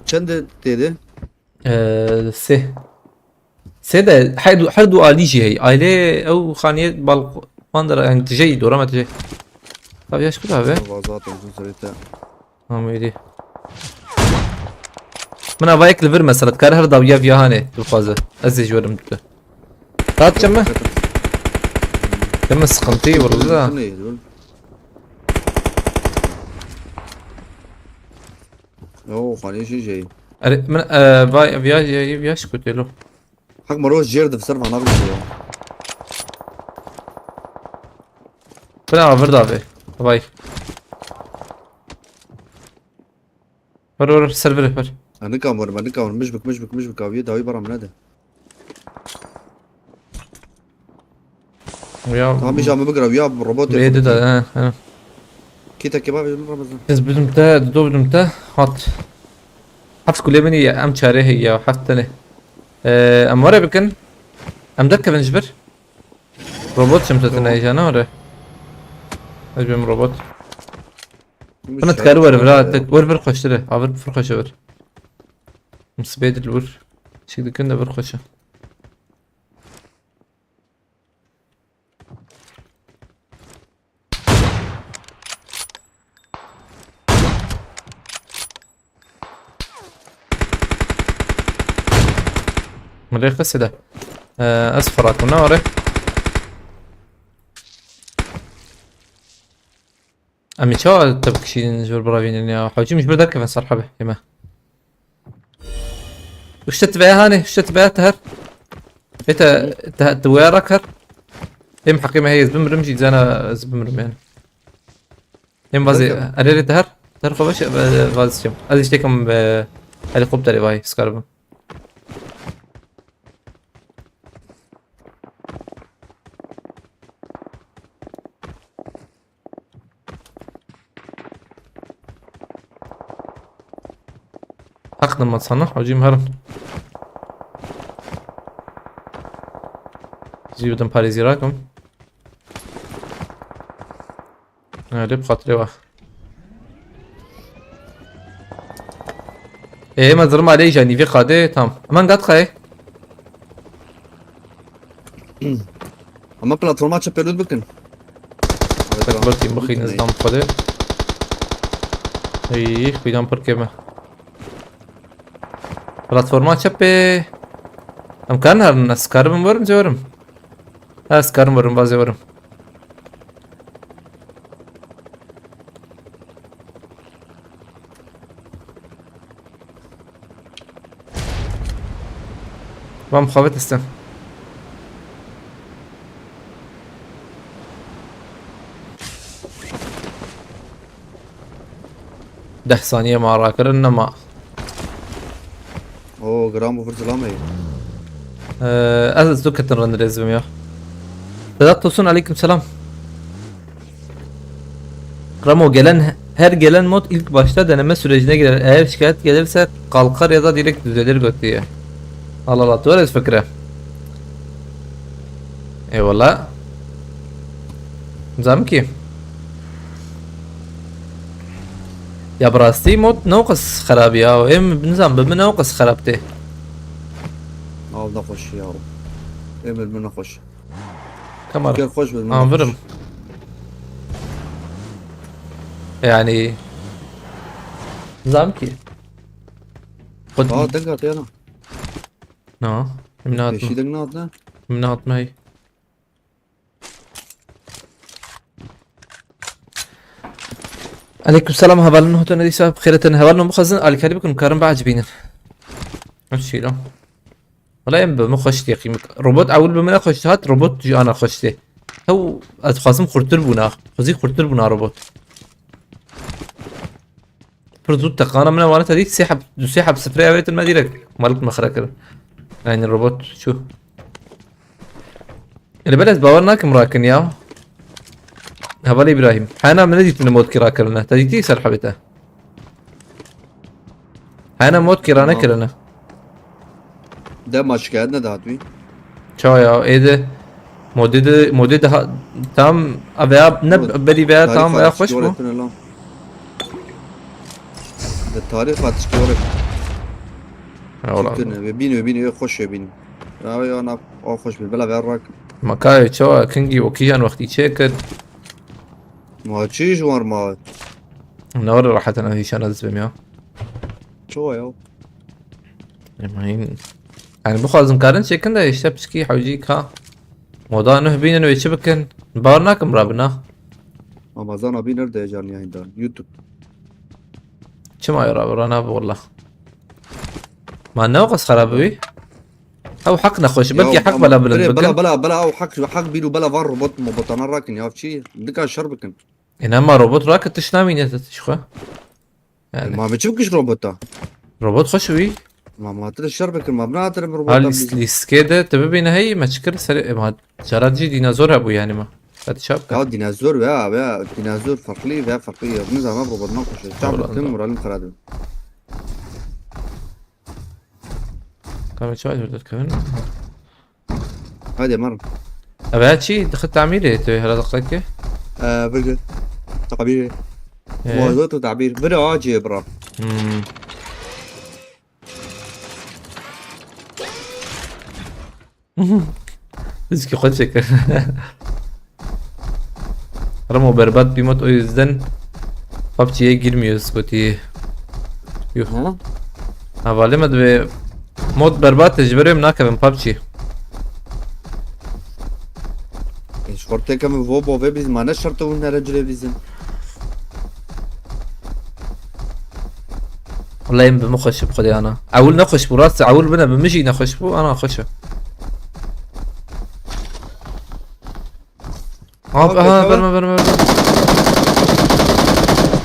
Çend tê de? Ee, sê. Sê de her du, her du alî jî heye. Ailê ew xaniyê balkon de, yani tijey, dora me tijey. Tabii yaş kuda be. Vazato uzun sürete. Amêdî. Min ava yek li vir mesela, dikare her dawiya viya hanê, tu dixwaze. Ez ê ji werim tu. Tat çi mi? Çi mi sıkıntı vurdu da. Yo, xanê jî jey. Erê, min, e, vay, viya, viya, viya şikutê lo. Hak mero jêr div ser vana biziyo. Bira, vir davê. Vay. Ver, ver, ser vir, ver. Ha, nikam ver, ben nikam ver. Mij bik, mij bik, mij bik. Aviye dawi bara min nede. Ya. Tamam, îja min bigire, ya robot Bê yapın. De, he, he. Kî te kebab yedim Ramazan? Ez bidim te, dido bidim te. Hat. Heft kulê min ya, em çare heye ya, heft tane. Ee, em were bikin. Em derkevin ji vir. Robot çim te tine Tamam. Heyecana were. Ez bim robot. Bunu tkar wer vir, ha, tek wer vir koştire. Ha, vir, vir koşe vir. Musibê dil vur. Çik dikin de vir koşe. Milê xesê de. Ee, ez firat bûna, are. Em ê çawa te bikişînin ji vir biravînin ya? Hewcî min ji vir derkevin ser hebê, yeme. Uşte tiveya hanê, uşte tiveya teher. Ê te, te, te weya rak her. Êm heqê me heye, ez bimrim jî, zana ez bimrim yani. Êm vazê, Derkevin. Erê rê teher. Teher xwe veş, e, vazê çim. Ez îştekim, e, helikopterê vay, skar bim. Heq dima sana, hocî herin. Zî bidim parêzî rakim. Ha, lê bi xatirê we. Ê, me zirim alê îja nîvê qadê, tam. Hemen gat xayê. Ama platforma çi pêlût bikin. Tek bir team bixîne, ez dam xwedê. Ey, xwîdan pir kêm e. Platforma çepê. Em karin herin, ez karim werim, zê werim. Ez karim werim, vazê werim. Van mixabet istem. Deh saniye ma rakirin nema. Oo, gram bu fırtına mı? Ee, ez, ez tu ketin rend rêz bim ya. Sedat Tosun, aleyküm selam. Ramo, gelen, her gelen mod ilk başta deneme sürecine girer. Eğer şikayet gelirse kalkar ya da direkt düzelir götüye. Allah Allah, tu fikre. Eyvallah. Zam ki. Ya bi rastî mod ne qas xerab ya. Em nizam bi min ne qas xerab tê. Al da xweş ya. Emir min xweş. Kamera. Gel xweş be, An virim. Yani. Zam ki. Xwed- Aa, deng hat yana. Na. Min hatme. Pêşî deng nat ne? Min hatme hey. Aleyküm selam, hevalin hotin edîsa, bi xêretin hevalin bixwazin, alîkarî bikin, karin biecibînin. Ev çî la. Wala em bi min xweş tê qîmik. Robot ewil bi min xweş hat, robot ji ana xweş tê. Hew, ez dixwazim xurtir bûna. Xwezî xurtir bûna robot. Pir zû teqana min e, wane te dît, sê heb, du sê heb sifrê avêtin me dîrek. Malik me xira kirin. Yani robot çû. Li ber ez bawer nakim rakin ya. Heval Îbrahîm. Hena min nedîtine modkî rakirine. Te dîtî ser hebê te? Hena modkî ranekirine. Dema şikayet nedat wî. Çawa ya? Êde modê de, modê de ha-, tam a veya ne Mod-, berî veya tarîf tam veya xweş bû. Di tarîf hat şikore. Ha, wala. Tune, we bîn, we bîn, we xweş we bîn. Ya, ya, na, o xweş bîn. Bila ver rak. Ma kayê çawa, kingî û kîjan wextî çêkir? Ma çi ji wan ma? Ne were rahat, ez hîşan ez bim ya. Çawa ya? Ema hîn. Yani bixwazin karin çêkin de işte piçkî hewcî ka. Moda nuh bînin wê çi bikin? Bawer nakim rabina. Ama zana bînir de canlı yayında. YouTube. Çima ya rabi rana bi wallah. Ma ne o qas xerab bî? Ew heq nexweş, belkî heq bela bilind bikin. Bela, bela, bela ew heq, heq bîr û bela van robot mobotana rakin ya, çi? Dika şer bikin. Ê, nema robot rake, tişt namîne te, tişt xwe. Yani. Ma me çi bikiş robota? Robot xweş wî. Ma, ma hatire şer bikin, ma bina hatire robota. Ha, lîs-, lîstikê de te bibîne hey, me çi kir serê, e, ma cara jî dînozor hebû yani ma. Hadi çap. Ya dînozor veya, veya dînozor farklı veya farklı ya. Nizam robot naxweş. Çap bikin, moralim xirab. Kamê çawa jor derkevin? Hadi, marim. Ev her çî dixi tamîrê, tu hera dixi ki? Ee, bigir. Tabîrê. Ee? Muazat û tabîr. Bira acê bira. Hmm. Dizki xwe çekir. Remo berbat bir mod, o yüzden PUBG'ye girmiyoruz, gotiye. Yuh. Hı? Havale mi dibe? Mod berbat, ji ber wê em nakevin PUBG. E, şorteke mi vo bo ve biz, ma ne şerto hûn nere cilê bizim. Wallahî em bi min xweş bi xwedê ana. Ewil ne xweş bû, rast e, ewil bine bi min jî ne xweş bû, ana xweş e. Abi, abi, aha, bekle. Verme, verme, verme.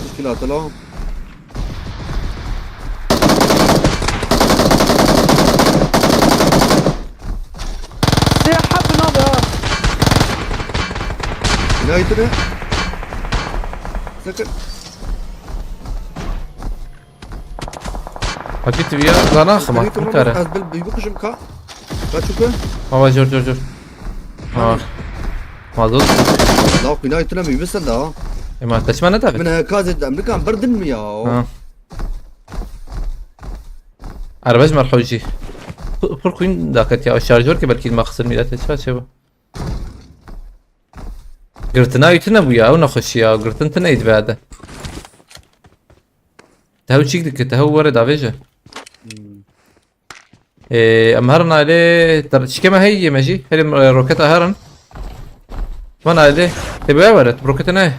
Teşkilatı lan. Sê heb bin abi ha. Günaydın. Sakın. Hakî tu ya zana xima, Hakî tu nikare. Ez bil, bil bikujim ka. Ka çukur. Baba, cor, cor, cor. Ha. Mazot. La xwîna tune mi bise da. Ema, te çima ne davet? Min heka zêde, em nikan berdin mi ya? Ha. Erbej merhewcî. Pir xwîn daket ya, şarjor ki belkî ma xisir mîlete çawa çê bu. Girtina wî tune bû ya, ew nexweşî ya, girtin tune yî dibe de. Tehew çîk dike, tehew were davêje. Hmm. Ê, em herin ailê, ter-, çike me heye me jî, herê, e, roketa herin. Çima ailê, tê bi were, tu rokete nayê.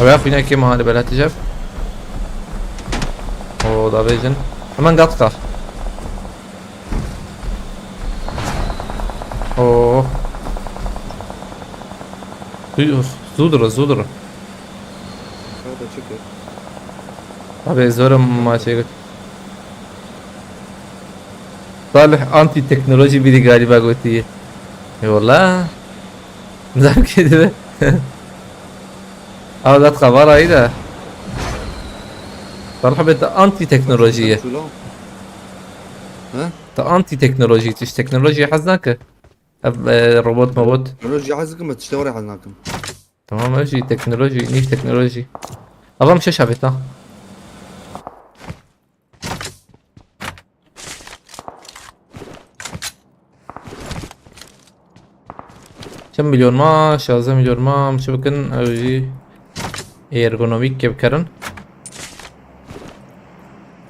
Ew ya xwîna kê me hane belatî jeb. O, davêjin. Hemen gatka. Oo. Zû-, zû dire, zû dire. Hadi çık ya. Abi, zor ama şey. Salih anti teknoloji biri galiba gotiye. Eyvallah. Nizam kedi be. Abi, gatka var ayı da. Salih abi de anti teknolojiye. Ha? Te anti teknolojî, tu ji teknolojiyê hez nake. Ev, e, robot mobot. Teknolojiyê hez dikim, ez tiştê were hez nakim. Tamam, ev jî teknolojî, nîv teknolojî. Ev em şeş avêt ha. Çend milyon ma? Şazdeh milyon ma, em çi bikin? Ew jî ergonomîk kê bikerin.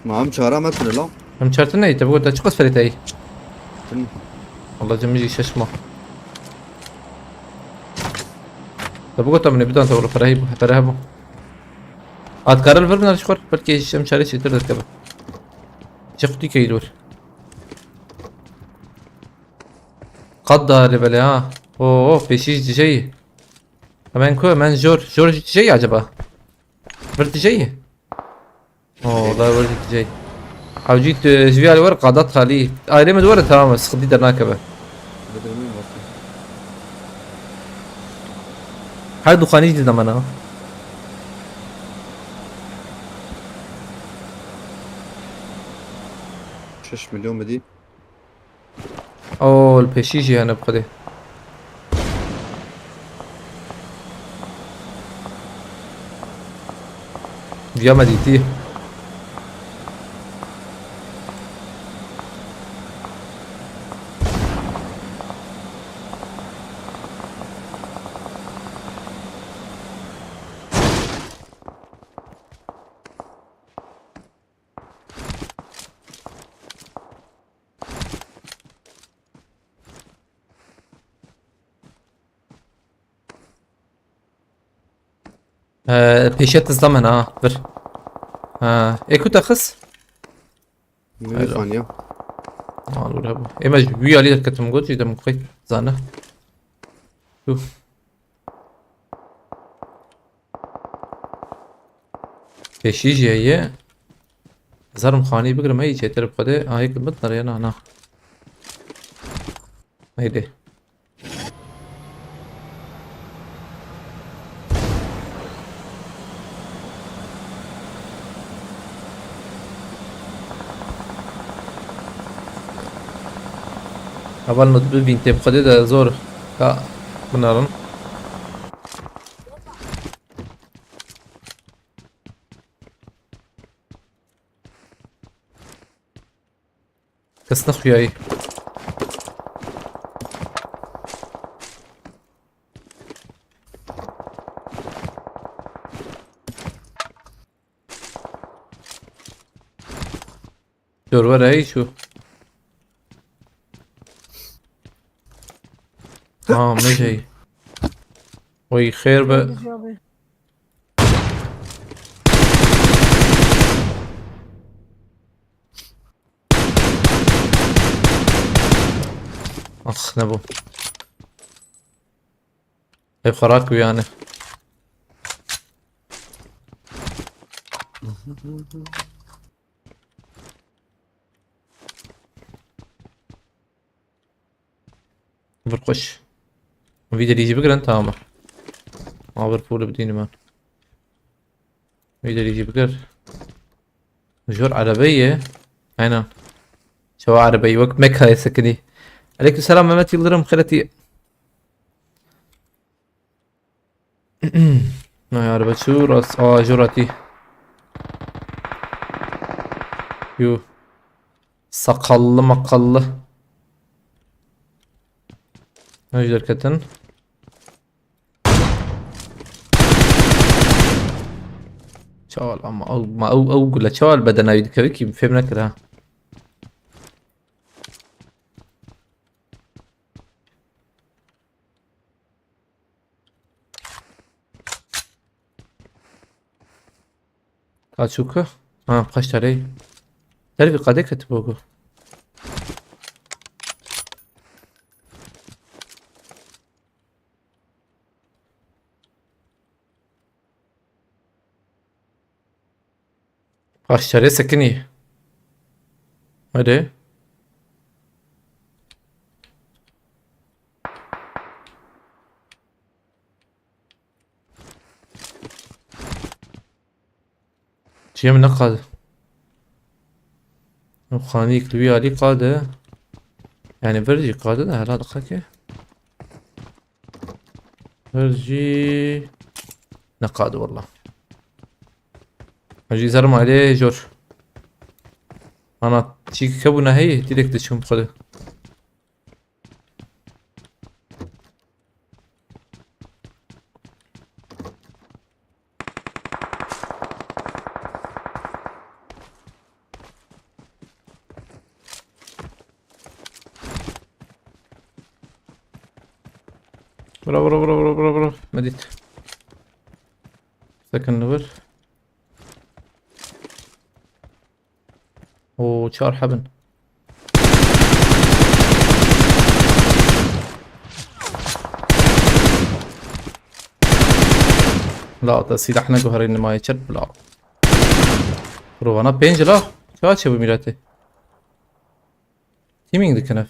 Ma em çara me tune la. Em çartin neyî, te bigota çiqas ferê te yî? Wala cem jî şeş ma. Te bigota min ê bidan te wala pere hebû, pere hebû. A dikare li vir bina ji xwe, belkî ji em çarê çêtir derkeve. Çi qutî keyî li wir. Qat da li belê ha. Oo, pêşî ji dijeyî. Hemen ku, hemen jor, jor ji dijeyî acaba? Vir dijeyî? Oo, da vir dijeyî. Hewcî tu ji vî alî wer qadat xalî. Ayrê min were tamam, sıkıntı da nakeve. Her du xanî jî demana. Şeş milyon mu dî? Oo, li pêşî jî hene bi xwedê. Viya me dîtî. Ee, pêşiya tizda min ha, vir. Ha, ê ku te xist? Nî Alo. Faniya. Mal were bu. Ê me ji wî alî derketim got, jî dem xwey zane. Tu. Pêşî jî heye. Zarim xanî bigirim, hey, çêtir bi xwedê. Ayê ki bit nereye, na, na. Neydi? Heval min bibîn tê bi xwedê de zor ka binarin. Kes nexuyayî. Dor were hey çû. Ha, mejey. Oy, xêr be. Abi. Ax, ne bu? Ev xerak bû yani. Bir xweş. Vî derî jî bigirin, tamam. Ma bir pûle bidînim ben. Vî derî jî bigir. Jor erebeyê. Aynen. Çawa erebeyî wek Mekayê sekinî. Aleyküm selam Mehmet Yıldırım, xêretî. Ay araba çû rast. Aa, jor hatî. Yo. Sakallı makallı. Ne derketin? Çal ama ew, ma ew, ew gule çal bedena wî dikeve ki fêm nekir ha. Ka çû ku? Ha, kaç tane? Dervî qadê ketibû ku? Paştarê sekinî. Hadi. Çiye min neqad. Xanîk li wî alî qade. Yani vir jî qade de hela diqeke. Vir jî neqade walla. Jî zerma lê jor. Ana çî kebûne heyî, direkt diçûm xwe de. Bura, bura, bura, bura, bura, bura. Medît. Second level. Oo, çar hebin. La, te sîlah neguherî nimayê çert bila. Rovana pênc la. Çawa çêbû mîratê? Teaming dikin ev.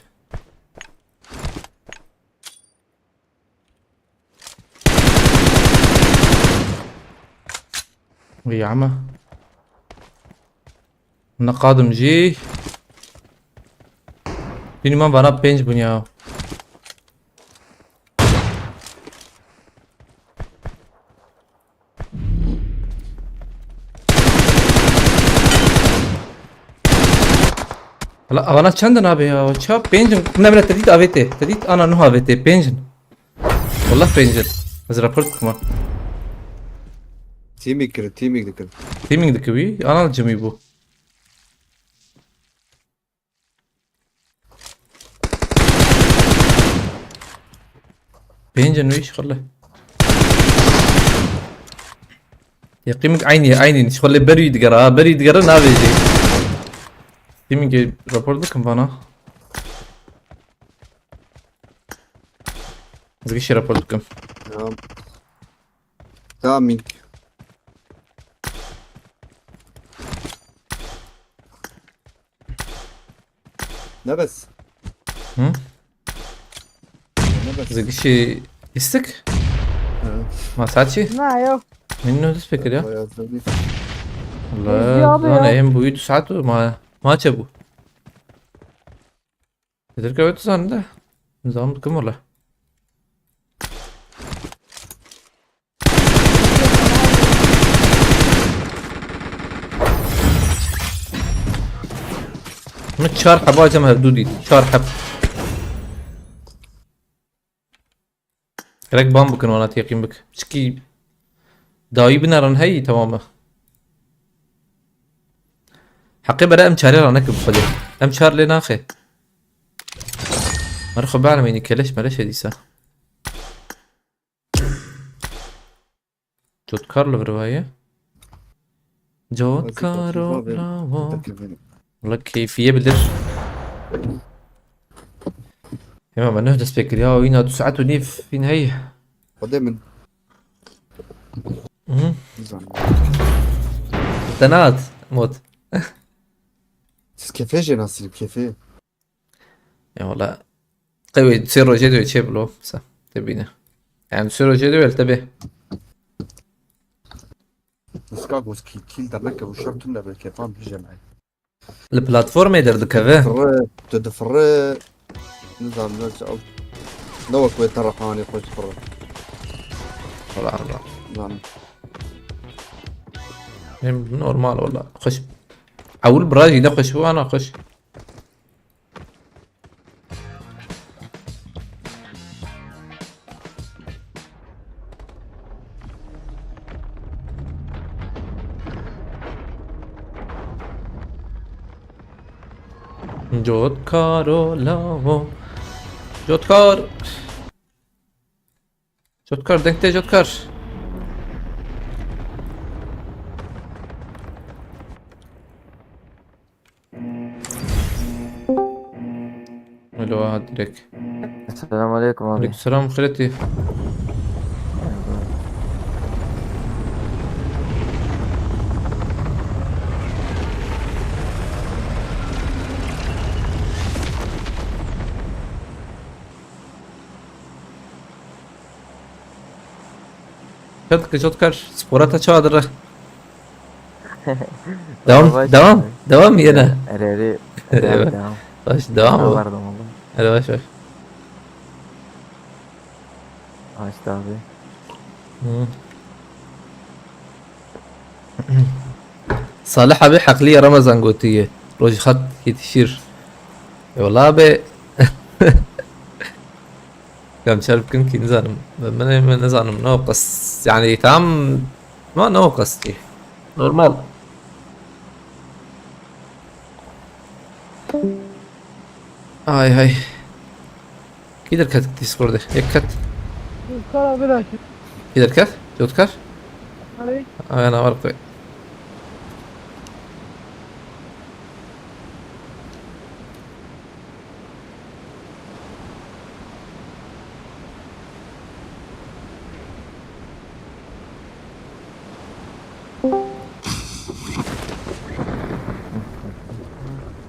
Vî eme. Niqadim jî. Bînî me vana pênc bûn ya. Hala avana çend in abi ya? Ça pênc in. Ne bile te dît avê tê. Te dît ana nuh avê tê. Pênc in. Wallah pênc in. Ez rapor dikim ha. Teaming kir, teaming dikir. Teaming dikir wî. Ana cimî bû. Pênc in wî şixile. Teaming eynî, eynî. Şixile berî digere ha. Berî digere navêjî. Teamingê rapor dikim vana. Ez gişî rapor dikim. Tamam. Tamam. Ne bes? Hı? Ne bes? Zigişi istik? Ha. Masaçi? Na, yok. Min ne dest pekir ya? Bayağı zevkli. Biz ya abi Allah, lan ya. Em bu üç saat ma, maçe bu. Nedir kavet sen de? Nizam kim ola? Min çar heba cem hevdû dît. Çar heb. Gerek ban bikin wana teqîm bik. Çikî dawî binerin heyî, temam e. Heqê bere em çarê ra nekin bi xwedê. Em çar lê naxê. Mer xwe bielmînî keleş meleş e dîsa. Cotkar li vir vaye. Cotkar o lavo. Wala keyfiye bilir. Hema me neh dest pê kiriya, wîna du saet û nîv vîn hey. Xwedê min. Hı. Nizanim. Te nehat, Mot. Siz kefê jê nasî, kefê. Ya wala. Qewê sê rojê de çê bilo. Sa. Te bîne. Yani sê rojê de wel te bê. Niska goz kî, kîl derneke û şer tune be kefan hije me. Li platformê derdikeve. Firre, tu difirre. Nizanim ne çaw. Ne wek wê te reqanê xwe difirre. Wala Allah. Nizanim. Hem normal wala. Xweş. Ewil bira jî ne xweş bû, ana xweş. Cotkar o lavo. Cotkar. Cotkar, deng te Cotkar. Alo, ha, direkt. Selamun aleyküm abi. Aleykümselam, xireti. Çat ki Cotkar, spora te çawa dire? Devam, baş devam, abi. Devam yine. Ereri, Eyvallah. Devam, devam. Baş, devam mı? Vardım oğlum. Hadi baş baş. Açtı abi. Hı. Salih abi haklı ya, Ramazan gotiye. Rojhat yetişir. E, wala abi. Em çar bikin ki nizanim. Min, min nizanim ne o qas. Yani tam ma ne o qas ki. Normal. Ay hay. Kî derket Discordê? Yek ket. Kara vira ki. Kî derket? Cotkar? Erê. Aynen, var koy.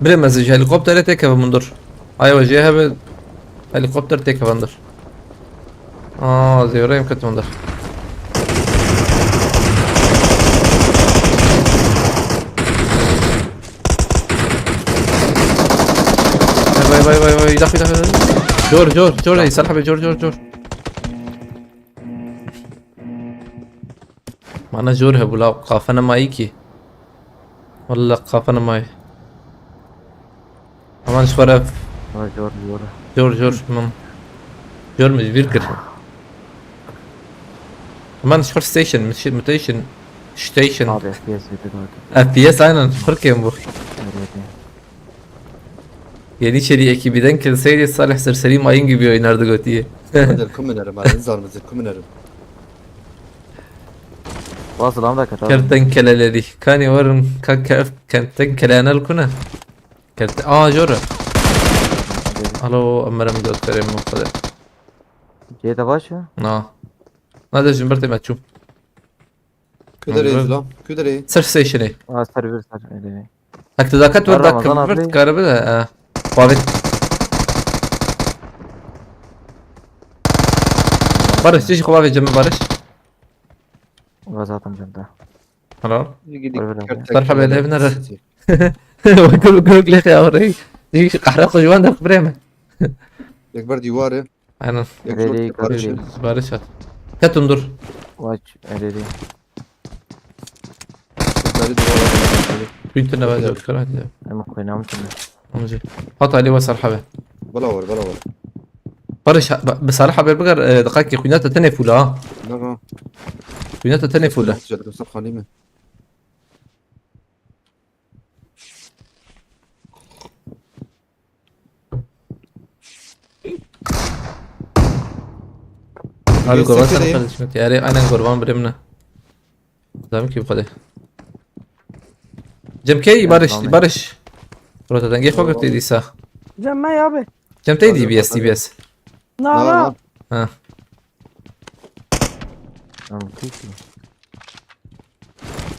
Birê, ez ji helikopterê têkevim hundir. Aya we jê hebe helikopter têkevin dir. Aa, zêwreyim ketim hundir. Vay, vay, vay, vay, vay, daxil, daxil. Cor, cor, cor, ey, Serha Bey, cor, cor, cor. Mana jor hebû la, qafe nemayî kî. Walla qafe nemayî. Aman ji xwe re. Ha, jor, jor. Jor, jor, min. Jor min ji bîr kir. Aman ji xwe station, mutation, station. Abi, F P S zêde dihat. F P S aynen, ji xwe kêm bû. Evet, evet. Yeniçeri ekibi denk gelseydi Salih Serseri mayın gibi oynardı götüye. Kuminerim, kuminerim, ben zalim kuminerim. Waz lan da kata. Kertenkeleleri. Kani varın ka-, ke-, kertenkelene kuna. Kerte-, aa, jora. Alo, Ömer'im gösterim bu kadar. Cê de baş ya? Na. Na de jim bir temet çum. Kuderê Hı. Zila? Kuderê? Sırf station'ı. Aa, server ser, öyle. Hak tu dakat ver Ramazan dak abi. Ver karabe de. Ha. Babet. Barış, tişi kubabe cemi Barış. Ulan zaten cemde. Hello. Öyle, öyle. Sarha bele evine re. Bakın, bakın, lek ya orayı. Tişi kahra kocaman da kubreme. Ekber divarı. Aynen. Yek Rêrê zor ki Barış. Barış at. Ketum dur. Vaç, erêrê. Barış dur. Bütün ne var? Yok, tamam, hadi. Em xwênam tune. Amca. Hat Ali ve Sarhabe. Bela var, bela var. Barış, ha, ba-, bi Sarhabe bigar, e, dikkat ki xwîna te tenê fûla ha. Ne ha? Xwîna te tenê fûla. Jadrosar xanî mi? Abi, Yusuf Gurban sen Bey. Kardeşim, yani aynen Gurban birimle. Zaten ki bu kadar. Cem Key, Barış, Tamam. Barış. Burada denge Tamam. Fakat dediyse. Cem Bey abi. Cem Tey Hadi D B S, bakalım. D B S. Na, Na, na. na. Ha. Tamam, peki.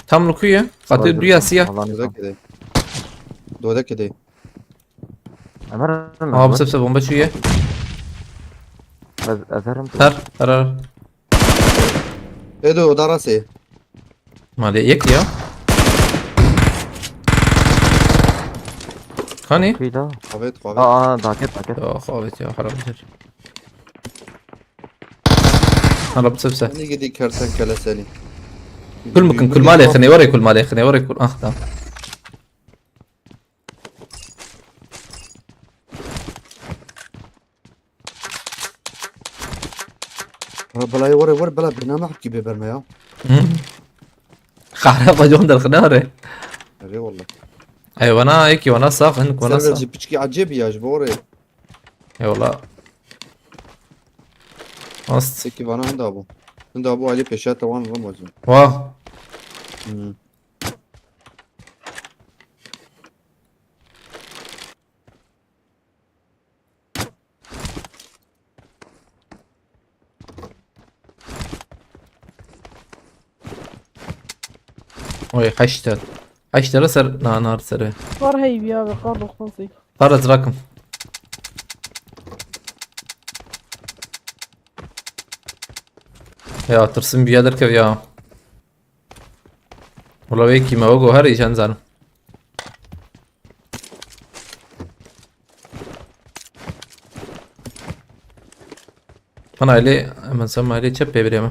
Tam lukuyu. Fatih Vardır. Duya siyah. Allah'ın Dodek izniyle. Ede. Dodek ede. Ömer Hanım Aa, bu var. Sefer bomba çüye. Ez-, ezerim. Her, her, her. Edo, darası. Mali yek ya. Kani? Kıyla. Qavet, qavet. Aa, aa, daket, daket. Ya, qavet ya, haram bir. Hala bu sefer. Seni gidi kertenkele seni. Kul mükün, kul mali xine, var ya kul mali xine, var ya kul, ah, tamam. Ha, belay were, were, bela bina mehki bê berme ya. Hı. Xahra bajon derxine are. Erê wallah. Ey, wana, eki, wana sax, hin, wana Server sax. Jî piçkî ecêb ya, ji bo were. Eyvallah. Ast. Seki vana hinda bu. Hinda bu Ali peşa tawan ramazın. Wa. Hmm. Oy, heşt. Heşt lira ser, na, nar seri. Kar heybi abi, kar doksan sekiz. Kar ez rakım. Ya, tırsın bir yadır kev ya. Wala wê kî me wego her îcan zanim. Ana elê, hemen sen elê çep pê birê me.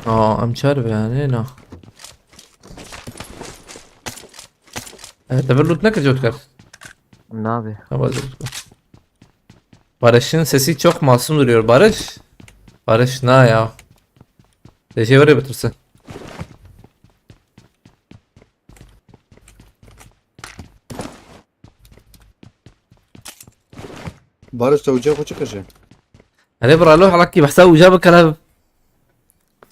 Aa, em çar be yani, na. Evet, ever loot ne kadar kar? Nabe. Tamam, hadi. Barış'ın sesi çok masum duruyor. Barış? Barış, na ya. Dece oraya bitirsin. Barış, te uca xwe çi kir jî? Erê biralo, helakî behsa uca bikene.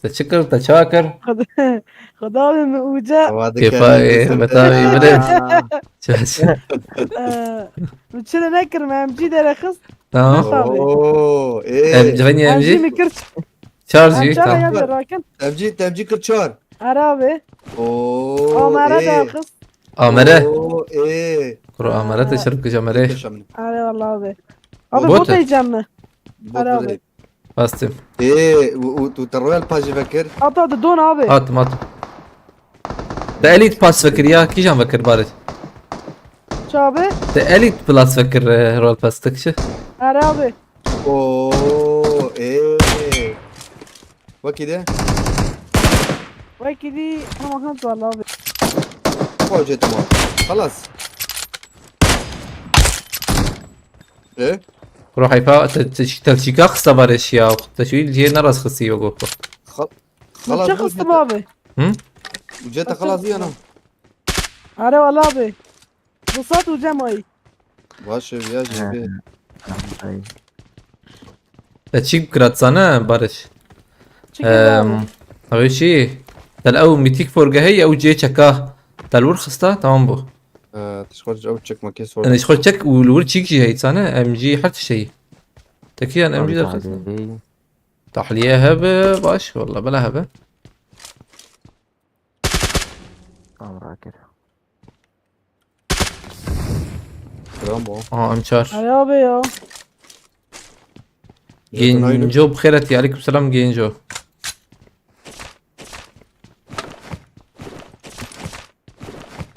Te çi kir, te çawa kir? Xweda, Xweda bi min uca. Ewa dikene, Kêfa ye, dizim beta de. Ye, bire. Çaş. Ee, min çi de nekir, min M G derexist. Tamam. Tabii. Oo, ê. Em, civên M G? M G mi kir? Çar Em G, çar tamam. Yan de rakin. M G, M G kir çar. Ara abi. Oo, Amara ê. Da kız. Amere. Oo, ê. Kuro Amere te şerif kıca mere. Yaşamını. Ara vallahi abi. Abi Bot bot e. Heyecan mı? Bot Ara abi. Bastım. Ê, u, u, tu te Royal Pass jî vekir? At at don abi. Attım, attım. Te Elite Pass vekir ya, kîjan vekir Barış? Çabi? Te Elite Plus vekir, e, Royal Pass te kişi. Ara abi. Oo, ê. Wekî de? Wekî dî hema hent vallahi abi. Hoca tamam. Xelas. E? Kuro heyfa te, te, te çîka xista Barış ya. Te şu cihê neraz xistî yok. Xal-, Xelas. Çi xistim abi? Hı? Uca te xelas yana. Are vallahi abi. Bu saat uca mayî. Baş ev ya jê bê. He. Ay. Te çîk kirat zane Barış? Çi kirat? Em, ew şî, tel ew mîtîk forge hey, ew cê çeka. Tel wir xista, tamam bû. Ee, tişxor ew çekmekê sor. Yanî ji xwe çek û li wir çîk jî hey zane, em jî her tişt hey. Tekî yan em jî Abi derxistin. Tahliye. Tahliye hebe, baş, walla bela hebe. Tamam, rakir. Bravo. Aha, em çar. Ay abi ya. Genco, bi xêr hatî. Aleyküm selam Genco.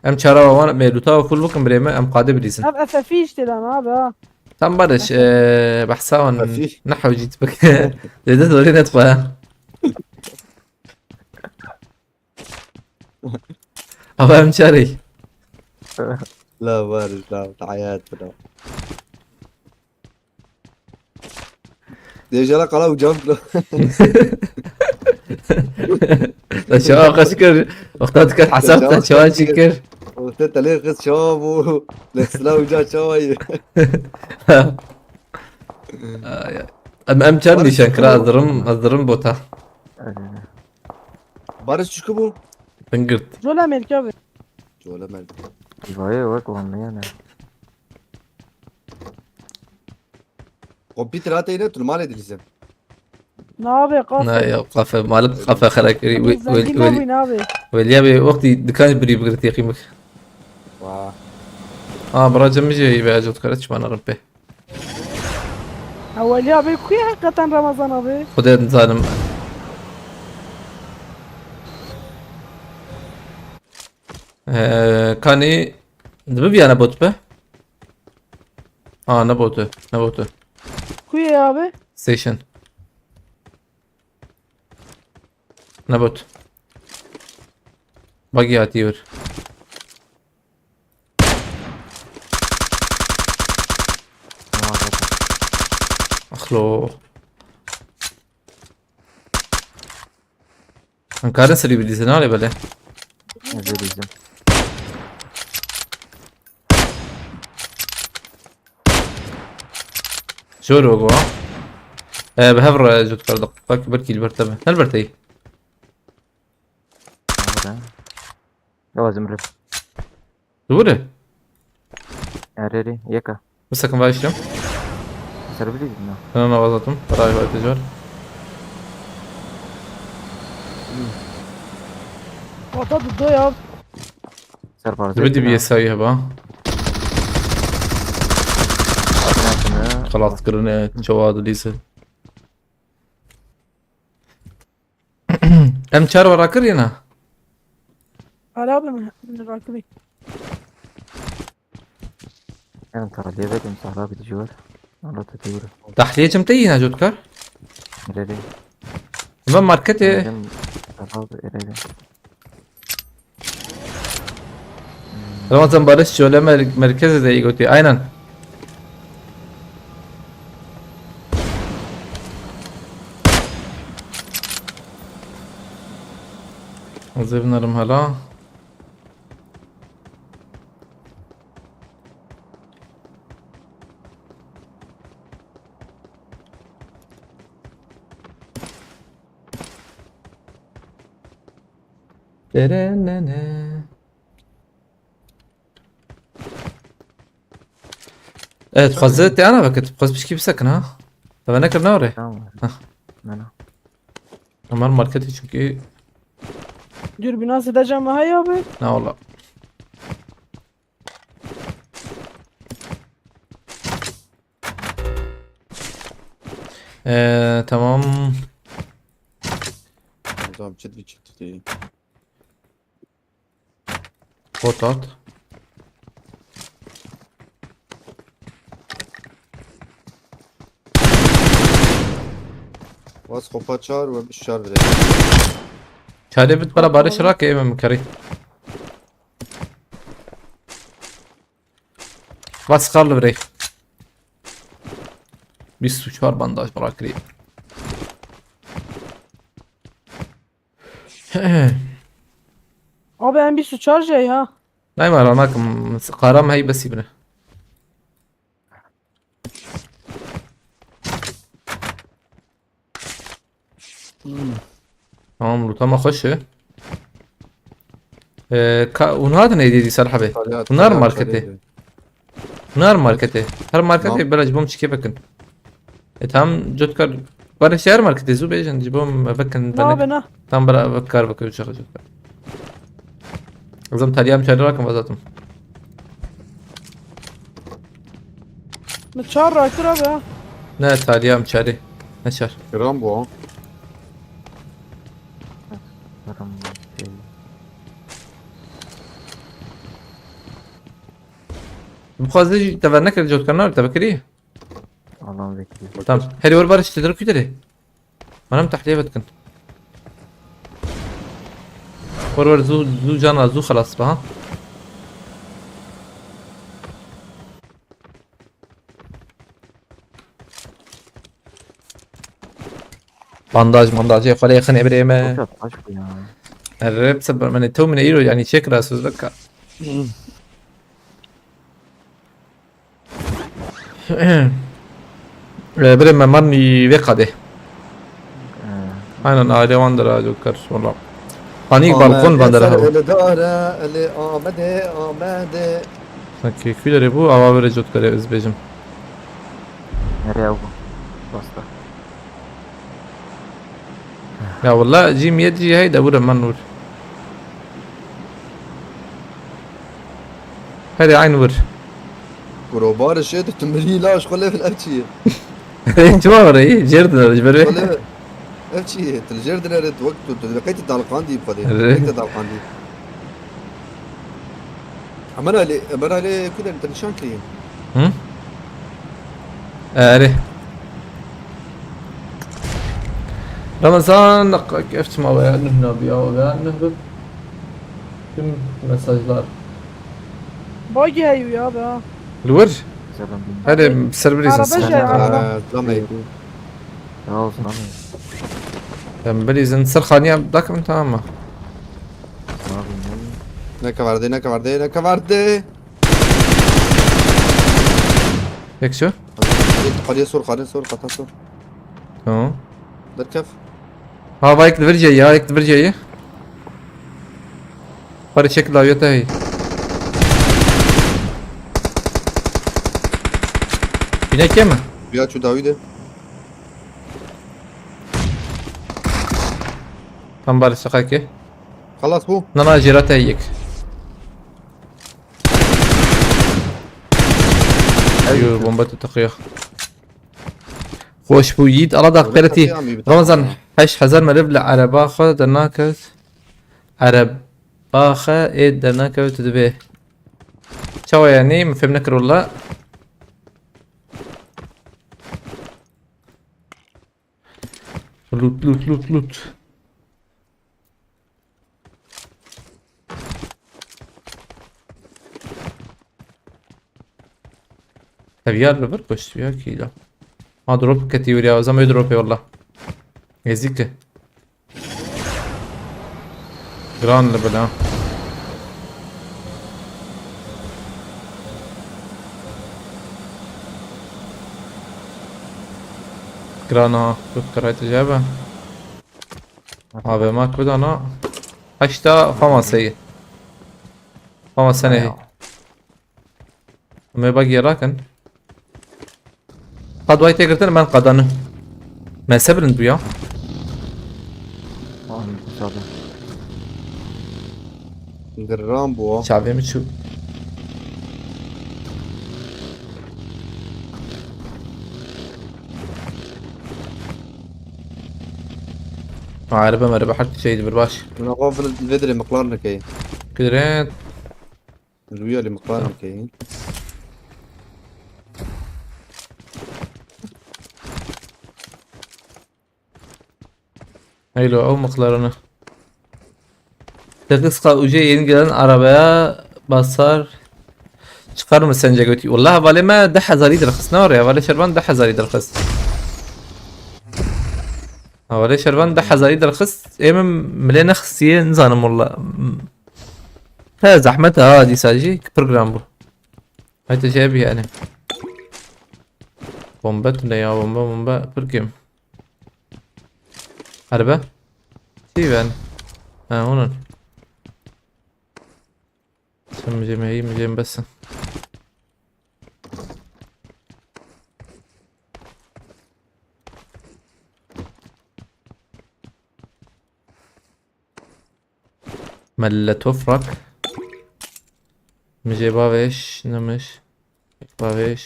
Em çara wan mêluta full bikin birê me, em qadê bilîzin. Ev F F işte lan abi ha. Tam Barış, e, behsa wan F F. Ne hewcît bik. Dede doğru net koya. Ama em çarê. La Barış, la, te hayat bira. Dêjala qala û cam bira. Te çawa qeş kir? Wexta diket hesab te çawa çî kir? Wexta telê qis çawa bû? Lexsila û ca çawa ye? Ay, ay. Em, em çar nîşan kira, ez dirim, ez dirim bota. Barış çi bû? Bingirt. Cola Melike abi. Cola Melike. Vay, bak, lan ne yani? Kompîter hate yine, tu li malê dilîzin. Ne abi, kafe. Na ya, kafe, malik kafe xera kirî. Abi, wel-, zengin wel-, nabîn wel-, abi. Weliya bê wextî dikan birî bigirtî qîmik. Wa. Ha, bira cem jî heyî be, ecot kare çima narim pê. Eweliya bê ku ye heqîqeten Ramazan abi? Xwedê dizanim. Ee, kanî dibi biyane bot be? Ha, ne botu, ne botu. Ku ye abi? Station. Ne bot. Buggy hatî wir. Axlo. Em karin serî bilîzin, alê belê. Ez ê bilîzim. Jor o go. E, bi hev re jot kar daqîqek belkî li ber te be. Ne li ber te yî? Orada. Lawazim rip. Dûr e? Erê rê, yeka. Bisekin vay işlem. Ser bilî mi? Ben ona vazatım. Para var tecrübe. Ata dudu ya. Ser parası. Dibi dibi yesayı heba. Atmasını. Xelas kirine, çawa dilîse. Em çar wara kir yena? Ara abi mi? Rakibî. Em tahliye vedim, Sahra bir civar. Allah da diyor. Tahliye çim te yena cotkar? Nerede? Ama markete. Sahra bir erede. Ramazan Barış Çöle mer-, merkezi de iyi götü. Aynen. Hazırlanırım hala. Derenene. Evet, dixwaze te ana vekit, dixwaz pişkî bisekin ha. Te ve nekir navre. Tamam. Hah. Ne, ne. Ömer marketi çünkü. Dürbün nasıl da cam haya abi? Ne ola. Ee, tamam. Tamam, çit bir çit tutayım. Pot at. Waz xopa çar ve şar bile. Çare bit para barış rak eve mi karî. Waz kar li virê. Bîst û çar bandaj bira kirî. Abi em bîst û çar jey ha. Nayma ranakim, qaram hey besî bine. Hmm. Tamam, loot ama xweş e. Ee, ka, hûn hatin êdî dî ser hebê. Hûn her marketê. Hûn her marketê. Her marketê. Tamam. Bela ji bo min çikê bikin. E, tam cotkar. Bana şey her marketê zû bêjin, ji bo me bikin. Na, bana be, na. Tam bela kar bikin, çaxa cotkar. Kızım, taliyam çare rakım zaten. Min çar rakir abi ha. Ne taliyam çare? Ne çar? Rambo ha. Rambo şey. Bixwaze jî te ver nekir, cotkar nabê, te vekirî? Alan vekirî. Tamam. Herî wer barış te der ku derê. Manam tehliyê vedikin. Wer wer zû, zû cana, zû xelas be ha. Bandaj, mandajê xwe lê xinê birê me. Çok yat, aşk ya. Erre, bi seber, yani, tew min îro, yani, çêkira sözlük ka. Ee, birê me man vê qadê. Ee. Aynen, aile wan dira, cotkar, valla. Panik balkon van dira. Amede, Amede. Sanki kulerê bû, ava verê cotkar, ez bêjim. Nereye bu? Basta. Ya wala cî miyet jî heyde wire man wir. Herê eyn wir. Kuro barişê tu, tu mirî laş xwe lê ev çi ye? Çima were yî? Jêr dine ji ber wê. Xwe lê ev çi ye? Tu li jêr dine re wek tu, tu qey tu dalqandî bi xwedê. Re. Qey tu dalqandî. Hemen alê, hemen alê ku de te nîşan kirî? Hı? Erê. Ramazan, ev çima veya nuh nabiya veya nuh bi. Tüm mesajlar. Bagi heyu ya be ha. Li wir? Hadi ser birî. Araba sen. Jî ya. Ee, tamam. Tamam, tamam. Em bilîzin ser xaniya dakim, tamam mı? Abi, ne? Ne kavarde, ne kavarde, ne kavarde? Yek şu? Xaniye sor, xaniye sor, kata sor. Tamam. Derkef. Ha, va yek li vir ceyî, ha, yek li vir ceyî. Parê çek lawiye te hey. Bine kê mi? Ya çu dawî de. Tam barê seqekê. Xelas bû. Na, na, jêra te yek. Yo, bomba te teqiya. Xweş bû, Yiğit, Allah da qeretî. Ramazan, heşt hezar meriv li ereba xwe dernakevt. Ereba xwe ê dernakevt tu dibê. Çawa yani? Min fêm nekir wala. Loot, loot, loot, loot. Heviyar li vir koştu ya kîla. Ha, drop ketî wir ya, zam drop ya valla. Ezik. Gran li bila. Gran ha, tut karayt cebe. Abi mak bidana. Heşta Famaseyê. Famaseyê. Em ê bagiyê rakin. Qad way tê girtin, ben qadani. Me se bilind bû ya. An inşallah. Giran bû. Çavê min çû. Ha, erebe merebe her tiştê dibir baş. Min xwe vê dirê miqlar nekey. Girin. Rüya li miqlar nekey. Heylo, ew miqlarını. Sekiz K uca yeni gelen arabaya basar. Çıkar mı sence götü? Wallahi hevalê me deh hezarî dirxist. Ne var ya? Hevalê Şervan deh hezarî dirxist. Hevalê Şervan deh hezarî dirxist. Ê min milê nexistiye, nizanim walla. He, zehmet ha, dîsa jî pir giran bû. Hete şey bir yani. Bombe tune ya, bombe, bombe, pir kêm. Erbe? Çi ben? Ha, onun. Sen mi cem, heyim cem besin. Melle tofrak. Mijê bavêş, nemiş. Bavêş.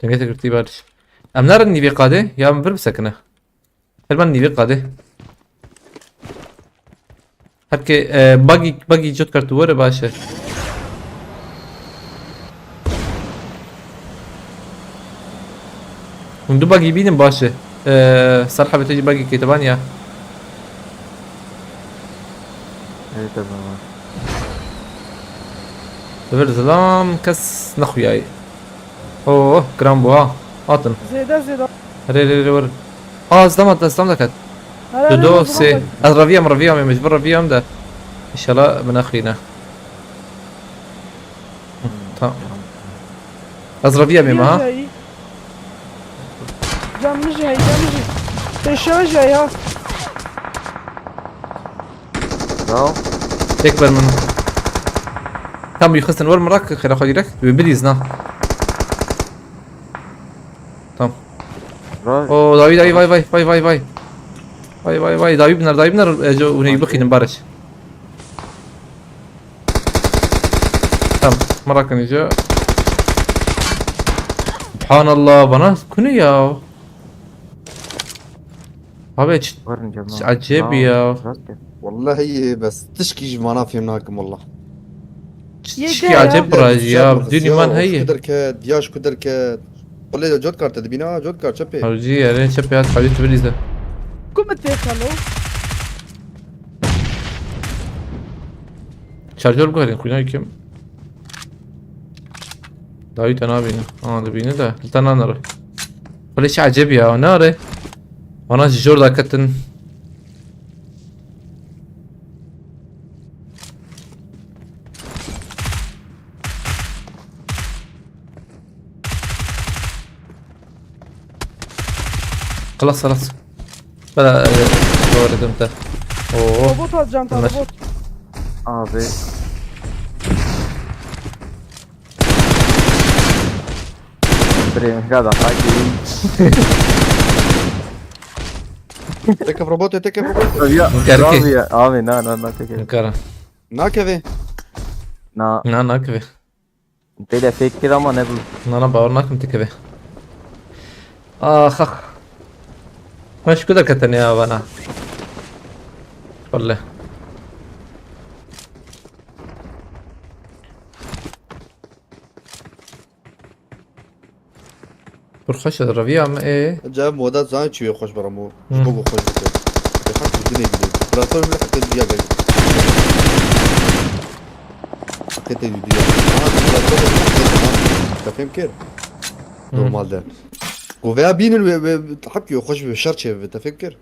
Denge te girtî bariş. Em nerin nîvê qadê, ya min vir bisekine. Her ben nîvê qadê. Her ke, e, buggy, buggy cot kar tu were baş e. Hûn du buggy bînin baş e. E, ser hebê te jî buggy kêtevan ya. Evet, tamam. Li vir zilam kes nexuyayî. Oh, giran bû ha. Hatin. Zêde zêde. Rê rê rê wir. Aa, zilam hat, zilam deket. Here Du here do bura sê. bak. Ez reviyam, reviyam, em ji bin reviyam de. İnşallah min nexîne. Tamam. Ez reviyam ême ha. Yajayî. Can min jî hey, can min jî. Te şajayî ha. Bravo. Tek ver min. Tam yıkısın, vur mırak, xêra xwe direkt. Ve bir izna. Tamam. Bravo. O, David, ay, vay, vay, vay, vay, vay. Vay, vay, vay, David bunlar, David bunlar. Ece, uneyi bakayım, Barış. Tamam, merak edici. Subhanallah, bana kunu ya. Abi, ç- Varın canım. Acayip ya. Wallahi bes tişkî ji mana fêm nakim wallah. Çişkî acayip birajî ya. Dünî man heye. Ku derket, diyaş ku derket. Wallahî cot kar te dibîna, cot kar çepê. Hawcî, erê çepê hat, hawcî tu bilîze. Ku min tê xelo? Şarjör guherîn, xwîna kim? Dawî te nabîne. Ana dibîne de. Li te nanere. Xwelê çi ecêb ya. Nare. Wana ji jor daketin. Xelas, xelas. Bela, e, doğru te. Oo. Robot alacağım ta Ömer. Robot. Abi. Birê min gada haki. Teke robotê, teke robotê. Ya, Gerçek. Abi ya, abi na na na teke. Nkara. Nakeve. Na. Na, nakeve. Tele fake kir ama ne bu? Na, na, bawer nakim te keve. Ax, ax. Meşku da ketene ya bana. Vallahi. Pir xweş e, reviya me ê. Ca moda zan çi wê xweş bira mo. Hı. Ji bo ku xweş bike. Bi hak bi dinê bide. Platform bile hak diya gel. Hak te diya. Ha, platform hak te diya. Te fêm kir. Hı. Normal de. Ku veya bînin ve, ve hak yo xweş bi şer çê ve te fêm kir.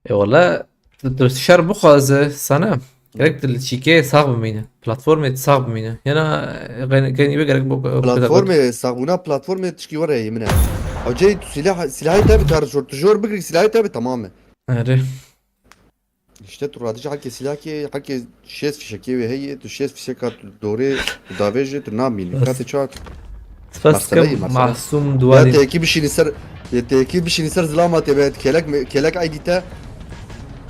E wala, tu, tu şer bixwaze sana. Gerek tu li çîkê sax bimîne. Platformê sax bimîne. Yana, e, gen-, genî be gerek bu, bu kadar. Platformê saxbûna platformê tişkî were ye min e. Hocey, tu silah, silahê te bi, tu jor, tu jor bigirî, silahê te bi, tamam e. Erê. İşte tu radî ji herkê silahkê, herkê şêst fişekê wê heye, tu şêst fişeka tu dorê, tu davêjê, tu namînî. Bes. Katê çar. Spas Mesele kim iyi, mesele. Mahsum Ya Duwalî. têkî bişînî ser, ya têkî bişînî ser zilama tê be, kelek me-, kelek aydî te.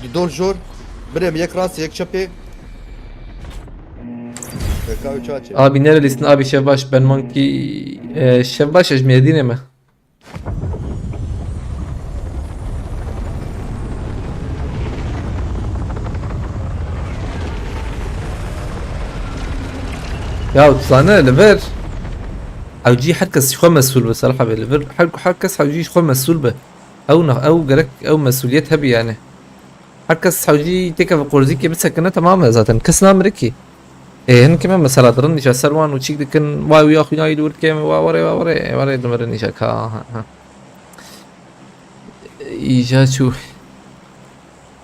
Du dol jor. Birê mi yek rast, yek çepê. Peka üç açê. Abi nerelisin abi, şev baş, ben Monkey, e, şev baş, ez Mêrdînê me. Ya tu zane li vir hewcî her kes ji xwe mesûl be, Serha be, li vir her, her kes hewcî ji xwe mesûl be. Ew na, ew gerek, ew mesûliyet hebî yani. Her kes hewcî têkeve qorzîkê bisekine, temam e zaten. Kes namire kî. Ê, hin kime mesela dirin nîşa ser wan û çîk dikin, vay wî axwînayî li wir kêm, wa were, wa were, were dimirin nîşa ka, ha, ha. Îja çû.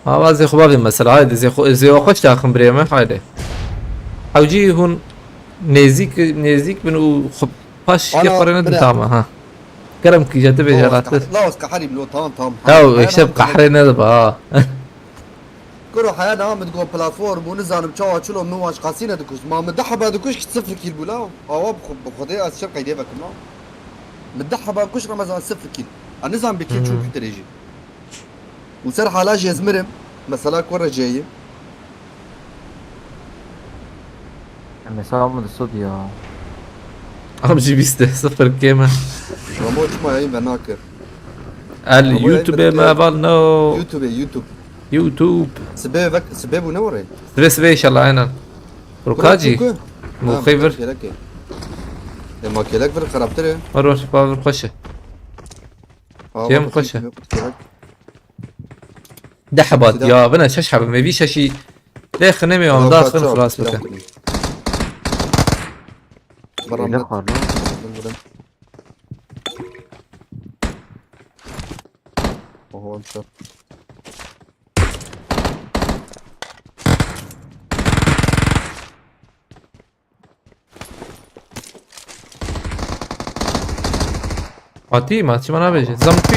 Ava zê xwe bavê mesela, haydi zê xwe, zê xwe xweş daxin birê me, haydi. Hewcî hûn nêzîk, nêzîk bin û xwe paş kê Ana, xwe rê nedin bira. Tamam ha. Kerem ki îja tu bêje rahat. Laos kahrî bilo, tamam, tamam. Ya Hayır, işte hayır, qehrê nediba ha. Kuro heya niha min digot platform û nizanim çawa çilo min wan ji qasî nedikuşt. Ma min deh heba dikuşt ki sıfır kill bû la. Awa bi xwe, bi xwedê ez şer qeydê vekim la. Min deh heba kuş Remezan sıfır kill. A nizam bi kê çû Hmm. kutirê jî. Û ser hala jê ez mirim. Mesela ku receyê. Em hesabê min di sod ya. Am jî bîst e, sıfır kêm e. Ramo çima yayın ve nakir. El Ama YouTube yayın me val no. YouTube, YouTube. YouTube. Sibê vek, sibê bu ne orayı? Sibê sibê inşallah aynen. Rukacî. Kuku. Bu Ha, xeyvir. kelek e. E ma kelek vir xerabtir e. Var var var, xweş e. Aa, Kêm bak, xweş e. kelek. Deh hebat Silah. Ya bine şeş hebe, me vî şeşî. Lê xine me Tamam, wan da kaç xin yok, xilas silah bikin. bulayım. Barra Öyle mit. karlı. Oho, one shot. Hatî ma çima nabêje? Zam tu.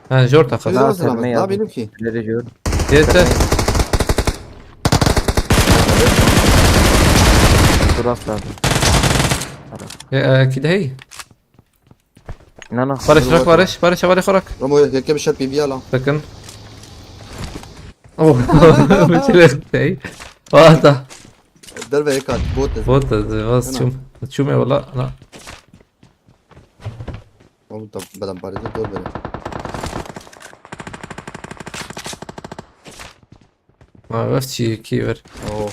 Ha, jor taxet. Biraz Daha hazır abi, sermeye daha aldım. benim ki. Nereye diyor? Yeter. Burası lazım. E, e, kidey. İnanın. Barış, rak Barış, Barış, Barış, rak. Ramo yeke bir şey P V ala. Bakın. Oh. Bitirek dey. Vata. Derve yek at, bot ez. Bot da, was çum. Çum ya valla. Na. Oğlum da bedem parede dur böyle. Ha, weft çi ki ver. Oo.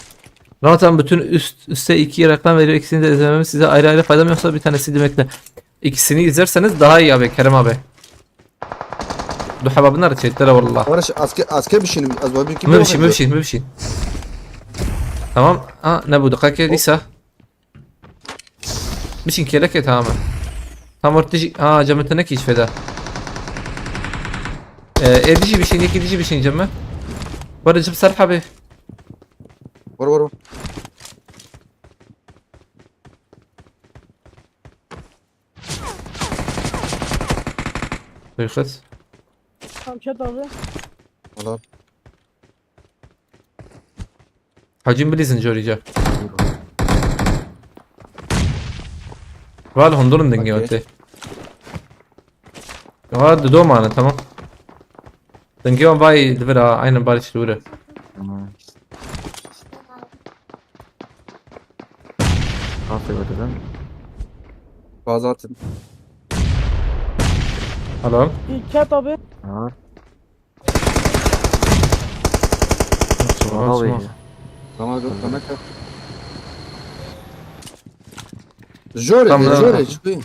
Zaten bütün üst üste iki reklam veriyor. İkisini de izlememiz size ayrı ayrı fayda mı yoksa bir tanesi demekle? İkisini izlerseniz daha iyi abi Kerem abi. Du heba bunlar çetlere valla. Barış asker, asker bir şey mi? Az bir kim Mı bir şey, mı bir şey, mı bir şey. Tamam. Ha, ne bu? Dakika diyse. Bir şey kelek et tamam. Tam orta şey. Ha, camı tenek hiç feda. Ee, edici bir şey, edici bir şey camı. Bu arada cıp sarf abi. Vur vur vur. Dikkat. Tamam, çat abi. Alar. Hacim bilirsin Jorica. Val hundurun denge Okey. öte. Var da dom anı tamam. Denge on vay divir ha aynen barış dure. Tamam. Nasıl götürdün? Bazı atın. Alo. İlk çat abi. Ha. Tamam, Tamam. tamam. Tamam dur tamam. Jore, Tamam. jore çıkıyor.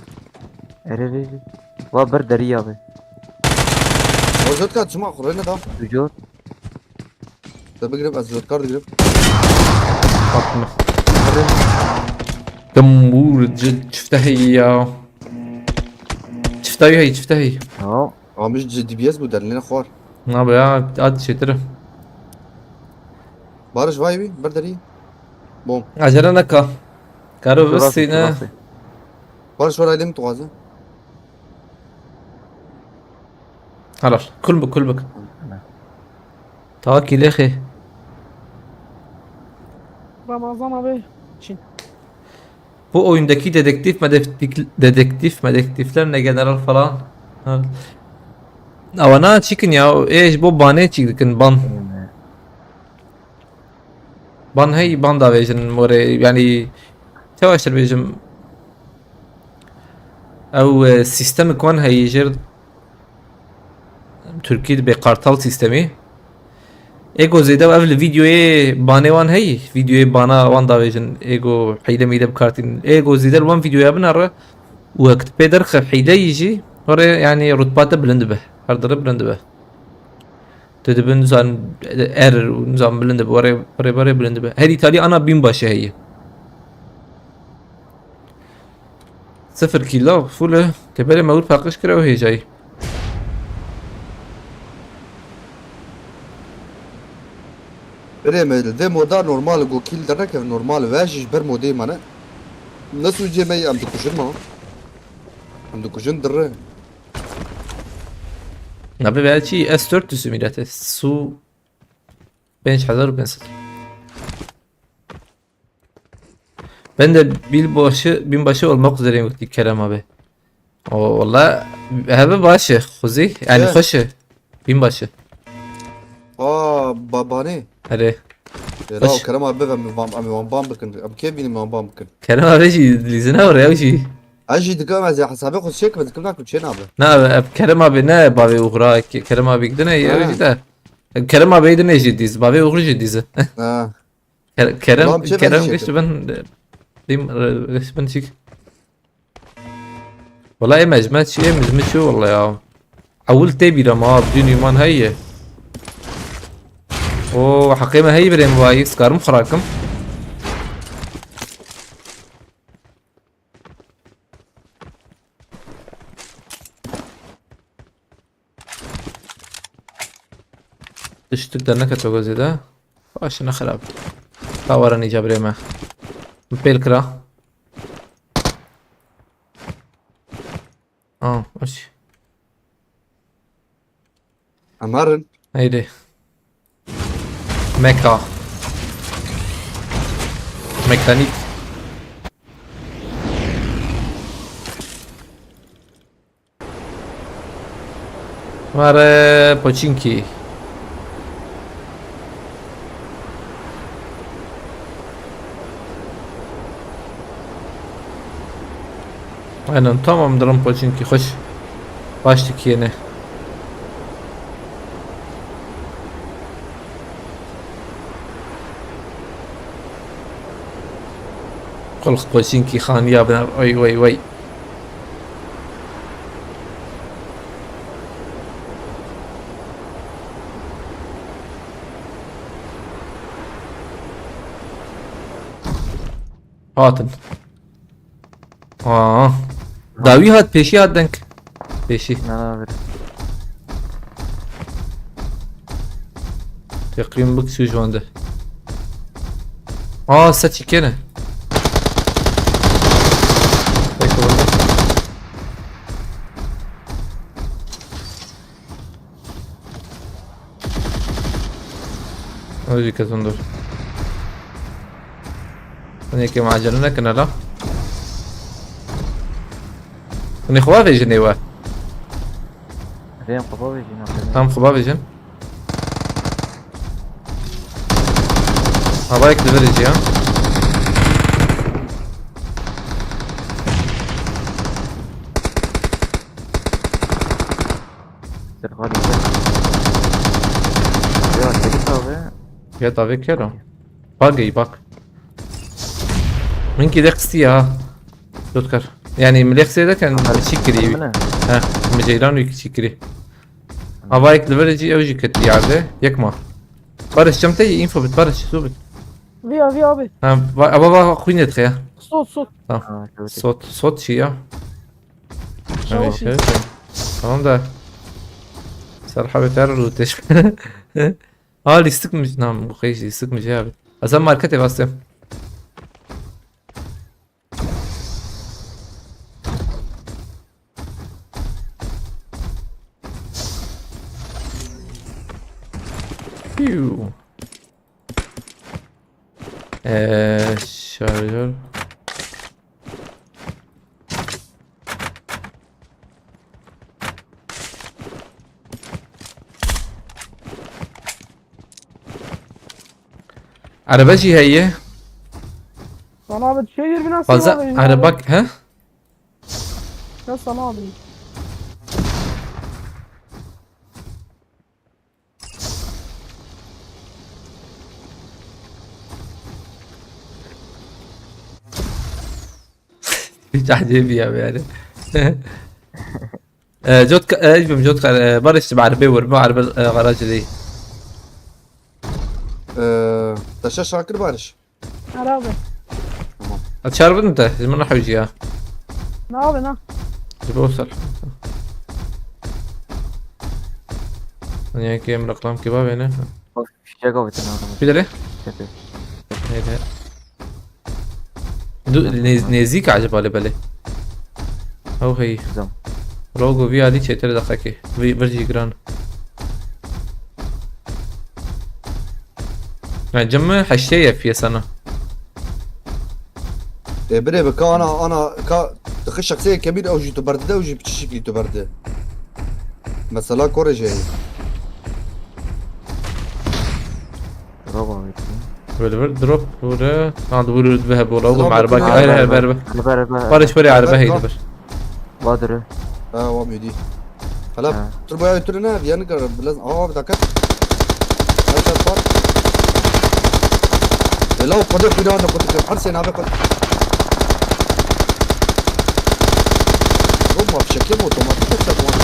Ere ere ere. Va bir deri abi. O jotka çuma kurene da. Duruyor. Da bir grip az jotkar da grip. Atma. Dum vur c- çifte hey ya. Çifte hey, çifte hey. Tamam. Amiş C D B S bu derlene xor. Ne be ya, hadi çetir. Barış vay bir bir deri. Bom. Acele neka. Karo Burası, vistine. Burası. Barış var ailem tuğazı. Helal. Kul bik, kul bik. Ta kilêxê. Ramazan abi. Çin. Bu oyundaki dedektif, medektif, dedektif, medektifler ne general falan. Ha. Ama na çikin ya, e, ji bo banê çik dikin, ban. Ban hey, ban davêjin, more, yani, çawa şir bêjim. Ew, e, sistemik wan heyî jêr Tirkî dibê kartal sistemî. Êgo zêde ev li vîdyoyê banê wan heyî. Vîdyoyê bana wan davêjin. Êgo hîle mîle bikartîn. Êgo zêde li wan vîdyoya binare û hek tu pê derxe hîleyî jî, hore yani rutba te bilind dibe. Her dire bilind dibe. Tu dibin zan er û zan bilind dibe. Were, were, were bilind dibe. Her Îtalya ana binbaşî heye. Sıfır kilo, full. Teberê me wir paqij kira û hêjayî. Birê me, li vê moda normal, go kîl dernekev normal, ve jî ji ber modê me ne. Nasıl cê me, em dikujin ma. Em dikujin dirre. Nabê belki S dört yüz milete. Su beş hezar beş yüz. Ben de binbaşı, binbaşı olmak üzereyim, wekî Kerem abi. O, valla, hebe baş e, Xuzî. Yani Evet. Xweş e. Binbaşı. Aa, babanê. Erê. Ê, Xweş. Law, Kerem abi, em wan, em wan ban bikin. Em kê bînin, em wan ban bikin. Kerem abi jî lîzine oraya jî. Ez jî dikim, ez ê hesabê xwe çêkim, dikim nakim çê nabe. Na, ev Kerem abi ne bavê Uğur'a, Ke-, Kerem abi gidine, Ha. ev jî de. Kerem abi dine jî dîz, bavê Uğur jî dîz. Ha. Ke-, Kerem, Ulan çi Kerem ben geç çekim? ben, e, dîm, e, geç ben çik. Wala em ez me çi, em ez me çi wala ya. Ewil tê bîra ma, dîn îman heye. O, heqê me heye birê min vayî, skarim xirakim. Tiştik de neke çok zêde. Baş ne xirab. Ta were nîca birê me. Min pêl kira. Aa, baş. Em herin. Haydi. Meka. Mekanik. Mare Poçinki. Aynen, tamam, dirim Poçinki, xweş. Baş dikiyene. Xulq Poçinki xaniya biner. Oy, oy, oy. Hatin. Aa. Dawî hat, pêşî hat deng. Pêşî. Na, na, bir. Teqrîben bik şu ji wan de. Aa, se çîkene. Peki, bunu. Ew jî ketin dur. Hûn yekê me acele nekin hala. Hûn ê xwe bavêjin ê we. Rê em xwe bavêjin, aferin. Em xwe bavêjin. Havayek li vir jî ya. Serxalî ser. Ya, têlî tabe. Ya, tabe kero. Bak, ey, bak. Min ki de qistiye ha. Dotkar. Yani, milek seyde ken Aha, çi kiri. Min e. Ha, mi ceyran û çi kiri. Havayek li vir jî ew jî keti yerde. Yek ma. Barış, çem te info bit, Barış, su bit. Vî, vî abi. Ha, va-, ava va xwînet xe. Sot, sot. Tamam. Ha, evet. Sot, sot çi ya? Sot. Evet, evet. Tamam da. Serhabe ter rûteş. Aa, lîstik mi? Nam, bu xeyş lîstik mi abi? Hasan markete bastım. Piu. Ee, şarjör. Erebe jî heye. Sana abi şey bir nasıl Fazla abi? Erebe, he? Ya sana abi. Hiç acayip ya yani. Ee, Jotka, e, bilmiyorum, Jotka, e, Barış, Arbe vur, bu Arbe, e, garajı değil. Ee, Taşa Şakir Barış. Ara abi. Tamam. Açar bunu da, biz bunu hücü ya. Ne abi ne? Gibi olsa. Niye ki emre klam ki var beni? Of, fişek avutin adamı. Bir de. Tepe. Neydi? Du, ne, nezik acaba le bele? Oh hey. Zam. Rogo vi ali çetir dakika ki. Vi, bir jigran. Yani cimmi heştê ye piyasana. E, bire bi ka ana, ana, ka, dixi şexsê kebîr ew jî tu berdide, ew jî bi çi şeklî tu berdide? Mesela kore jê. Roba bitti. Böyle bir drop böyle. Ha, dur, dur, be, bu, bu, Selam merhaba, aleyküm. Hayır, hayır, merhaba. Merhaba, merhaba. Barış, böyle Merhaba, araba, tamam. Haydi bir. Vadırı. Ha, wa miydi? Hala Ha. Turboya götürün ha, bir yanı kırarım. Biraz, aa, bir dakika. Her şey var. E, la, o kadar kuyruğa da kutu kır. Her şey ne yapıyor? Oğlum, bak, şekil mi otomatik yoksa bu arada?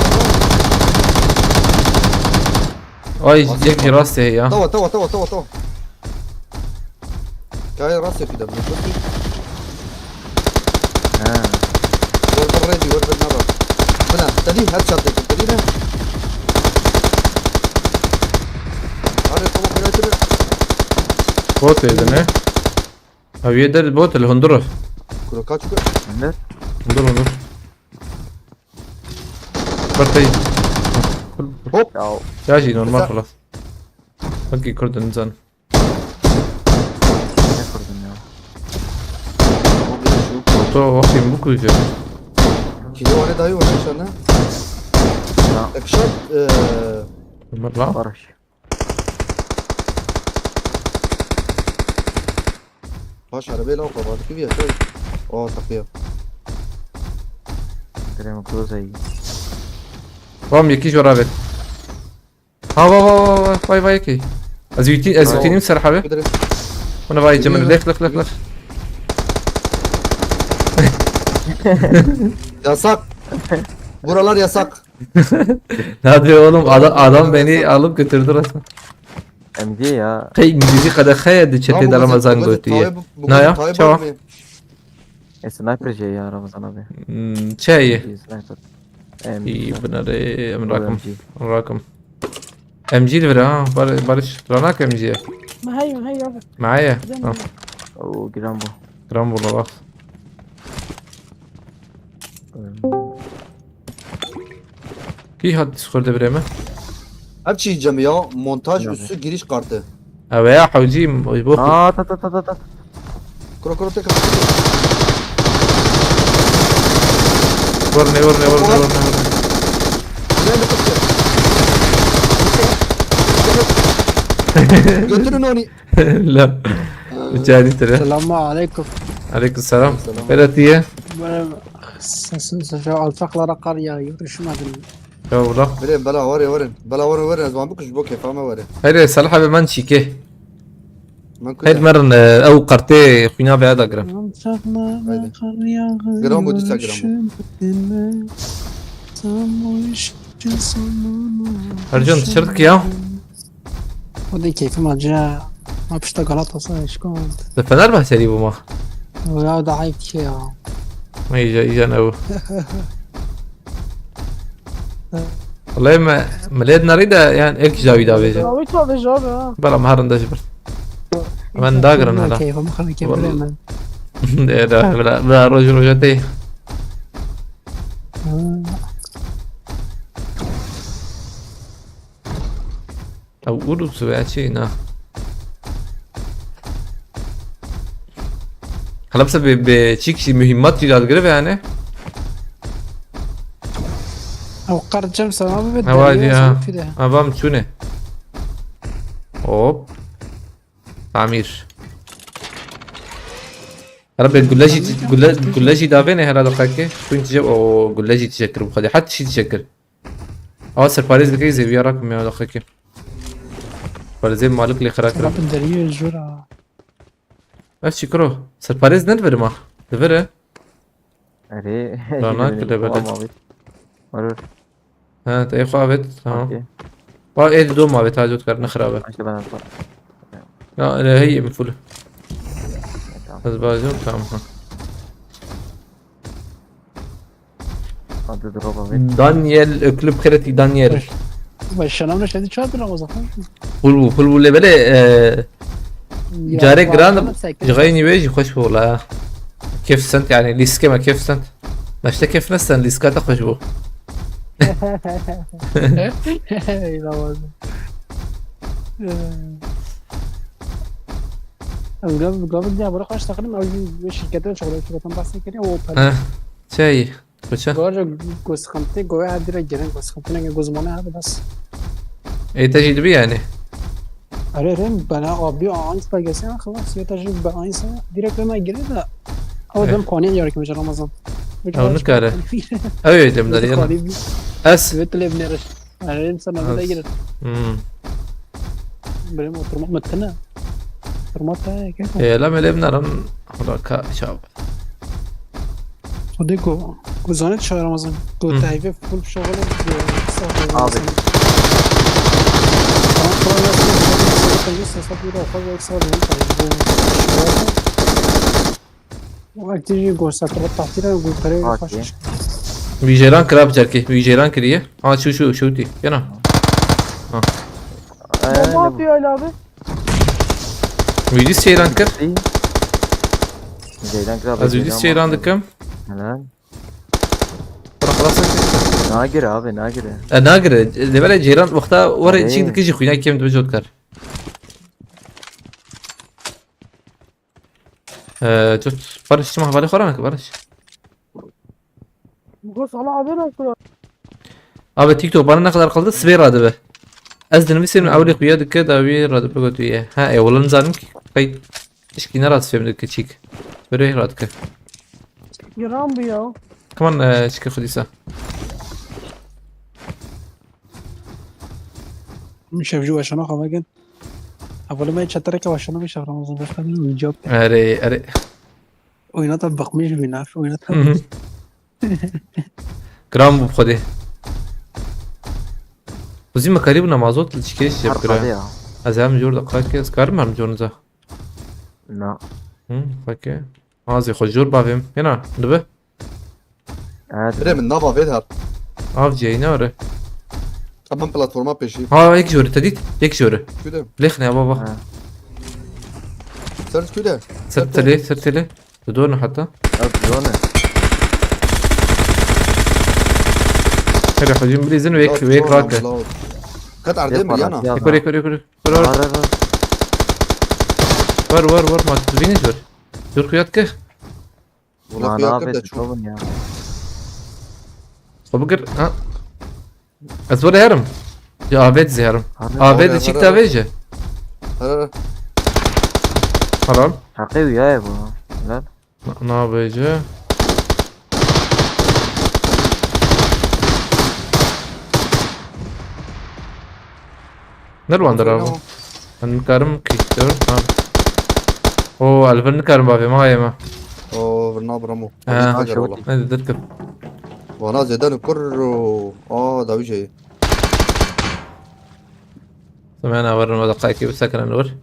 Ay, Nasıl yek yapar? Rastê ya. Tava, tava, tava, tava, tava. Kaya rastê fîda, bu çok iyi. Ha. Orada ready, orada ne var? Buna, tadi, headshot dedim, tadi ne? Hadi, tamam, buraya tırı. Bot yedi ne? Abi, yedi bot, el hundur. Kuro kaç kuro? Ne? Hundur, hundur. Bak, hey. Hop. Ya. Ya şey, normal Mesela- خلاص. Bak, kurdun can. Ne kurdun ya? Ama bir şey yok. Oto, bakayım, bu kuyucu. Kilo öyle daha iyi var inşallah. Ya. Yakışan, eee, Bunlar lan. Barış. Baş arabayla o kadar bir yaşar. O takıyor. Direkt Groza iyi. Tamam, yekî jora ver. Ha, va, va, va, va, vay, vay, okey. Ez yuti-, ez Bravo. Yutinîm ser habe. Gidelim. Buna vay cemil. Gidelim. Lek, lek, lek, lek. Yasak. Buralar yasak. Ne diyor oğlum? Adam, adam beni alıp götürdü resmen. M G ya. Qey îngilîzî qedexeye di çetê de Ramazan gotiye. Na ya, çawa? E, sniper jê ya Ramazan abi. Hmm, çi heye? Sniper. M G. Î, binare, em rakim. M G. Em rakim. M G li vir ha, Bar-, Barış, ranak M G ye. Me heye, me heye abi. Me heye. Güzel Ha. Mi? Oo, giran bu. Giran bu la bak. Hmm. Kî hat Discord'e birê me? Ev çi cem ya? Montaj Yok. Üssü giriş kartı. Ev ya hewcî bu. Aa, ta, ta, ta, ta, ta. Kuro, kuro, tek. Vur ne, vur ne, vur ne, vur ne, vur ne. Ulan bu kız. Götürün onu. La. Uçağı tire. Selamun aleyküm. Aleyküm selam. Selam. Berat diye. Böyle sesin sıcağı alçaklara kar yağıyor. Üşümedin mi? Ya bırak. Bire bela var ya, var ya. Bela var ya, var ya. Zaman bu kış bu kefame var ya. Hayır, Salih abi, ben çike. Her merin, e, ew kartê xwîna vê da girim. Haydi. Giran bu dîsa giran bu. Ercan, dışarı ya. O da keyfim acı. Ma pişta Galatasaray şkand. De Fenerbahçeli bu ma. Ya da ayıp ki ya. Iyice, iyice ne bu? Wallahî me, milêt nerî de, yani, ek jawî da bêje. Jawî da bêje abi, ha. Bela me herin de ji bir. Ben dagirin hala. Keyfim xwe kemirê min. Ê, da, bila, bila roj roja tê. Ha. Ew Urus veya çi, na. Hala bi, bi çîk jî mühimmat jî dadgire ve yani. Ew qer cem sana bibe Hava derya ya. zor pide. Avam çune. Hop. Tamir. Hala bi gule jî, gule, gule jî davêne herhalde qekê. Şûn tije, o gule jî tije kir bu xwedê. Her tişî tije kir. Awa serparêz dikey zêviya rakim ya daxekê. Serparêzê malik lê xera kirin. Rabin deriyê jor a. Ev çi kiro? Serparêz ne divir ma? Divir e? Erê. Rana kile bele. Marur. Ha, te xwe avêt. Tamam. Okey. Wa ê dom avêt ha, cot kar ne xirab e. Aşağı ben atla. Ya, ele hey em full. Tamam. Ez bacım, tamam. Ha. Hadi drop abi. Daniel, öklüp kreti Daniel. Baş şanam ne şeydi çarptı Ramazan. Full bu, full bu lebele, e, Carê giran ji xeynî wê jî xweş bû la. Kêf sent yani, lîske me kêf sent. Me işte kêf nesten, lîska te xweş bû. Ey Ramazan. Ez gav gav diye bırak kaç takım, ev şirketin çok şirketin bahsi kiriyor o para. Ha, şey, koça. Gorca gosxantê goya hadira gelen gosxantê ne gozmana hadi bas. Ê te jî dibi yani. Are rem bana abi aynı da gelse ya xalas ya ta jin be aynı sana direkt ben gire de. Ama Eh. Ben konuya yarak mesela Ramazan. Ew nikare. Ew ê dem deriyana. Ez. Evet lebnere. Are rem sana da Ez. Gire. Hmm. Benim oturma mı tane. Oturma da gel. Ê, la me lê binarim. Hula ka çav. Hadi go. Gozane çağır Ramazan. Go Hı. Tayve full şoğlu. Abi. Wekî jî goşta kiro tahtîra û kare Okey. xweş. Wî ceyran kira bi cerkê. Wî ceyran kiriye. Ha, şu şu şu tî. Yana. Ee, Bomba ne bu? Atıyor Ali abi. Wî dî seyran kir. Ceylan kira abi. Ez wî dî seyran dikim. Helal. Bırak, bırak, bırak. Nagir abi, nagir. E, nagire. Levele ceyran wexta were Ee. çîk dikir jî xwîna kem dibe jot kar. E, tut. Barış, çima hevalê xwe rane ki, Barış? Gos Allah abi nasıl? Abi TikTok bana ne kadar kaldı? Sibê radibe. Ez dinivîsim, ewlê xuya dike, dawî radibe gotiye. Ha, e, wala nizanim ki qey tişkî ne rast fêm dike çîk. Böyle radike. Giran bu ya. Kaman, e, çike xudîsa. Şevju weşana xwe vekin. Hevalê me çetereke weşana me şev Ramazan. Başka bir cevap. Erê, erê. Oyuna da bakmış bir naf. Oyuna da Hı hı. Gram bu xwedê. Kuzî me karî bûna mazot li çikê şef Harika kira. ya. Ez hem jor da qakê, ez karim hem jor niza. Na. Hı, qakê. Azê xwe jor bavêm. Hena, dibe. Evet. Bire min nava vê der. Av ceyne ore. Tamam platforma peşî. Ha, yek jor, te dît? Yek jor. Küde. Lêxne baba. Ha. Ser küde. Ser telê, ser telê. Tu dor ne hatta. Evet, drone. Hele hocam bir izin ve ve krak. Kat ardem Yapar, yana. yapar. Ekor, ekor, ekor. Ekor. Var, var, var. Var, var, var. Ma tu bini jor. Jor kuyat ke. Wala Lan kuya abi, kerde siz çok. olun ya. O bugür ha. Ez böyle herim. Ya avet zeherim. Harbi. Avet Oraya de çik var, tavêje. Her her. Haram. Hakkı ya bu. Lan. Ne yapacı? Ne ruandır abi? Ben nikarim ki. Ha. O, elbir nikarim bavê ma yeme. O, vırna bramo. Ha. Hacer ola. Ne dedik? Vana zeden kur. Aa, davi şey. Semena var, ma da qayki bir sakın var.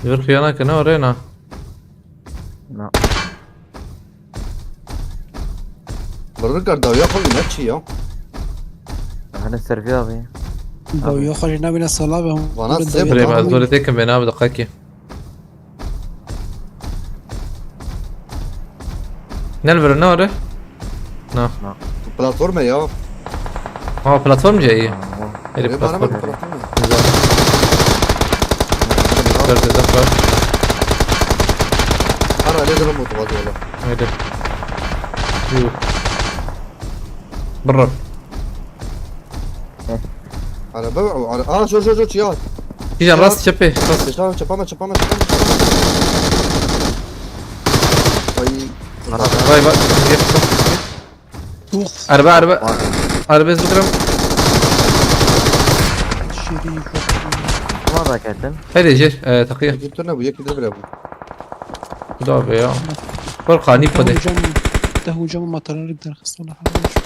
Bir xiyana kana oraya na. Na. Vırnı kar daviya xo ne çi ya? Hani servi abi. Dawiya xwe jî nabîne sala be. Vana Bi sê dawiya Buraya Tamam. ma zor tekim ben abi da qayki. Nel veren ne var? Na. Platforma ya. Ha, platform cayı. Tamam. Eli E, bana bak platform. platforma. Dört, dört, dört. Ana, ne zaman mutlu valla. Haydi. Yuh. Brr. Ana, baba, ana. Aa, şur, şur, şur, ya. Kîjan, rast, çepê, rast. Çapa, çapa, çapa, çapa. Ay. Vay, vay. Erbe, erbe. Erbe zikrim. Şerîf. Tamam, raketin. Hadi, jêr, e, taqiye. Yekî tu ne bu, yekî de bile bu. Xuda be ya. Bar qanî xwedê. Te hocam, te hocam materyal derxist, Allah razı olsun.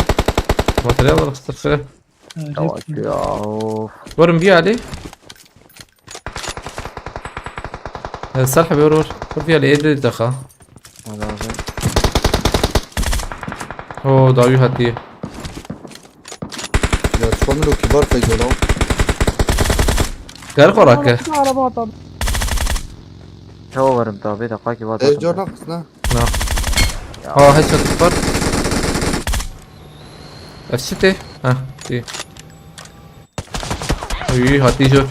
Materyal derxist, xire. Yavaş ya, of. Verin bir hali. E, Salih abi, vur, vur. Vur bir hali, evde de daha. Lazım. O, dawî hatiye. Ya, çipa min o Kibar peyda lan. Ger xora ke. Araba, araba atalım. Çawa verim tabi, dakika ki var. E, zaten. Cor ne kız ne? Na. Ya. Ha, headshot var. Ev çi tê? Ha, iyi. Uy, hatî jor.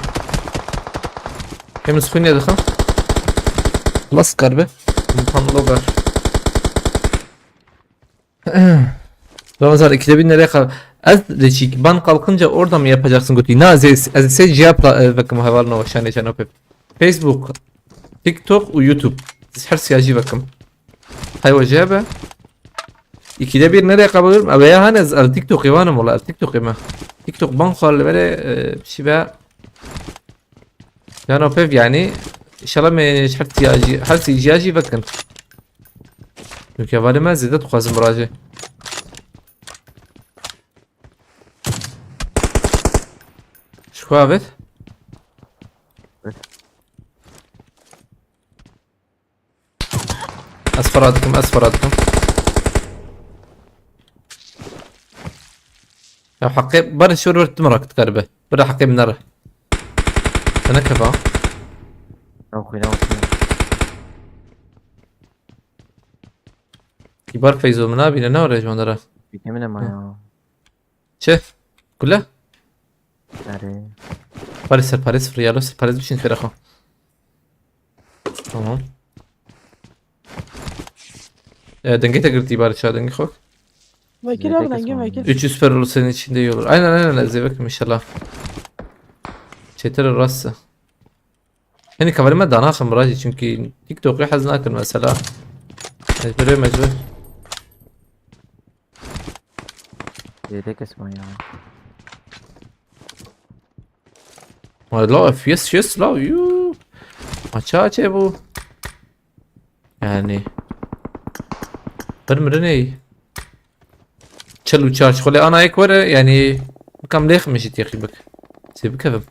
Hem sxwînê dixin. Xilas kar be. Komutan Logar. Ramazan, ikide bir nereye kal-, Ez de çîk, ban kalkınca orada mı yapacaksın gotî? Na, ez, ez sê ciya pla-, e, vekim heval no şanê çano pep. Facebook, TikTok û YouTube. Her siyacî vekim. Hay wece be. İkide bir nereye kapatıyorum? Abi ya hani ez el TikTok'e vanım ola, el TikTok'e mi? TikTok ban xal vere, e, bir şey be. Cano pev yani. İnşallah me her siyacî, her siyacî vekin. Çünkü hevalê me zêde dixwazim birajê. Ji ku avêt? Ez fira dikim, ez fira dikim. Ya heqê ber şor wer tim rak dikaribe. Bira heqê min nere. Te nekeva. Ew xwîna xwe. Kibar Feyzo, min nabîne, ne were ji wan dere. Pîkê min e ma ya. Çi? Kule? Erê. Parê ser parê sifir ya, lo ser parê bişîn xêra xwe. Tamam. E, dengê te girtî bari çawa dengê xwe? Vekil abi, dengê vekil. Üç yüz per olur senin için de iyi olur. Aynen, aynen, ez ê vekim inşallah. Çetir rastı. Hini kamerê me danaxim birajî, çünkü TikTok'u hez nakin mesela. Mecbur, mecbur. Zêde kes man ya. Vay la, F P S şêst la, yuu. Maça çê bu. Yani. Bir mirin ey. Çil û çar ji xwe lê ana yek were, yani bikam lêx min jî têxî bik. Sê bikevim.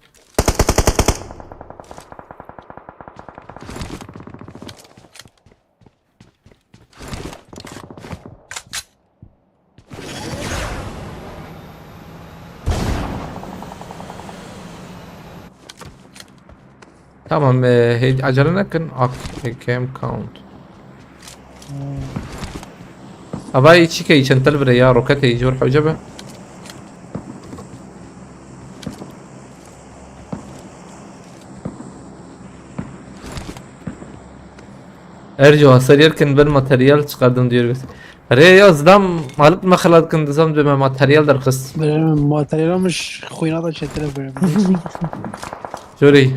Tamam, e, hê-, acele nekin. Ak-, e, cam count. Avay çi ke çentel bire ya, roket ê jor hoca be. Erco, hasar yerken ben materyal çıkardım diyor. Rê ya zidam alıp me xelat kin dizam dime materyal derxist. Böyle materyal almış, xwîna da çetire böyle. Şöyle.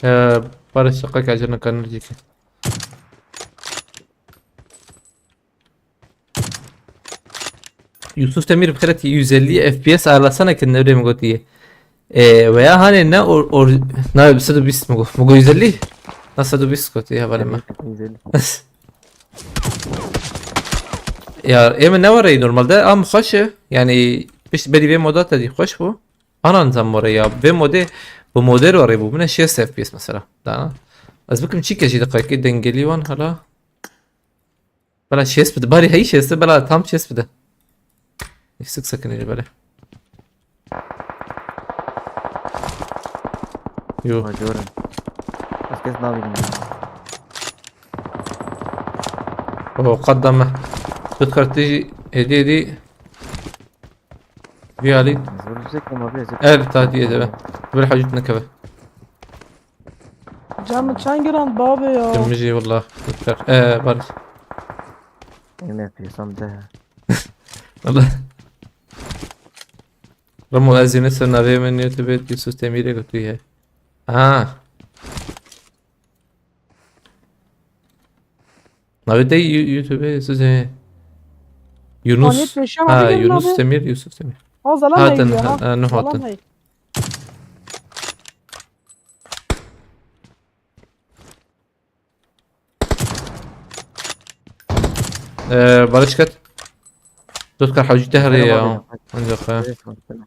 Ee, Barış, şaka ki acele kanır ki. Yusuf Demir, bi xêretî yüz elli F P S ayarlasana ki, ne bileyim, gotiye. E, veya hani ne or, or, ne, yüz elli mi go? Mi go yüz elli? Nasıl yüz elli gotiye, hevalê me. Yüz elli. Ya, ê min ne were normalde, am xweş e. Yani, pişt berî vê moda te dî xweş bû. Ana nizam were ya. Vê modê, bu modê were bû. Min şêst F P S mesela. Dana. Ez bikim çî ke jî diqayke dengelî wan hala. Bela şêst bide. Bari hey şêst, bela tam şêst bide. Eksik sakın öyle böyle. Yo. Hadi oğlum. Ez kes nabînim. Oh, qedeme. Dut kartî hêdî hêdî. Vî alî. Zor zek ama bir zek. Evet, hadi yedi be. Bir hacet ne keve. Canım çan giran babi ya. Kırmızı valla. Dut kart. Ee, Barış. Yemin yapıyorsam de. Valla. Ramo ez yine sen navê min YouTube Yusuf Demir'e götürüyor. Ha. Navê te Yu- YouTube size Yunus. Ahmet Yaşar Ha, abi gelin Yunus abi. Demir, Yusuf Demir. Ha zalan Hatin, neydi ya? ha, ne Zalan hatin? hey. Ee, Barış kat. Dut kar hacı tehri Merhaba ya. abi. Ancak ha. Evet, baksana.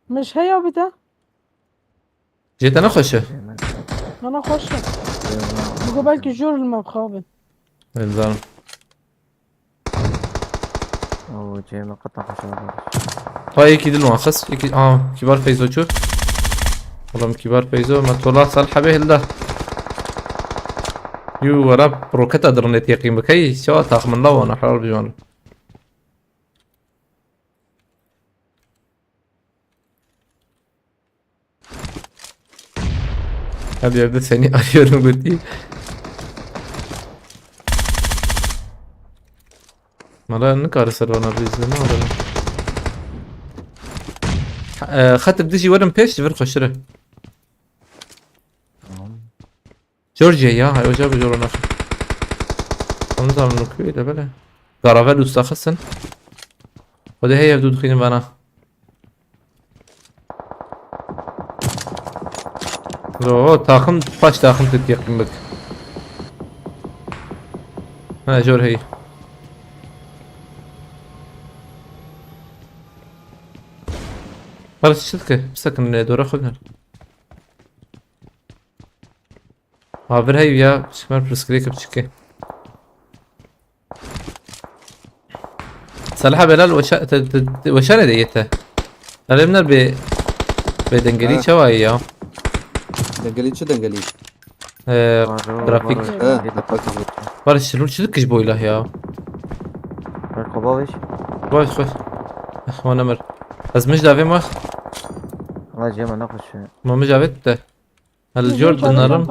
Mş heya bir de. Jete ne hoşu? Bana hoş. Bu belki jor lima xabin. Elzarım. Oo, Cem hakikaten hoşuma geldi. Hay iki dil muhakkız. İki, aa, Kibar Feyzo çu. Oğlum Kibar Feyzo, Metullah Salih abi hilda. Yu, wara roket adırın et yakin bakay. Şava takımında wana, haral bir wana. Her yerde seni arıyorum, götü. Mala nikare ser vana bizde, ne oldu? E, xet bi dijî werin pêş, ji vir xweştir e. Tamam. Georgia ya, hay oca bi joro naxin. Onu da bunu kuyu da böyle. Garavel usta xesin. O da hey evde dixinin bana. Yo, takım, baş takım tut yakınlık. Ha, jor hey. Barış çılkı, sakın ne doğru xubner. Ha, vir hey ya, şmer pirsgirêk biçikê. Salih Belal weşa-, te, te, te, weşane de yete. Salih Belal be, be dengelî Ha. Çawayî ya. Dengelî çi dengelî? Ee, Var o, grafik. var o. He, Bir de grafik. Barış, rû çi dikiş boyla ya. Ver kova veş. Baş, baş. Ah, wana mir. Ez mij davê ma. Ama Cem ne hoş. Ma mij avêt de. Hel jor dinarim.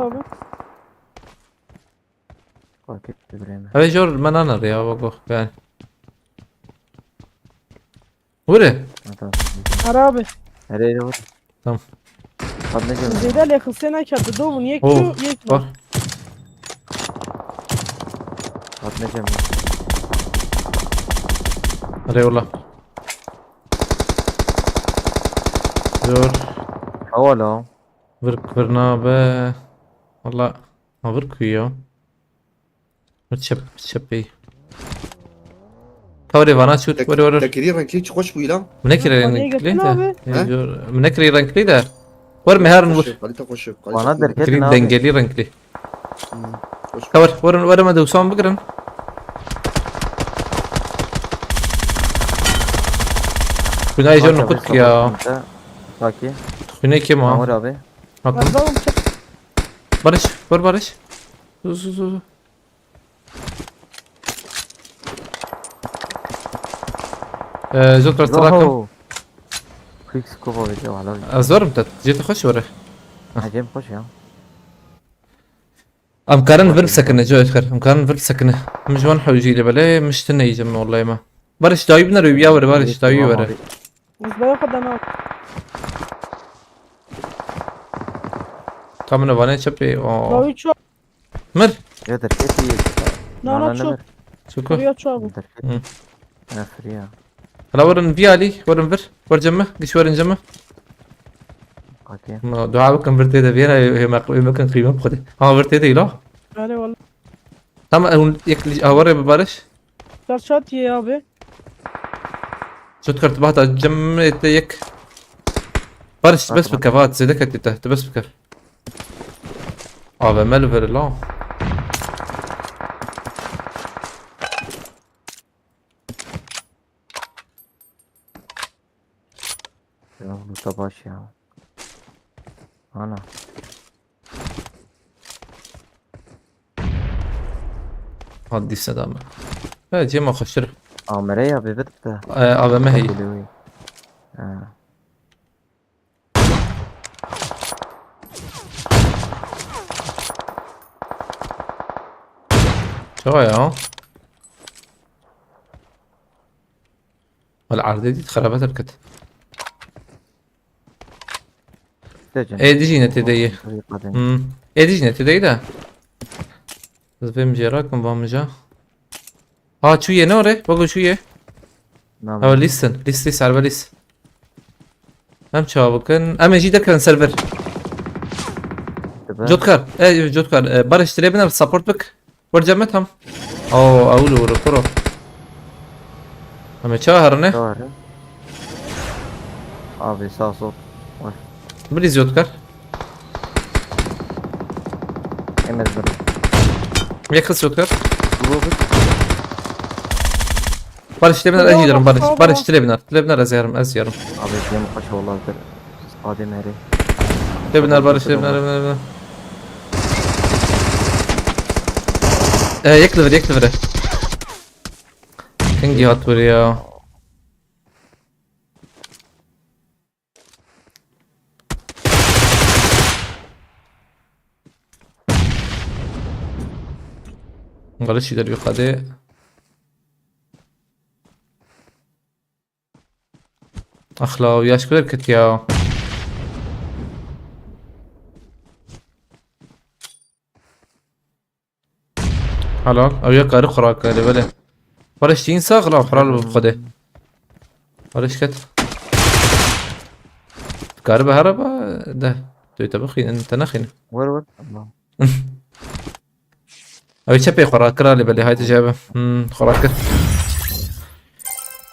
Fark etti birine. Hevê jor me nanar ya, wek yani. Were. Hatta. Arabi. Hele hele vur. Tamam. Hadi ne Cem? Zeyda le xisê nekat, do bûn, yek Oh, çû, yek var. bûn. Hadi ne Cem? Eyvallah. Dur. Hava la. Vir, vir nabe. Valla. Ha, vir kuyu ya. Vir çep, çepê. Tawrê vana çût, Tek, were, were. Tekirî renkli çi xweş bûyî lan. Min nekirî Konuya renkli getirin de. abi. Ee, jor, min nekirî renkli de. Were, me herin vur. Kalite xweş, kalite xweş. Bana derket Green abi. Dengelî renkli. Hoş. Ka were, were, were, me dewsan bigirin. Xwînayê jor Bak nixut abi, ki ya. sabah. Bak ki. Xwînê kim ha? Tamam abi. Hatim. Bakalım çek. Barış, vur Barış. Zu, zu, zu, zu. Ee, zot rastrakım. Quick scope abi de valla. Ez verim te. Jete xweş were. Acem hoş ya. Em karin vir bisekine, Joy Xer. Em karin vir bisekine. Min ji wan hewcî li belê, min ji te neyî cem, wallahî me. Barış dawî biner, ya were, Barış dawî were. Biz baya kadar. Ka min vanê çepê, o. Dawî ço. Mir. Ya derketî. Na, na, ne ço. ver? Çukur. Riya ço abi. Derket. Hı. Ne firiya. Hala werin vî alî, werin vir. Wer cem me, giş werin cem me. Okey. Ma dua bikin vir tê de vêna, hê me, hê me kin qîme bixwedê. Ha, vir tê de îla. Hadi valla. Tamam, ew yek li awarê bi Barış. Serçat ye abi. Şut kart bahta cem te yek. Barış, tu bes bike, vat, zêde ketî te, tu bes bike. A V M li vir la. da baş ya. Ana. Hadi dîse da me. Evet, cema xweştir. Amere ya bebet de. Ee, A V M hey. Biliyor. Ha. Çawa ya? Wala erdê dît xerabet derket. Ê dijî ne têde ye. Hmm. Ê dijî ne têde ye de. Ez vêm jê rakim va min ja. Ha, çû ye ne orê? Bak o çû ye. Ew lîstin. Lîst, lîst, erbe lîst. Em çawa bikin? Em ê jî derkevin ser vir. Jotkar. E, Jotkar. E, Barış, dilê bine support bik. Wer cem me tam. Oo, ew li wir kuro. Em ê çawa herine? Çawa herine? Abi sağ sol. Oy. Bilî Jotkar. Em ez bir. Yek kız Jotkar. Bu, bu. Barış, dilê biner, ez yilerim, Barış. Barış, dilê biner. Dilê biner, ez yerim, ez yerim. Abi, dilê biner, Barış, dilê biner, dilê biner. Ee, yek li vir, yek li vir. Kengî hat vir ya. Barış, yiler bir kadeh. Axla, yaş kuler kit ya. Helal. Ew ya karî xurak kare, belê. Barış, tîn sax la xural bu xwedê. Barış ket. Karibe hereba de. Tu te bixînin, te nexînin. Wer wer. Tamam. Ew çepê xwe rakir alî belê, haydi cebe. Hmm, xwe rakir.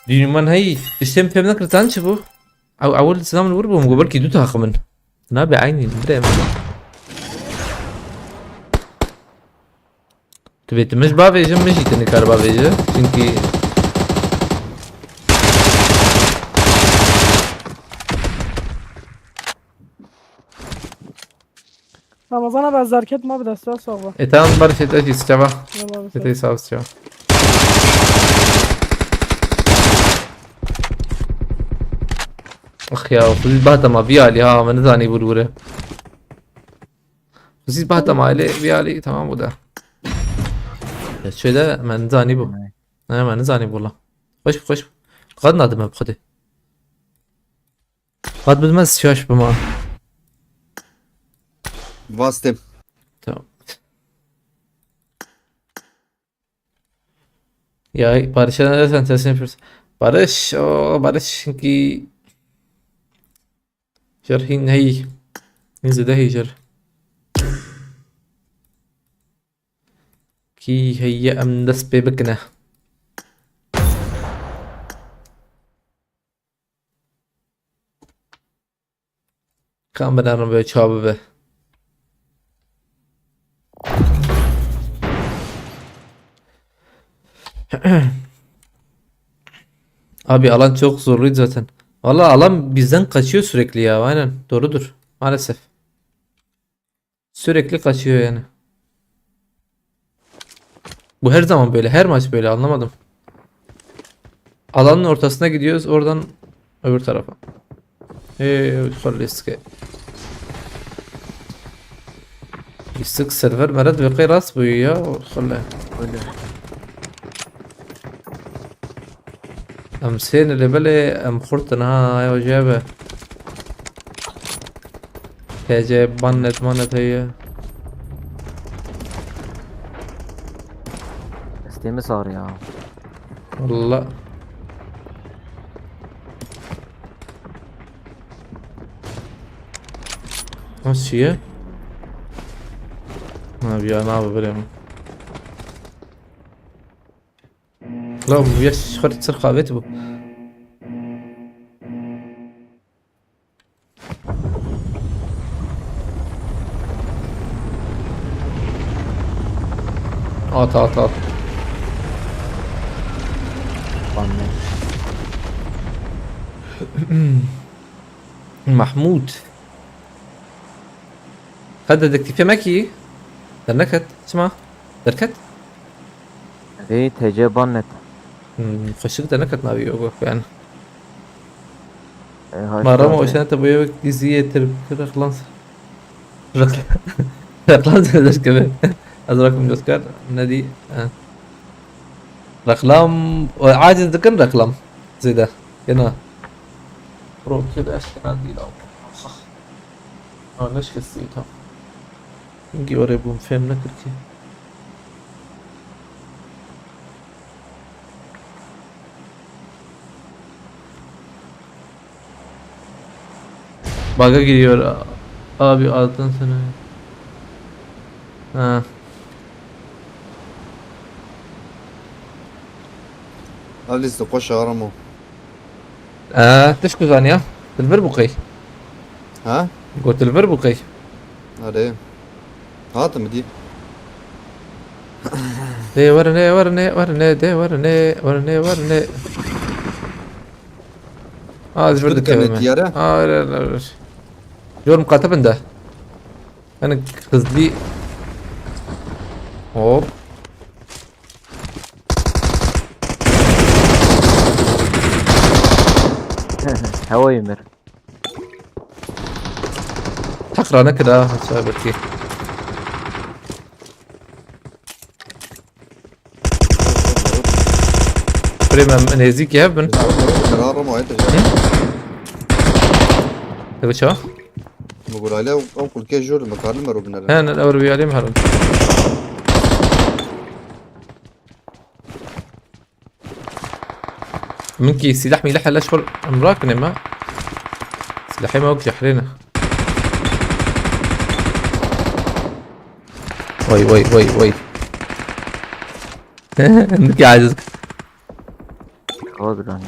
Dînî man hey, tiştê min fêm nekir, tan çi bû? Ew ewil silam li wir bûm, got belkî du taxim in. Nabe eynî, birê min. Tu bê tu min ji bavêjin, min jî tu nikar bavêje. Çunkî Ramazan abi, ez derket ma bi dest ve sağ ol. E, tamam, Barış, et, et, çava. Tamam abi, sağ ol. Et, sağ ol, çava. Ax ya, xwezî bahta ma vî alî ha, me nizanî bûr bûre. Xwezî bahta ma alê vî alî, tamam bû de. Ya şöyle, me nizanî bû. Ne, me nizanî bû la. Xweş bû, xweş bû. Qad nadime bi xwedê. Qad bidime şaş bima. Vastê. Tamam. Ya Barış'a ne dersen tersine yapıyoruz. Barış, o Barış çünkü jir hîn hey. Hîn zêde hey jir. Kî heye em dest pê bikine. Kan binerin böyle çawa bibe. Abi alan çok zorluydu zaten. Vallahi alan bizden kaçıyor sürekli ya, aynen doğrudur maalesef. Sürekli kaçıyor yani. Bu her zaman böyle, her maç böyle, anlamadım. Alanın ortasına gidiyoruz, oradan öbür tarafa. Ê, xwe lê sike. Lîstik server meret ve qey rast bûyî ya, xwe le. Öyle. Em sê ne lê belê em xurt in ha, ya jê be. T C ban net man net heye. Destê min sar ya. Valla. Nasıl ya? Ha, bir yana abi, böyle mi? Lan bu yaş yukarı sırf kahveti bu. At, at, at. Anladım. Mahmûd. Qet dedektîfê me kî? Derneket. Çima? Derket? Erê, T C ban net. Hmm, xweşik derneket navî yok yani. E, Ma haşta Ramo abi. Oşan te boya wek diziyê Tirk reklam. Rekl-, reklam zêde dikeve. Ez rakim göster. Ne dî? Ha. Reklam, o aciz dikin reklam. Zêde. Yena. Bro, kê de eşkena dî la. Ha, neşkestî tam. Hingî orê bûm, fêm nekir kî. Baga giriyor abi, altın sene. Ha. Ev lîst xweş e, Ramo. Ee, tişt ku zaniya? Li vir bû qey. Ha? Got li vir bû qey. Erê. Hatim dî. Dê werinê, werinê, werinê, dê werinê, werinê, werinê. Aa, ez vir Şurada dikevim. Diyare. Aa, ver, ver, ver. Jor muqate bin de. Yani hızlı. Hop. Hewayê mir. Teqra nekir ha, çaybetî. Kurê me nêzîkî hev bin. Karar Ramo, ayet Hı? Ebe çawa? Min got, "Alê, ew, ew kulkê jor, me karin me ro binere." He, ne, ew rûyalê me herin. Min kî sîleh mîleh hele şol em rakine me. Sîlehê me wek cehrê ne. Vay, vay, vay, vay. Min kî aciz. Çawa giran ya.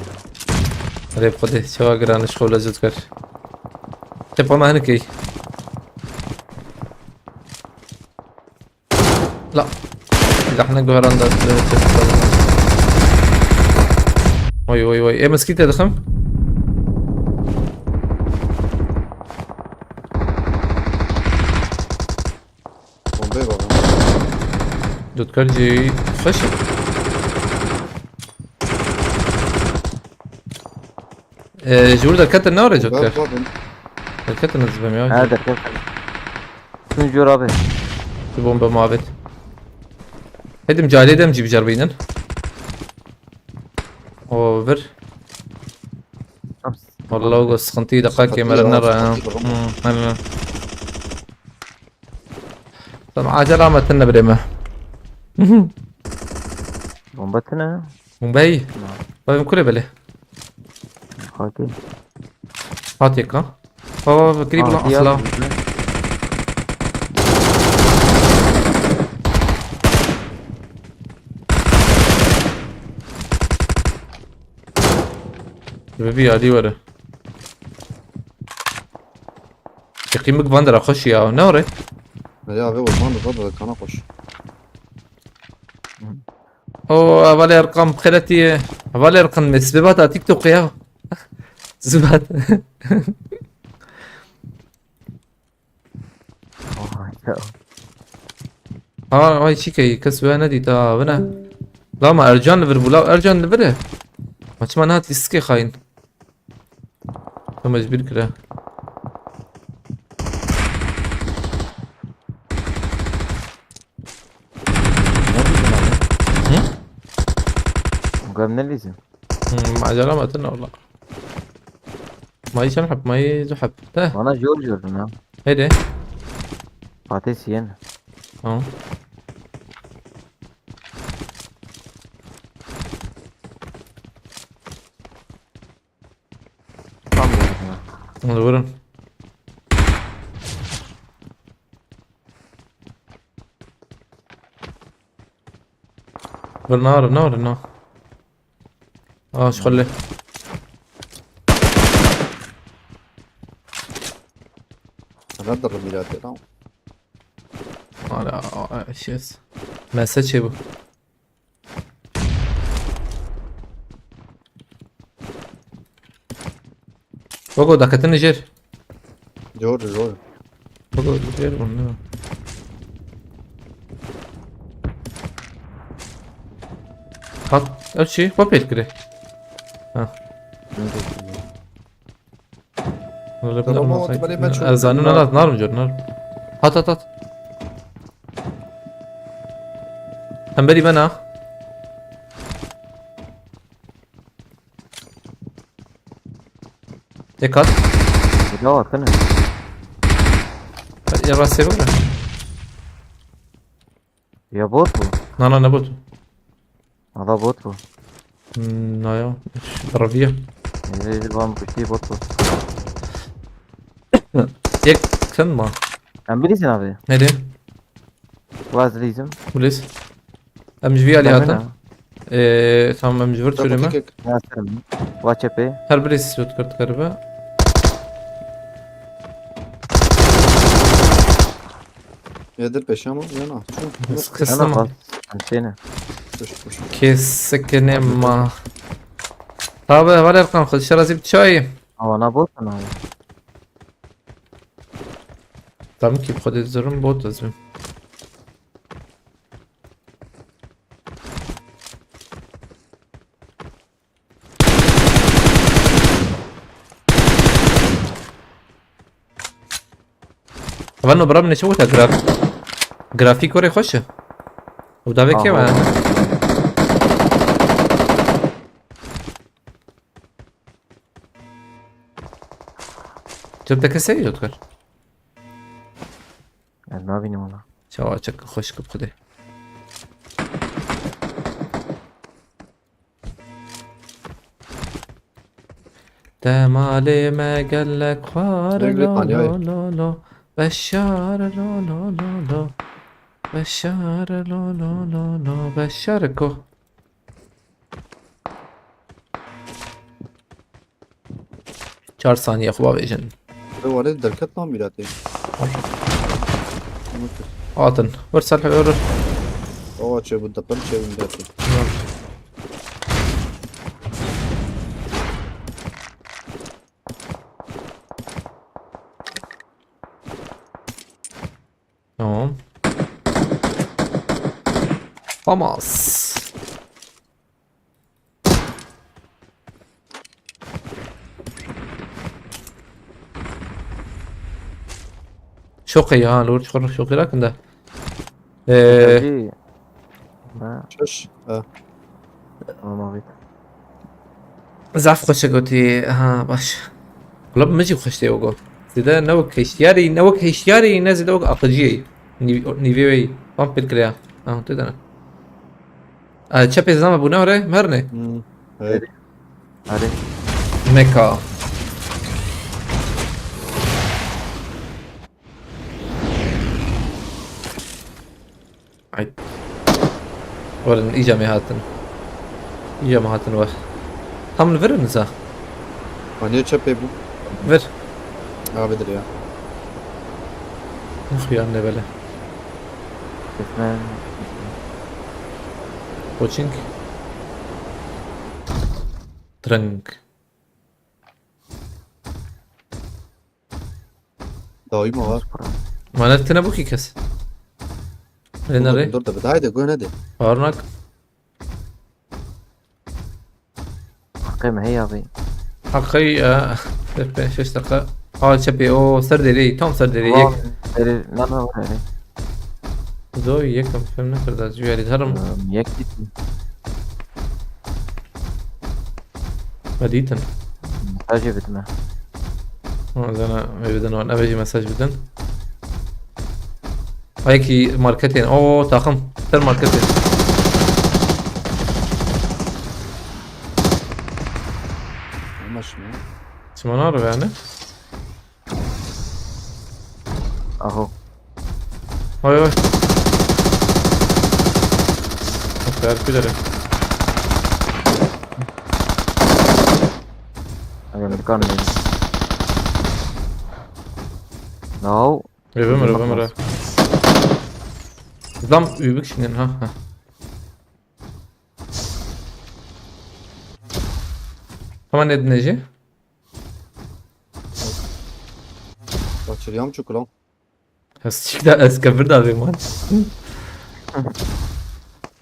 Rê bi Xwedê, çawa giran, ji xwe lezet kir. Tepa me hinek ey. La. Sîleh ne guheran da. Oy, oy, oy. Ê meskîtê dixim. Bombe baba. Dotkar cî xweş. Ee, ji wir derketin ne were Dotkar? Bak, bak. Derketin ez bim ya. Ha, derketin. Tüm jor abi. Tu bombe mavit. Hedim cahilê dem cî bicar beynin. O vir. Tamam. Vallahi o sıkıntıyı da Sıkıntı kemere ya, nere ya. Sıkıntı durum. Hmm, aynen. Tamam, acele ama tenne bireme. Bomba tine. Bombayı. Bakın kule bele. Hadi. Hadi ka. Baba, baba, grib lan asla. Bi vî alî were. Yaqî min van dera xweş ya, ne ore? Nereye abi, Osman da, da kana koş. O, hevalê erqam xeletî, hevalê erqam mesbebata TikTok ya. Zubat. Oha ya. Ha, ay çi key, kes we nedît ha, bine. La ma Ercan li vir bû, la Ercan li vir e. Ma çima nehat lîstikê xayîn. Te mecbûr kire. Hı? Gam ne lîzim? Hmm, macera me tine wala. Mayî çend heb, mayî du heb. Te. Bana jor jor ne? Hede. Fatih siyen. Tamam. Tam vurdum ya. Hadi vurun. Vur, ne var, ne var, ne? Aa, şu halle. Another mira, tamam. Hala, aa, şey. Message bu. Gogo, dakatini jêr. Zor, zor. Baba, bir yer var, ne? Hat, ev şey, papel kire. Ha. Öyle bir Tamam, olmasa- ama ben hemen çok Ez zanım, nar, nar mı diyor, nar? Hat, hat, hat. Hem beri ben ha. Dikkat. Ya atsana. Ya rastaya bak. Ya bot bu. Na, na, ne bot? Valla bot bu. Hmm, na ya. Raviye. Êdî van piştî bot bu. Yek sen ma. Em bilîzin abi. Ne de? Waz lîzim. Bilis. Em ji vî alî Demê hatin. ne? Ee, tamam, em ji vir çûrî me. Kek. Nasıl? Wa çepê. Her birî sot kurt keribe. Yedir peşe ama yana. Kısım. Ana bas. Antene. Koş koş. Kesekene ma. Tabi, heval Erkan, xwe şerazî bi çayê. Ama na bot mu abi? Tam ki xwe dê zirim bot ez bim. Vano bira min çi wita graf. Grafîk were xweş e. Û davê kê Aha. me? Tu te kesê yok kar. Ez nabînim ona. Çawa çek xweş kip xudê. Te malê me gelek xwar Reng lo reng lo alıyor. Lo lo. Beşar lo lo lo lo. Beşar lo lo lo lo. Beşar ko. Çar saniye xwe bavêjin. Ve wale derket lan miratê. Hatin. Vir selh vir. Ava çê bu depem çê bu miratê. Tamam. Hamas. Şoqê ya, lor çiqur şoqê rakin de. Ee, Ha, Şaş. Ha. Tamam abi. Zaf xweş e gotî, ha, baş. Wala min jî xweş tê got. Zêde ne wek hişyarî, ne wek hişyarî, ne zêde wek aqilciyê. Nîv-, nîvê wê. Van pêl kiriya. Ha, tu dene. Ee, çepê zama bûne were, merne. Hmm. Evet. Hadi. Meka. Ay. Werin, îca me hatin. Îca me hatin we. Tam li vir in za. Hani çepê bu. Vir. Abidir ya. Nexuyan ne bele. Gitme. Koçing. Trink. Daima var. Manet tine bu ki kes. Renare. Dur da bir daha de gö ne de. Harnak. Hakkı mı hey abi? Hakkı ya. Pênc şeş deqa. Ha, çepê o ser derê, tam ser derê yek. Eri lan var eri. Do yekim fem ne kadar züyeri tarım. Yek gitti. Medîtin. Mesajı bitme. Ha, zana evden var. Eve mesaj bidin. Ay ki marketin. Oo, takım. Ser marketin. Ama şimdi. Çiman araba yani. Aho. Oy oy. Yok ya, bir de. Hadi bir kan verin. No. Öbür öbür. Zam übük şimdi ha. Ha. Tamam, ne dinleyeceğim? Çiriyam çukulo. Ez çik da, ez kefir da vê man.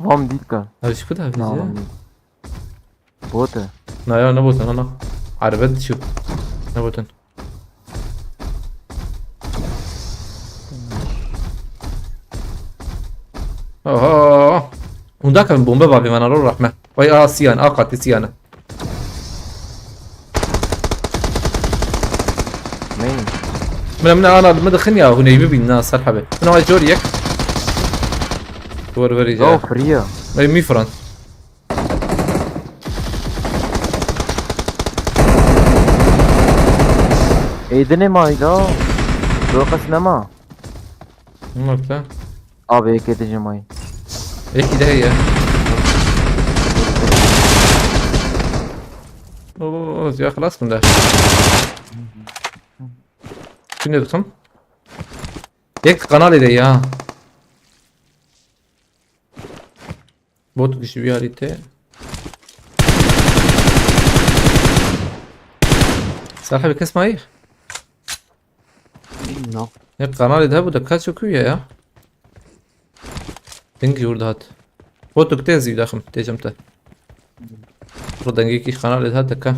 Vam dît ka. Ez çik da vê Na ya. vam dît. Bote. Na ya, ne botin ana. Erebet şu. Ne botin. Oho. Hunda kan bombe var bir mana, rahme. Vay, a siyan, a katı siyanı. Main. Mına, mına ana, mı da xın ya, huney bibin na, ser habe. Mına vay cor yek. Dur ver Go ya. Free ya. Vay mi Frans. Eydine mayda. Dokas nema. Nokta. Abi ek edeceğim ay. Eki daha iyi ya. Oo, ya خلاص من ده. Şunu tutum. Ek kanal ile ya. Bot kişi bir harita. Sahibi kes mayı. No. Ek kanal ile bu da kaç okuyor ya? Ding jur dat. Bot tu tezi daxim tecem te. Bu dengê kî kanal ile hat ka.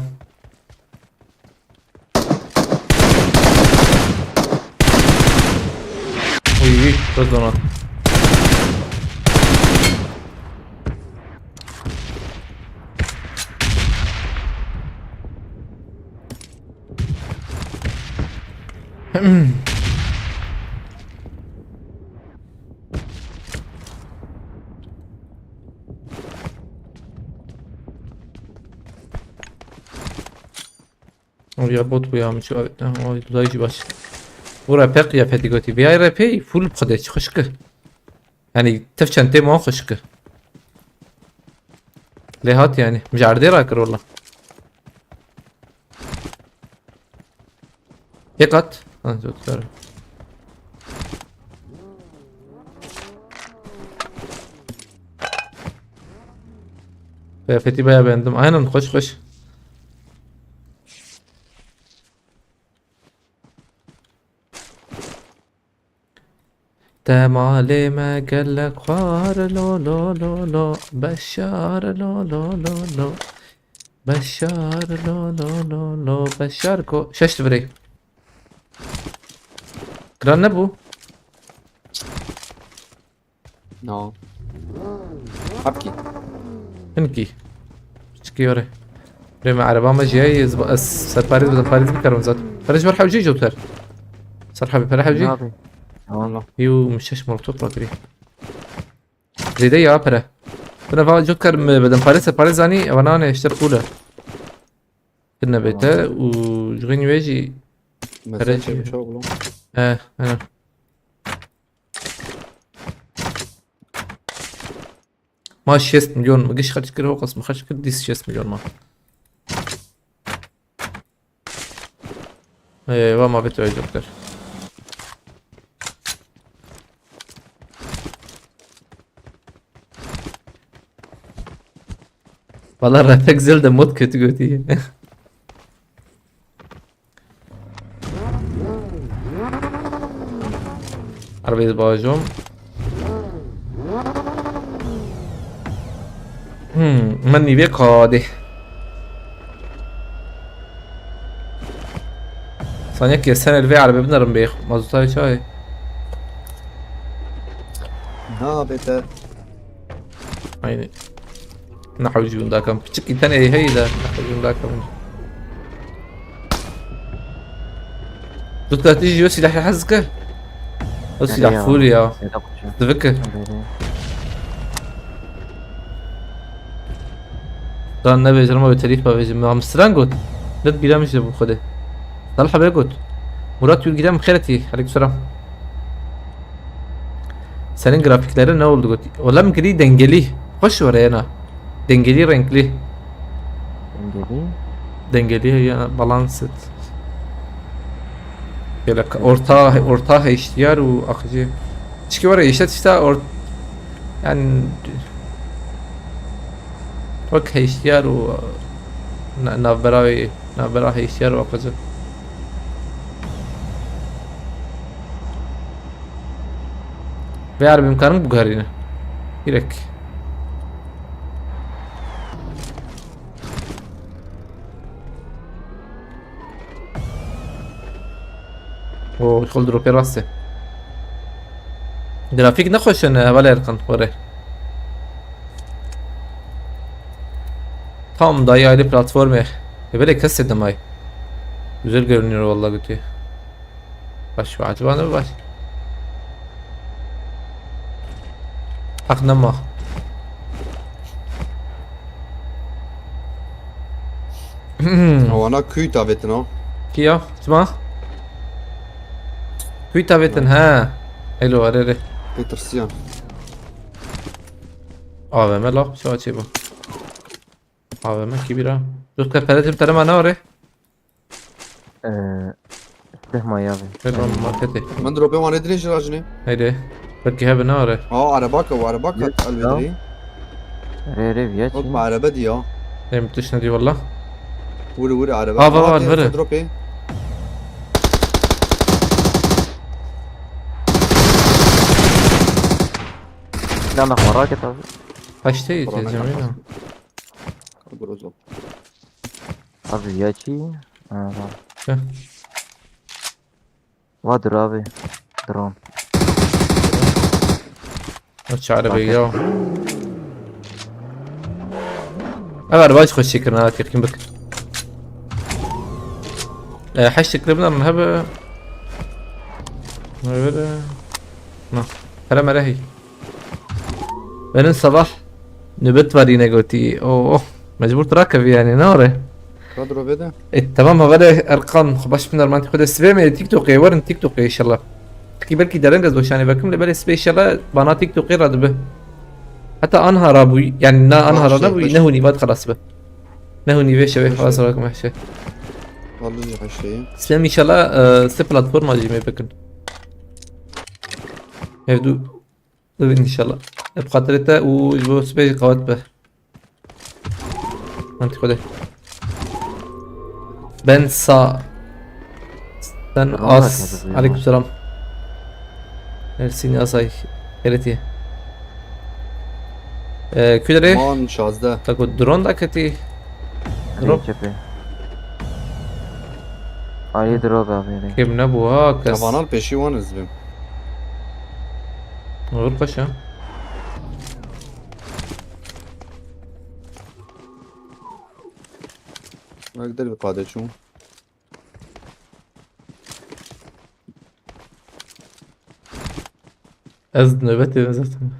Uy, uy, biraz dona. Oraya bot bu ya, şu, ha, o dudayı baş. Bu R P kıyafeti götü. Bir ay R P full xwedê, xwişk. Yani tef çentê ma xwişk. Lê hat yani. Mijardê rakir wala. Yek at. Ha, zor. Kıyafeti bayağı beğendim. Aynen, hoş hoş. Te malê me gelek xwar lo lo lo lo. Beşar lo lo lo lo. Beşar lo lo lo lo. Beşar ko. Şeş divirê. Kran ne bu? No. Hapki. Hinki. Çiki yore. Rê me ereba me jiyayê, ez, ez serparêz bi, serparêz bikarim zat. Perê ji ber hewcê joter. Ser hebî pere hewcê. Abi. Tamam lan. Yû min şeş molotof rakirî. Zêde ya pere. Bine va joter mi bedim parê, serparêz zanî, eva nane, işte pûle. Kine bête û ji xwe wê jî. Mesela şey bir şey oğlum. He, he. Ma şêst milyon mi giş xerc kir, ho qas mi xerc kir, dîs şêst milyon ma. Ee, va ma bit öyle doktor. Valla Refek Zel de mod kötü götü. Erbêz bajom. Hmm, min nîvê qadê. Saniye ki sen el vê erbê binerim bê mazotayê çayê. Ha bête. Aynı. Nahwicûn dakam. Piçik îten ê heyî de. Nahwicûn dakam. Dut katî jî yo silahê hez dike. O silah full ya. Divike. Dan nebêjim ama telîf bavêjim. Min strang got. Lit bîra min ji bu xwedê. Salih bê got. Murat Yurgîden bi xêr etî. Aleyküm selam. Senin grafiklerin ne oldu got? Ola min kirî dengelî. Xweş were yena. Dengelî, renkli. Dengelî. Dengelî ya balanced. Böyle ka-, orta, orta H D R û akıcı. Çiki were işte işte or-, yani wek H D R û na-, navbera wê, navbera H D R û akıcı. Vê erebê em karin biguherîne. Hîrek. O, xol dropê rast e. Grafîk ne xweş e ne, hevalê Erkan, were. Tam dayê ayrı platformê. E, böyle kes dedim ay. Güzel görünüyor vallahi götü. Baş şu acaba ne baş? Hak nema. Wana kuy tavetin o. Kiya? Sima? Kuy tavetin ha. Elo, are, are. Petersian. A V M la, şu açı bu. A V M ki bira. Dur, keferet bir tane mana var e. Ee, Sehma ya abi. Ver lan markete. Min dropê wan ê dirêj rajinê. Haydi. Belki hebe ne var e? Aa, araba ka, araba ka. Yes, elbedrî. Rê rê viya çi? Bak, araba diya. Em tişne di valla. Vur vur araba. Ha, var, var, var. Dropê. Lan bak, merak et abi. Kaçtayız ya, Cemil abi? Grozo. Abi ya çi? Ha, tamam. Heh. Va dur abi. Drone. O çare be ya. Ever baş xweş çekirin ha, tekin bik. E, heşt kilo bin hebe. Öyle. Na. Hele mere hey. Benim sabah nöbet var yine goti. Oo, mecbur trak evi yani, ne ore? Kadro vede. E, tamam, ha, vede Erkan, baş bin Erman, xwe de sibê me TikTok'e, verin TikTok'e inşallah. Ki belki dereng ez doşanê vekim, le belê sibê inşallah bana TikTok'e radibi. Hatta anha ra bu, yani na anha ra bu, ne huni vat xalas bi. Ne huni ve şeve xalas ra kum şey. Vallahi her şeyi. Sibê inşallah, e, se platforma jî me bikin. Evdu. Bibin inşallah. Bi xatirê te û ji bo sibê jî qewet be. Anti Xwedê. Ben sa. Sen as. Aleykümselam. Ersin Asay. Ereti. Ee, Küdere. Man şazdeh. Tako drone da keti. Drop. Çepe. Ayrı drop abi. Kim ne bu ha? Kes. Yavanal peşi wan izbim. Olur paşa. Bak der bir kadeçum. Ez nöbetê zaten.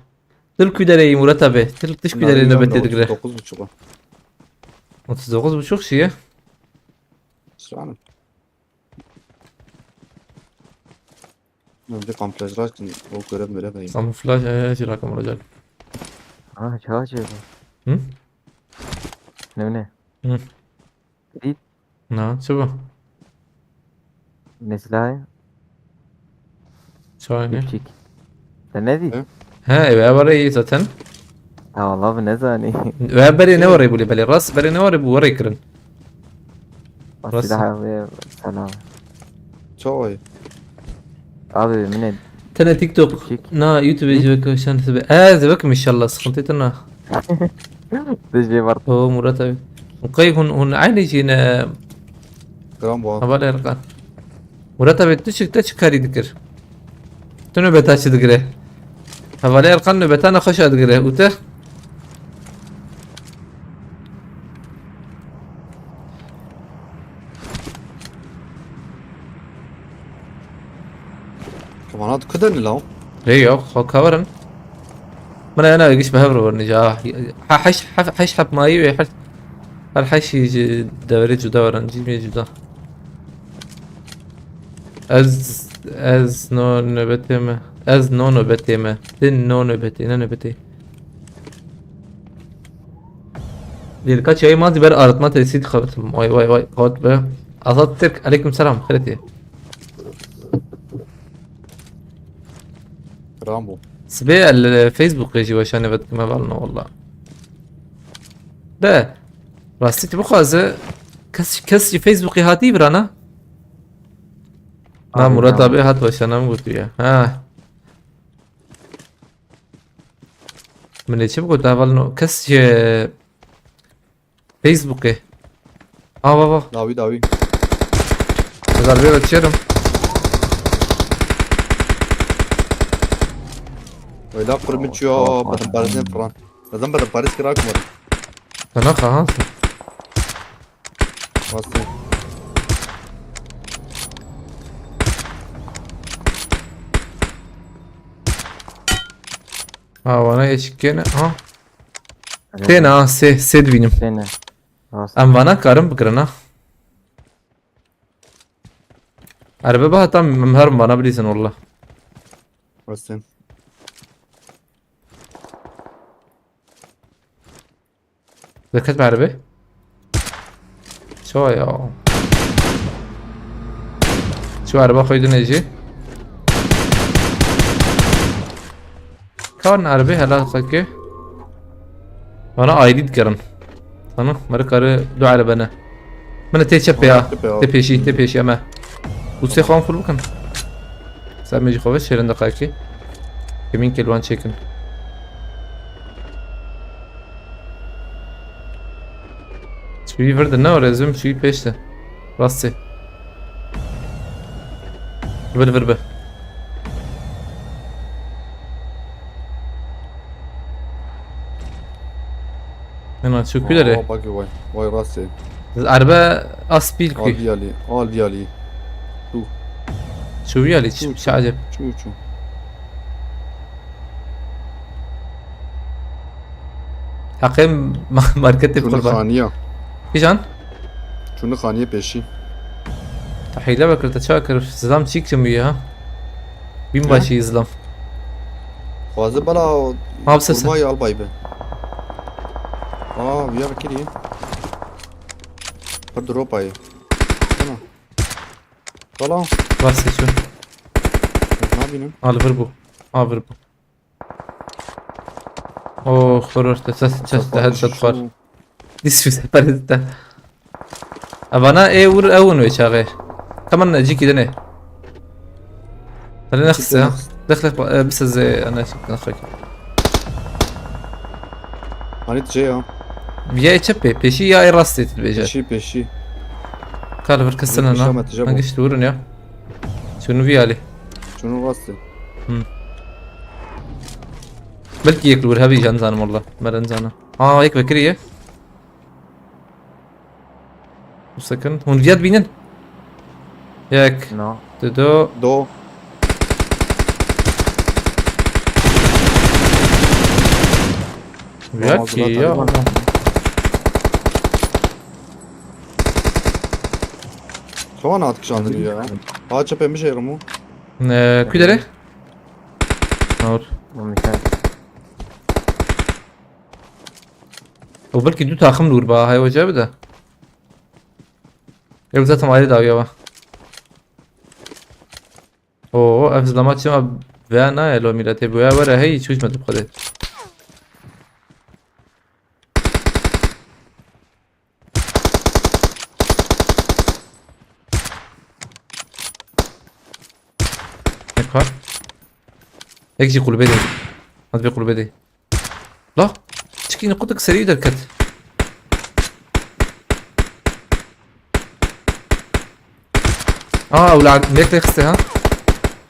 Til Küdere'yi Murat abi. Til tiş Küdere'yi nöbetê digire. Otuz dokuz buçuk. Otuz dokuz buçuk şey ya. Sıranım. Önce kamuflajlar için o görev görev ayım. Kamuflaj, e, e, şey, rakam olacak. Ha, çağ çağ. Hı? Ne ne? Hı. Dît. Na, çi bu? Ne silahı? Çay ne? Dipçik. Sen ne dît? He? He, eve var iyi zaten. Ha, vallahi bi ne zanî. Ve berê ne were bû lê belê? Rast berê ne were bû were kirin. Rast. Silah ve selam. Çoy. Abi, mine. Tene TikTok. Dipçik. Na, YouTube jî wek şan sibe. Ez wek inşallah, sıkıntı tena. Dije var. O Murat abi. Qey hûn, hûn aynı jî ne? Gram bu. Heval Erkan. Murat abi, tu çi, te çi karî dikir? Tu nöbeta çi digire? Hevalê Erkan nöbeta nexweşa digire. Û te? Kemana tu kudin law? Lê yok, xo kaverin. Min ena giş bi hev re verin ca. Ha, heş, ha, heş hep mayî ve heş, her heşî ji deverê cuda verin, cîmê cuda. Ez, ez no nöbetê me. Ez no nöbetê me. Din no nöbetê, ne nöbetê. Lêlika çayê ma zî ber artma tesî dixebitim. Vay, vay, vay, qewet be. Azad Tirk, aleyküm selam, xêretî. Rambo. Sibê el, e, Facebookê jî weşanê vedikime valno walla. De, rastî tu bixwaze, kes, kes ji Facebookê hatî birana? Na, Murat abi hat weşana min gotiye. Ha. Min ê çi bigot heval no kes ji Facebookê. Ava va. Dawî dawî. Ez erbê ve çêrim. Weyla qurmi çiyo. Tamam, tamam. Bedin parizin firan. Bedin bedin pariz kira kumar. Sana kahan. Bastı. Ha, bana eşik gene. Ha. Evet. Têne ha, sê, sê dibînim. Têne. Rast. Em vana karin bikirin ha. Erbe ba tam em her vana bilîzin wallah. Rast. Dikkat be erbe. Çawa ya? Çi erba xwe dine jî? Karn erbê hela xekê. Bana ayrî dikerin. Sana meri karı du erbe ne. Min tê çepê ya. Çepê ya. Tê pêşî, tê pêşî eme. Û sê xwan fir bikin. Sen jî xwe ve şêrin deqayekî. Kemîn kelwan çêkin. Çiwî vir de ne, rezim çiwî pêş de. Rastê. Vir, vir be. Hena çi ku dere? Aa, bak vay. Vay rastê. Erbe aspîl ku. Al diyali, al diyali. Tu. Çiwî alî, çi, çi acep. Çu, çu. Heqê ma-, marketê Çûne qurban. Xaniya. Kîjan? Çûne xaniyê pêşî. Te hîle vekir, te çawa kir? Zilam çîk çimûye ha? Bîn başî zilam. Xwaze bela. Ha, bi sese. Kurmayê albay be. Aa, viya vekirî. Pir dropayê. Ana. Bela. Var seçiyor. Nabînim. Al vir bu. Al vir bu. Oh, horror, te ses, ses, te headshot var. Dis bir sefer de. Avana e vur, e vun ve çağı. Kaman ne ciki dene. Hele ne xiste ha? Dex, dex, e, bir seze, ana çıktı, ne xaki. Hani şey ya. Ya e çep, peşi ya e rast et, beje. Peşi, peşi. Kal bir kısına na. Hangi işte vurun ya? Şunu bir ali. Şunu rastı. Hı. Belki yek lur hebi can zanım valla. Meren zanı. Aa, yek bekir ye. Bu sakın. Hûn viya dibînin? Yek. No. Dido. Do. Viya ki ya. Tamam, zaten. Çawa nadik jandin ya? Ha, çepê min jê rimu. Ne, ku dere? Nur. Mümkün. O belki du takım nur ba, hay hoca bir de. Ev zaten ayrı dawiya var. Oo, ev zilama çima veya na elo milletê bu ya, were hey, hiç uçmadı bu kadar. Ne kar? Ek jî kulübe de. Hadi bir kulübe de. La, çikî qutik serî derket. Aa, ula, mek de xiste ha?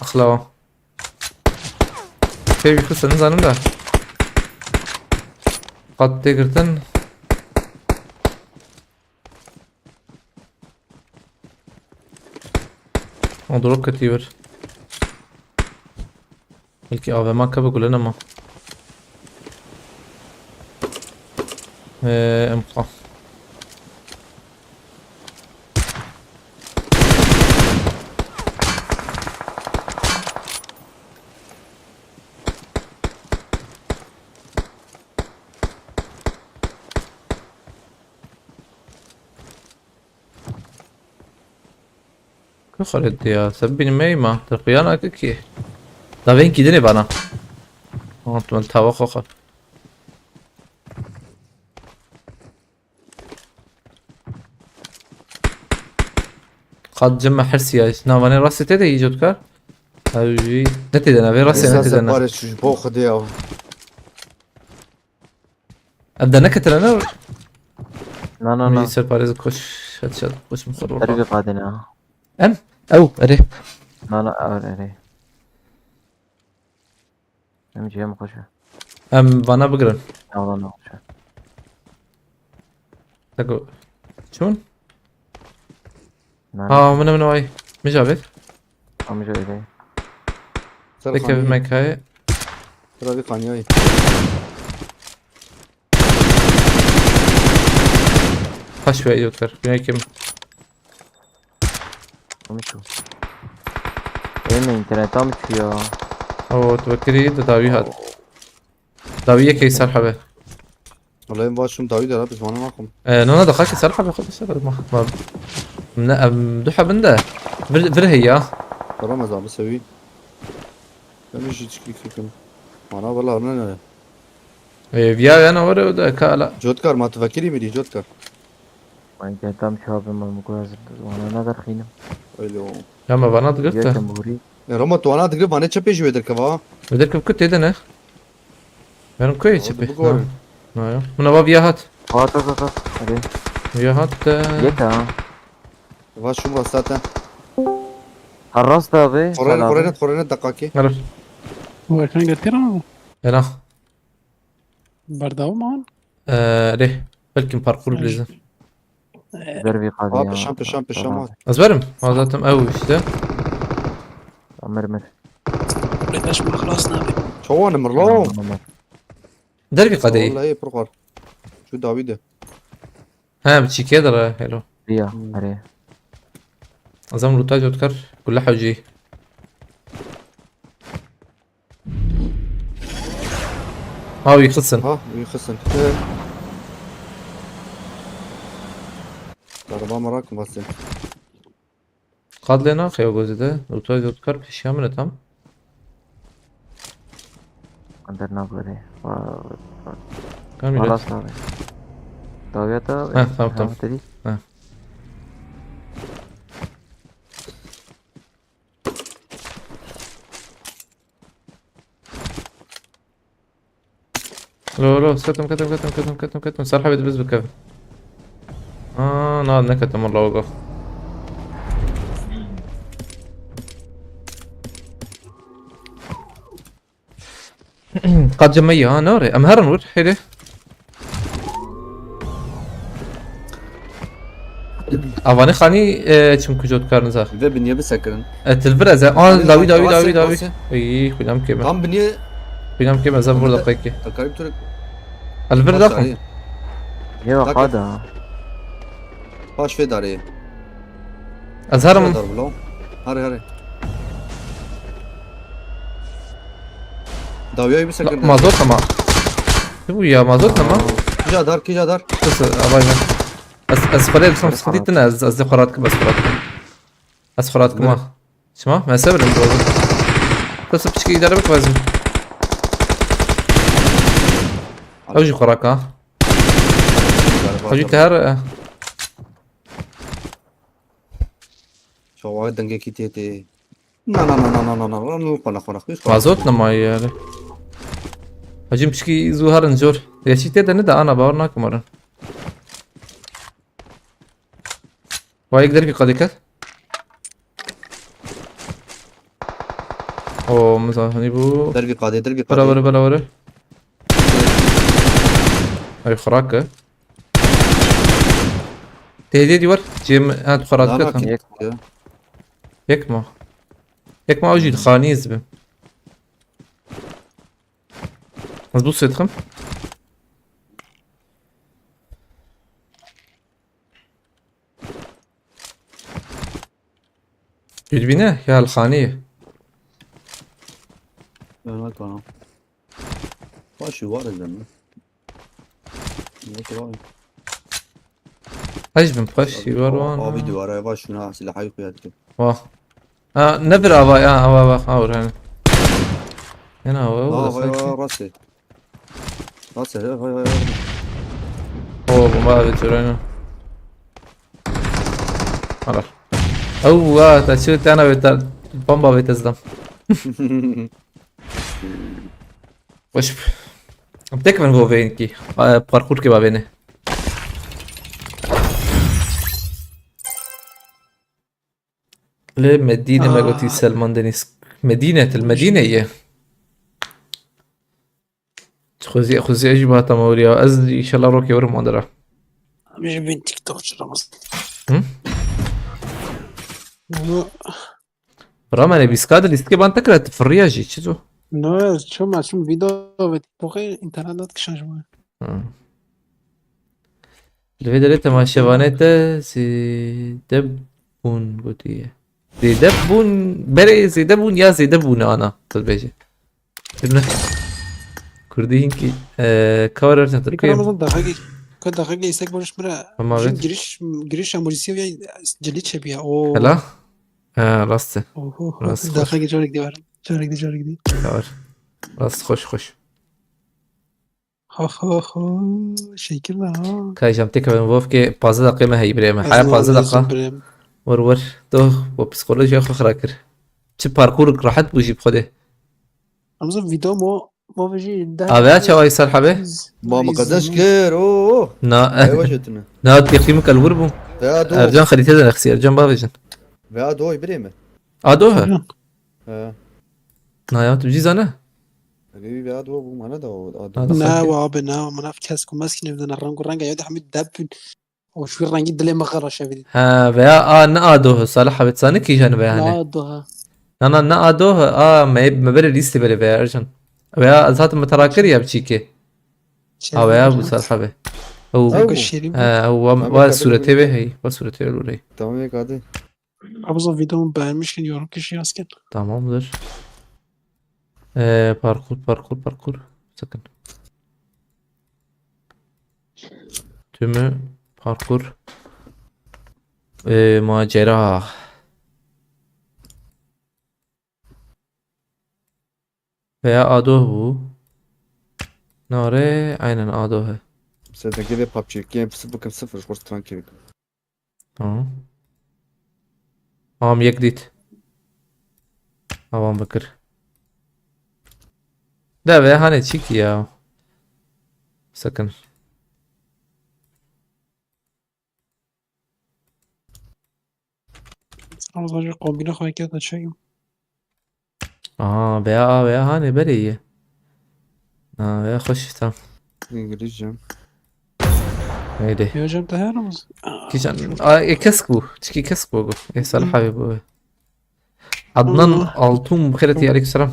Axlawa. Pê wî xiste nizanim da. Qat tê girtin. O drop ketî vir. Belkî A V M ke bi gule nema. Ee, em xwe. Ku xalet ya, se bînim ey ma, te xuya nake ki. Da vên kî dinê bana. Anlatım, tava xo xwe. Qat cim me hersiya, navanê rastê te de îcot kar. Ew jî ne tê de ne, vê rastê ne tê de ne. Separê çû ji bo Xwedê ya. Em de neketine ne? Na, na, na. Min jî ser parêz koş. Headshot koş min xwe. Derê qadê ne. Em? Ew, erê. Na, na, ew, erê. Em cihê min xweş e. Em vana bigirin. Ya, vana xweş e. Tako. Çûn? Na, na. Ha, min, min ay. Min jî avêt. Em jî öyle. Ser Peki, xanî. Mekayê. Sera vî xaniyayê. Kaç ve yok ver. Bine kim? Komik o. Benim de internete mi düşüyor? Oo, tu bekirî de dawî hat. Dawî yekê ser hebe. Wala em vaşum dawî de, biz vana naxum. E, nana da xaki ser hebe xwe ser ma. Ma. Ne, em du hebin de. Vir, vir heya. Tamam, ez abi sevi. Ben bir şey çıkıp kim. Bana valla ne ne. E, viya yana var o da kala. Cotkar, ma tu vekirî mirî, Cotkar. Ay, tam çabim, ben bu kadar zıttı. Ona ne kadar xînim. Öyle o. Ya me vana digirta. Yetim buri. E, Roma, tu ana digre vane çepê ji wê derkeva. Wê derkev ku tê de ne? Benim kuye çepê. Bu gol. Na ya. Buna bak viya hat. Hat, hat, hat, hat. Hadi. Viya hat. Yek ha. Va şum rastata. Ha, rast abi. Korene, korene, korene dakaki. Alır. Bu ekran getir ama. Ena. Berdava mı? Ee, re. Belki parkur bilirsin. Ver bir kadın. Aa, ya. Peşan, peşan, peşan var. Ez verim. Ha, zaten ew işte. Tamam, ver, ver. Beş mi xlas ne abi? Çoğanı mırlo. Tamam, tamam. Der bir kadeyi. Vallahi pırkar. Şu Davide. Ha, bir çiğ keder ha, hello. Riya, hmm. Hadi. Azam ruta jotkar. Kulla hacı. Ha, wî xistin. Ha, wî xistin. Darba merak mı basın? Qad lê naxe ya gozide. Utay zotkar pêşiya min e tam. Under nabere. Kamî. Alas abi. Dawiya da. Ha, tamam, tamam. Rahmet edeyim. Ha. Lo, lo, ketim, ketim, ketim, ketim, ketim, ketim. Ser hevê dibiz bikevin. Aa, na, neketim, Allah, wekaf. Qad cem me ya, ne ore? Em herin wir, hêdê. Avanê xanî, e, çim ku jot karin za. Ve biniye bisekirin. E, tilvir ez, e, an, dawî, dawî, dawî, dawî. Ey, xwînam kêm e. Tam biniye. Xwînam kêm e, ez burada peki. Akarîb Türk. Elvir da. Ya, qada. Paş vê darê. Ez herim. Dar bilo. Hare, hare. Dawiyayı bir sakın. Mazot ama. Ne bu ya, mazot ama? Kija dar, kija dar. Nasıl? Avay ben. Ez, ez xwedê dikim, sıkıntı ne? Ez, ez de xwarat kim, ez xwarat kim. Ez xwarat kim ha. Çima? Me severim bu arada. Nasıl piçki idare bak lazım. Ew jî xwarak ha. Hacı ter. Çawa dengekî tê tê. Na, na, na, na, na, na, na, na, xwana, xwana, xwana. Mazot nemaye yani. Hacim pişkî zû herin zor. Yeşî tê de ne de ana, bawer nakim herin. Vay, gider bir kadeh ket. O, mizahani bu. Der bir kadeh, der bir kadeh. Bela, bela, bela, bela. Ay, xurake. Tehdit var. Cem, ha, tu xurake. Yek. Yek mi? Yek mi, o jî dixanî ez bim. Ez bu sedxim. Dibîne ya li xanî ye. Ben bak bana. Başı var ezem mi? Ne ki var? Hej bin paş, you are one. Abi duvara yavaş şuna silahı koyar ki. Wah. Ha, ne bir ava ya, ava, ava, ha, oraya. Yine ava, o da sanki. Rastı. Rastı, vay, vay, vay. Oo, bomba da geçiyor, aynen. Hala. Au, ta çı tane ve ta bomba ve tezlam. Hoş. Tek min go vênkî. Parkur ke bavêne. Li Medîne me gotî Selman Deniz. Medîne, til Medîne ye. Xwezî, xwezî ez jî bata mawriya. Ez înşallah rokê werim andira. Em jî bin TikTok çiramaz. Hı? Ama Bira me ne bîska de lîstikê ban te kira, tu firriya jî, çi zo? No, ez çûm, ez çûm video ve TikTokê, internet kişan ji we. Hı. Li vê derê temaşevanê te zêde bûn gotiye. Zêde bûn, berê zêde bûn ya zêde bûne ana, tu dibêje. Bibne. Kurdî hinkî, e, ka were Ercan, tu Peki pê. Ramazan, daxekî, ka daxekî îstek biriş bira. Ama jin evet. Giriş, giriş emojisi ya cilî çebiya. Oo. Hela? Ha, rast e. Oho, rast, daxekî carek dî ver. Carek dî, carek dî. Var. Rast, xweş, xweş. Ha, ha, ha. Şekil ha. Kayjam tek ben vov ke pazdeh dakika me heyî birê me. Haya pazdeh dakika. Wor, wor. Doh, bu psikolojiya xwe xira kir. Çi parkur rahat bû jî bi xwedê. Em zî video mo, mo vejî deh. Ave çawa îsal habe? Ma miqedes kir, o, o. Na. Ewa jetine. Na, têxî min kelwir bû. Veya do. Ercan xerîte de nexsî, Ercan bavêjin. Veya do, birê me. A do he? Yok. He. Na ya, tu jî zane? Evi veya do bû, mana da o. A do. Ne, xerîte. Wa abi, ne, mana kes ku meskine bidene reng û renga ya da hemî dep bin. O şu rengî dilê min xera şevî. Ha, veya a ne a doh, Salih abi, tu zanî kîjan veya ne? Ne a doh. Na, na, ne a doh, a me, me berê lîstê berê veya Ercan. Veya ez hatim min te rakir ya biçîkê. Çê A veya veya bu Ercan. Salih abi. Ew, Zeko şêrî bû. Ha, ew wa, wa sûretê ve hey, wa sûretê ve lûrey. Tamam, yek hadi. Abi, zor video beğenmişken yorum kişi yazken. Tamamdır. Ee, parkur, parkur, parkur. Sakın. Tümü parkur. Ee, macera. Veya Adoh bu. Nare, aynen Adoh. Mesela gidip PUBG game sıfır sıfır, hoş tranquil. Tamam. Tamam, yek dît. Avan bikir. De ve hane çik ya. Sakın. Ramazan jî kombîna xwe kete çekim. Aha, veya, a, veya hane berê ye. Ha, veya xweş, tamam. İngilizce. Neydi? Ya hocam, te her Ramazan. Kîjan, a, e, kesk bu. Çiki kesk bu. E, Salih abi bu. Adnan Altun, xêret, aleyküm selam.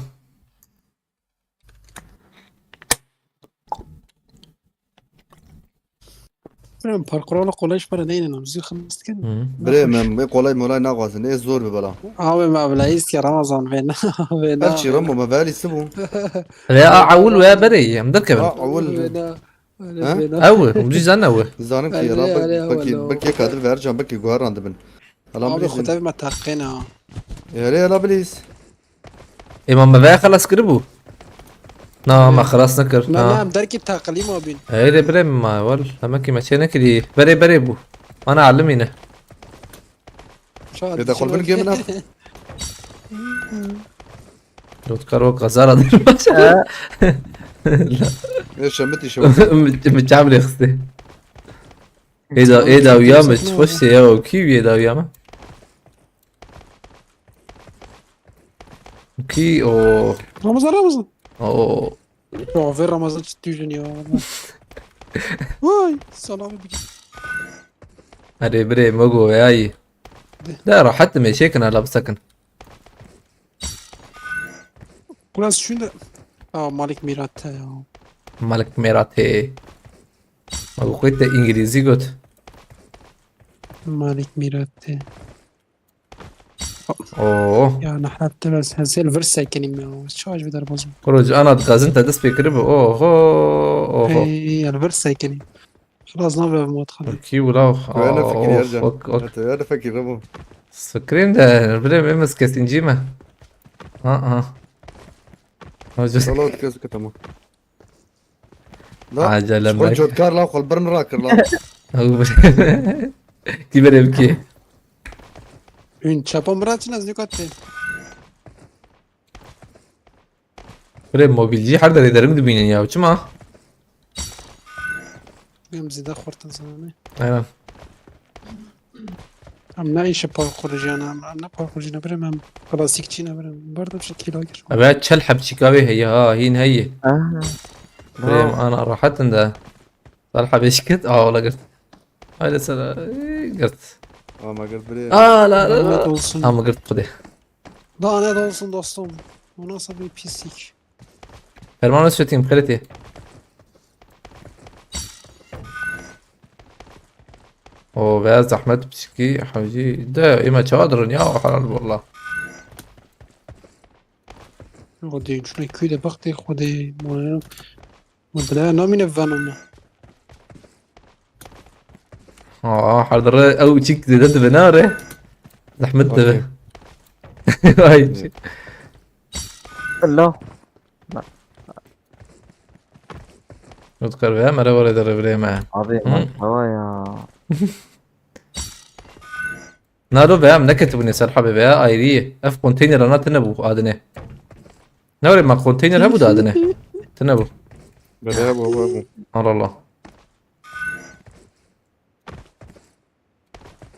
Em parkura wala kolay ji me re neynin, em zû xilas dikin. Hı. Birê me, em vê kolay molay naxwazin, ê zor bi bela. Abi me bila îstiya Ramazan vê na, vê na. Her çî Ramo me velî sibû. Veya a ewil veya berê ye, em derkevin. A ewil. Vê na, vê na. Ew, em jî zan ew. Zanim ki ya, belki, belki yeka dir vercan, belki guheran dibin. Abi xwe tevî me teqîne ha. Erê, hela bilîz. Ê, ma me veya xelas kiribû? Na, me xelas nekir. Me, na. Me em derkî teqilî ma bîn. Ê, rê birê ma, wal, hemekî me çê nekirî. Berê, berê bû. Ana alimîne. Ê, de xwe bin gê min. Dotkar o kazara dir. Ê, şemitî şemitî. Mi, mi çam rê xistê. Ê da, ê da uya me, çi xweş ya, o kî wî da uya me? Kî o? Ramazan, Ramazan. O. Ya, vê Ramazan çi tûjin ya. Vay, selam bir. Erê birê, me go yayî. De rahat me şêkin, hala bisekin. Biraz şunu da. Aa, Malik Mirat ya. Malik Mirat he. Ma bi xwe te îngilîzî got. Malik Mirat he. Oo. Ya nehret te bes, hesel vir sekinî me. Çawa ji vê derbazim. Kuro ji ana dixwazin te dest pê kiribû. Oho, oho. Ey, ya vir sekinî. Xelas nabe mod xwe. Kî wila. Wê ne fikirî, Ercan. Ok, ok. Te wê ne fikirî, Ramo. Fikrên de, birê me, me kesîncî me. Ha, ha. Hoca. Solo kes ke tamam. La, acele mek. Cotkar la, xwe li bir min rakir la. Kî berê bikî. Hûn çapa min re çin, ez nîka tê. Birê mobilcî her derê dereng dibînin ya, çima? Em zêde xurt in zanî. Aynen. Em ne îşe parkurcî ne, em ne parkurcî ne birê em klasîkçî ne birê. Ber de bir şey kîla kir. Eve çel hebçîka wê heye ha, hîn heye. Aha. Birê em ana rahat in de. Sal hebê şikit, aa wala girt. Haydi sana, ee, girt. Ama gel buraya. Aa la la Lanet la. olsun. Ama girt xwedê. Lanet olsun dostum. Bu nasıl bir pislik? Fermanı söteyim, xeletê. O veya zahmet psikî hewcî de ême çawa dirin ya halal valla. Xwedê şuna kuyde bak de xwedê. Bu bile namine vanım. Aa, hardırı ew çik zêde dibe ne re? Zahmet dibe. Ay. Allah. Rutgar veya mere vore de revirê me. Abi Hı? Maşallah ya. Nalo veya em neketibûne ser hebê veya ayrî. Ev konteynera na tine bû adine. Ne were ma konteyner hebû da adine. Tine bû. Bere bu bu bu. Allah Allah.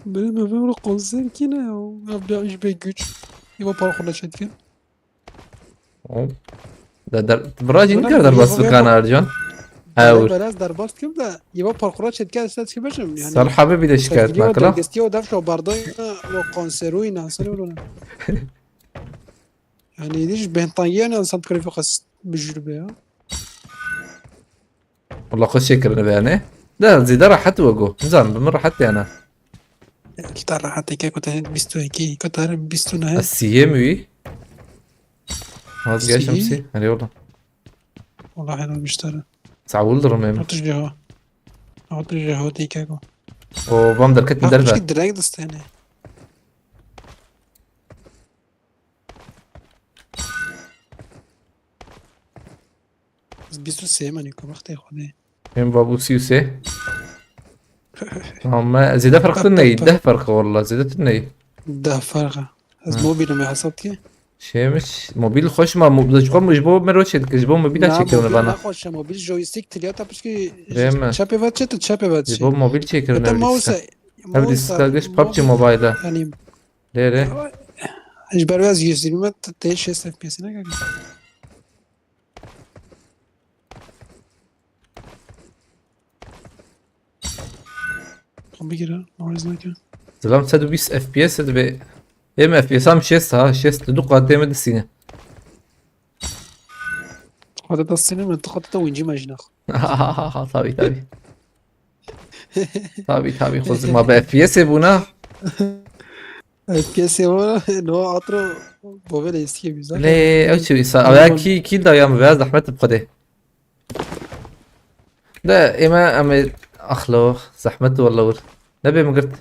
Benim evim konser kine ya. Ya bir iş be güç. Yeva parkurda çetkin. Hop. Da der, bira jî Bira nikar bu derbas yeva bikana yeva- Ercan. Bere Hewr. Beraz derbas kim de yeva parkurda çetkin esas ki beşim. Yani Sal hebê bir de şikayet Sevgili o nakila. dengesti o dev şo bardayna o konseru ina sen öyle. Yani hiç ben tangiyen insan kırıfı kas bücür be ya. Wala xwe şekirine be yani. De zêde rahat we go. Nizam bi min rahat yani. Kita rahat eke kota bîst û iki, kota bîst û neh. Ez siyê mi wî? Vazgeçim Siyê? si. Hadi oğlum. Wala helal müşteri. Sağ ol durum em. Otur jeho. Otur jeho dike go. O vam derket mi derve. Bak direkt distene. Biz bîst û sê menî ku wextê xwedê. Em va bu siyuse. Ama zêde fark tın ney? Deh fark valla zêde tın ney? Deh fark e. Ez Ha. Mobilime hesap ki. Şeymiş, mobil xoş ma mobil xwe ji bo me roçê dikir, ji bo mobila çekirine bana. Naxweş e, mobil joystick tiliyata pişkî Değil mi? çepê ve çete çepê ve Ji bo mobil çekirine Ete bir mouse diska. Ev diska geç PUBG Mobile'da. Yani Lere. Ji ber ez yüz yirmi te şêst F P S ne kanka. Bigire, Morris nake. Zilam sed û bîst F P S dibe. Em F P S am şêst ha, şêst du qatê me disîne. Xwedê te sîne me, tu xwedê te winci me jî nax. Tabii tabii. Tabii tabii xozim ma be F P S bûna. F P S o no atro bovele eski güzel. Lê ew çi sa ya ki ki da ya me veya zahmet bi xwedê. De ême em ê axlo zahmet walla wir. Ne bê min girt.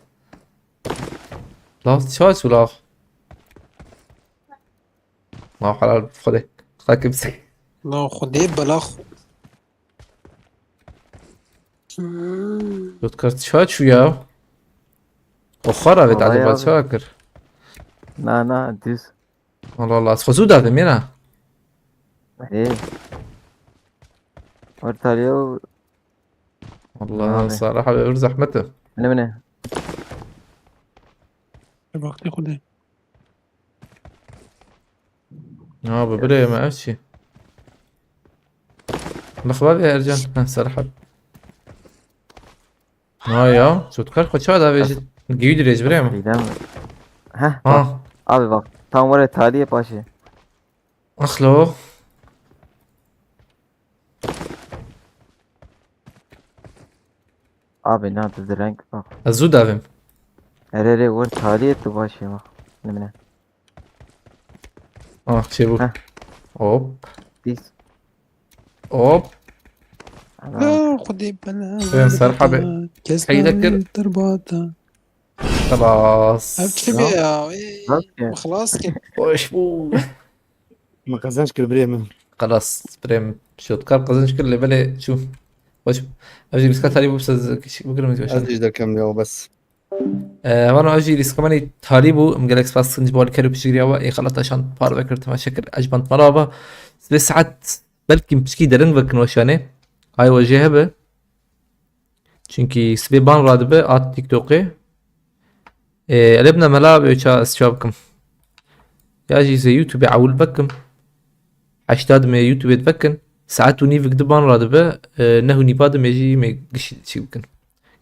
Law çawa çû law? Law helal bi xwedê. Xakimsik. La xwedê bela xwe. Dot kar çawa çû ya? O xara ve Vallahi acaba abi. Çawa kir? Na na düz. Allah Allah. Xwe zû davê mêra. Hey. Ortalıyor. Allah Abi. Sarah abi bir zahmet. Ne ne? Bak ne xwedê. Ya be bile yeme ev çi? Lixba ve Ercan. Ha Sarah abi. Ha ya. Çotkar xwe çawa davê ji. Giyu dirêj bire mi? Bilmem. Heh bak. Ha. Abi bak. Tam oraya taliye başı. Axlo. Abi ne yaptı renk bak. Ez zû davim. Erere var taliye tu başı bak. Ne ne? Ah şey bu. Heh. Hop. Biz. Hop. Ana. Ya xwedê bela. Ben Sarp abi. Kes Heyde kir. Derbata. Xelas. Ev çi be ya? Ey, Bak ya. Xelas ki. Hoş bu. Me qezenc kir birê min. Xelas. Birêm. Çotkar qezenc kir lê belê çû. Hoş. Ev jî riska tarî bû siz kişik bikirim. Ez jî derkem ya bes. Hevalno ev jî lîskemanî talî bû. Em gelek spas dikin ji bo alîkarî û piştgiriya we. Ê xelat eşan parve kir, temaşe kir. Ez ji band me re ava. Sibê saet belkî em pişkî derin vekin weşanê. Hay we jê hebe. Çünkü sibê ban radibe at TikTok'ê. E, elê bine mela be ça ez ça bikim. Ya jî zê YouTube ewil vekim. Heşta dimê YouTube vekin. Saet û nîvik di ban radibe. E, neh û nîva dimê jî me gişî çî bikin.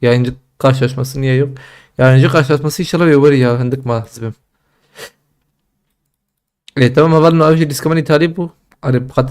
Yayıncı karşılaşması niye yok? Yayıncı karşılaşması inşallah wê weri ya hindik ma zibim. E, tamam, heval no ev jî dîska min îtalî bû. Erê, bi xatir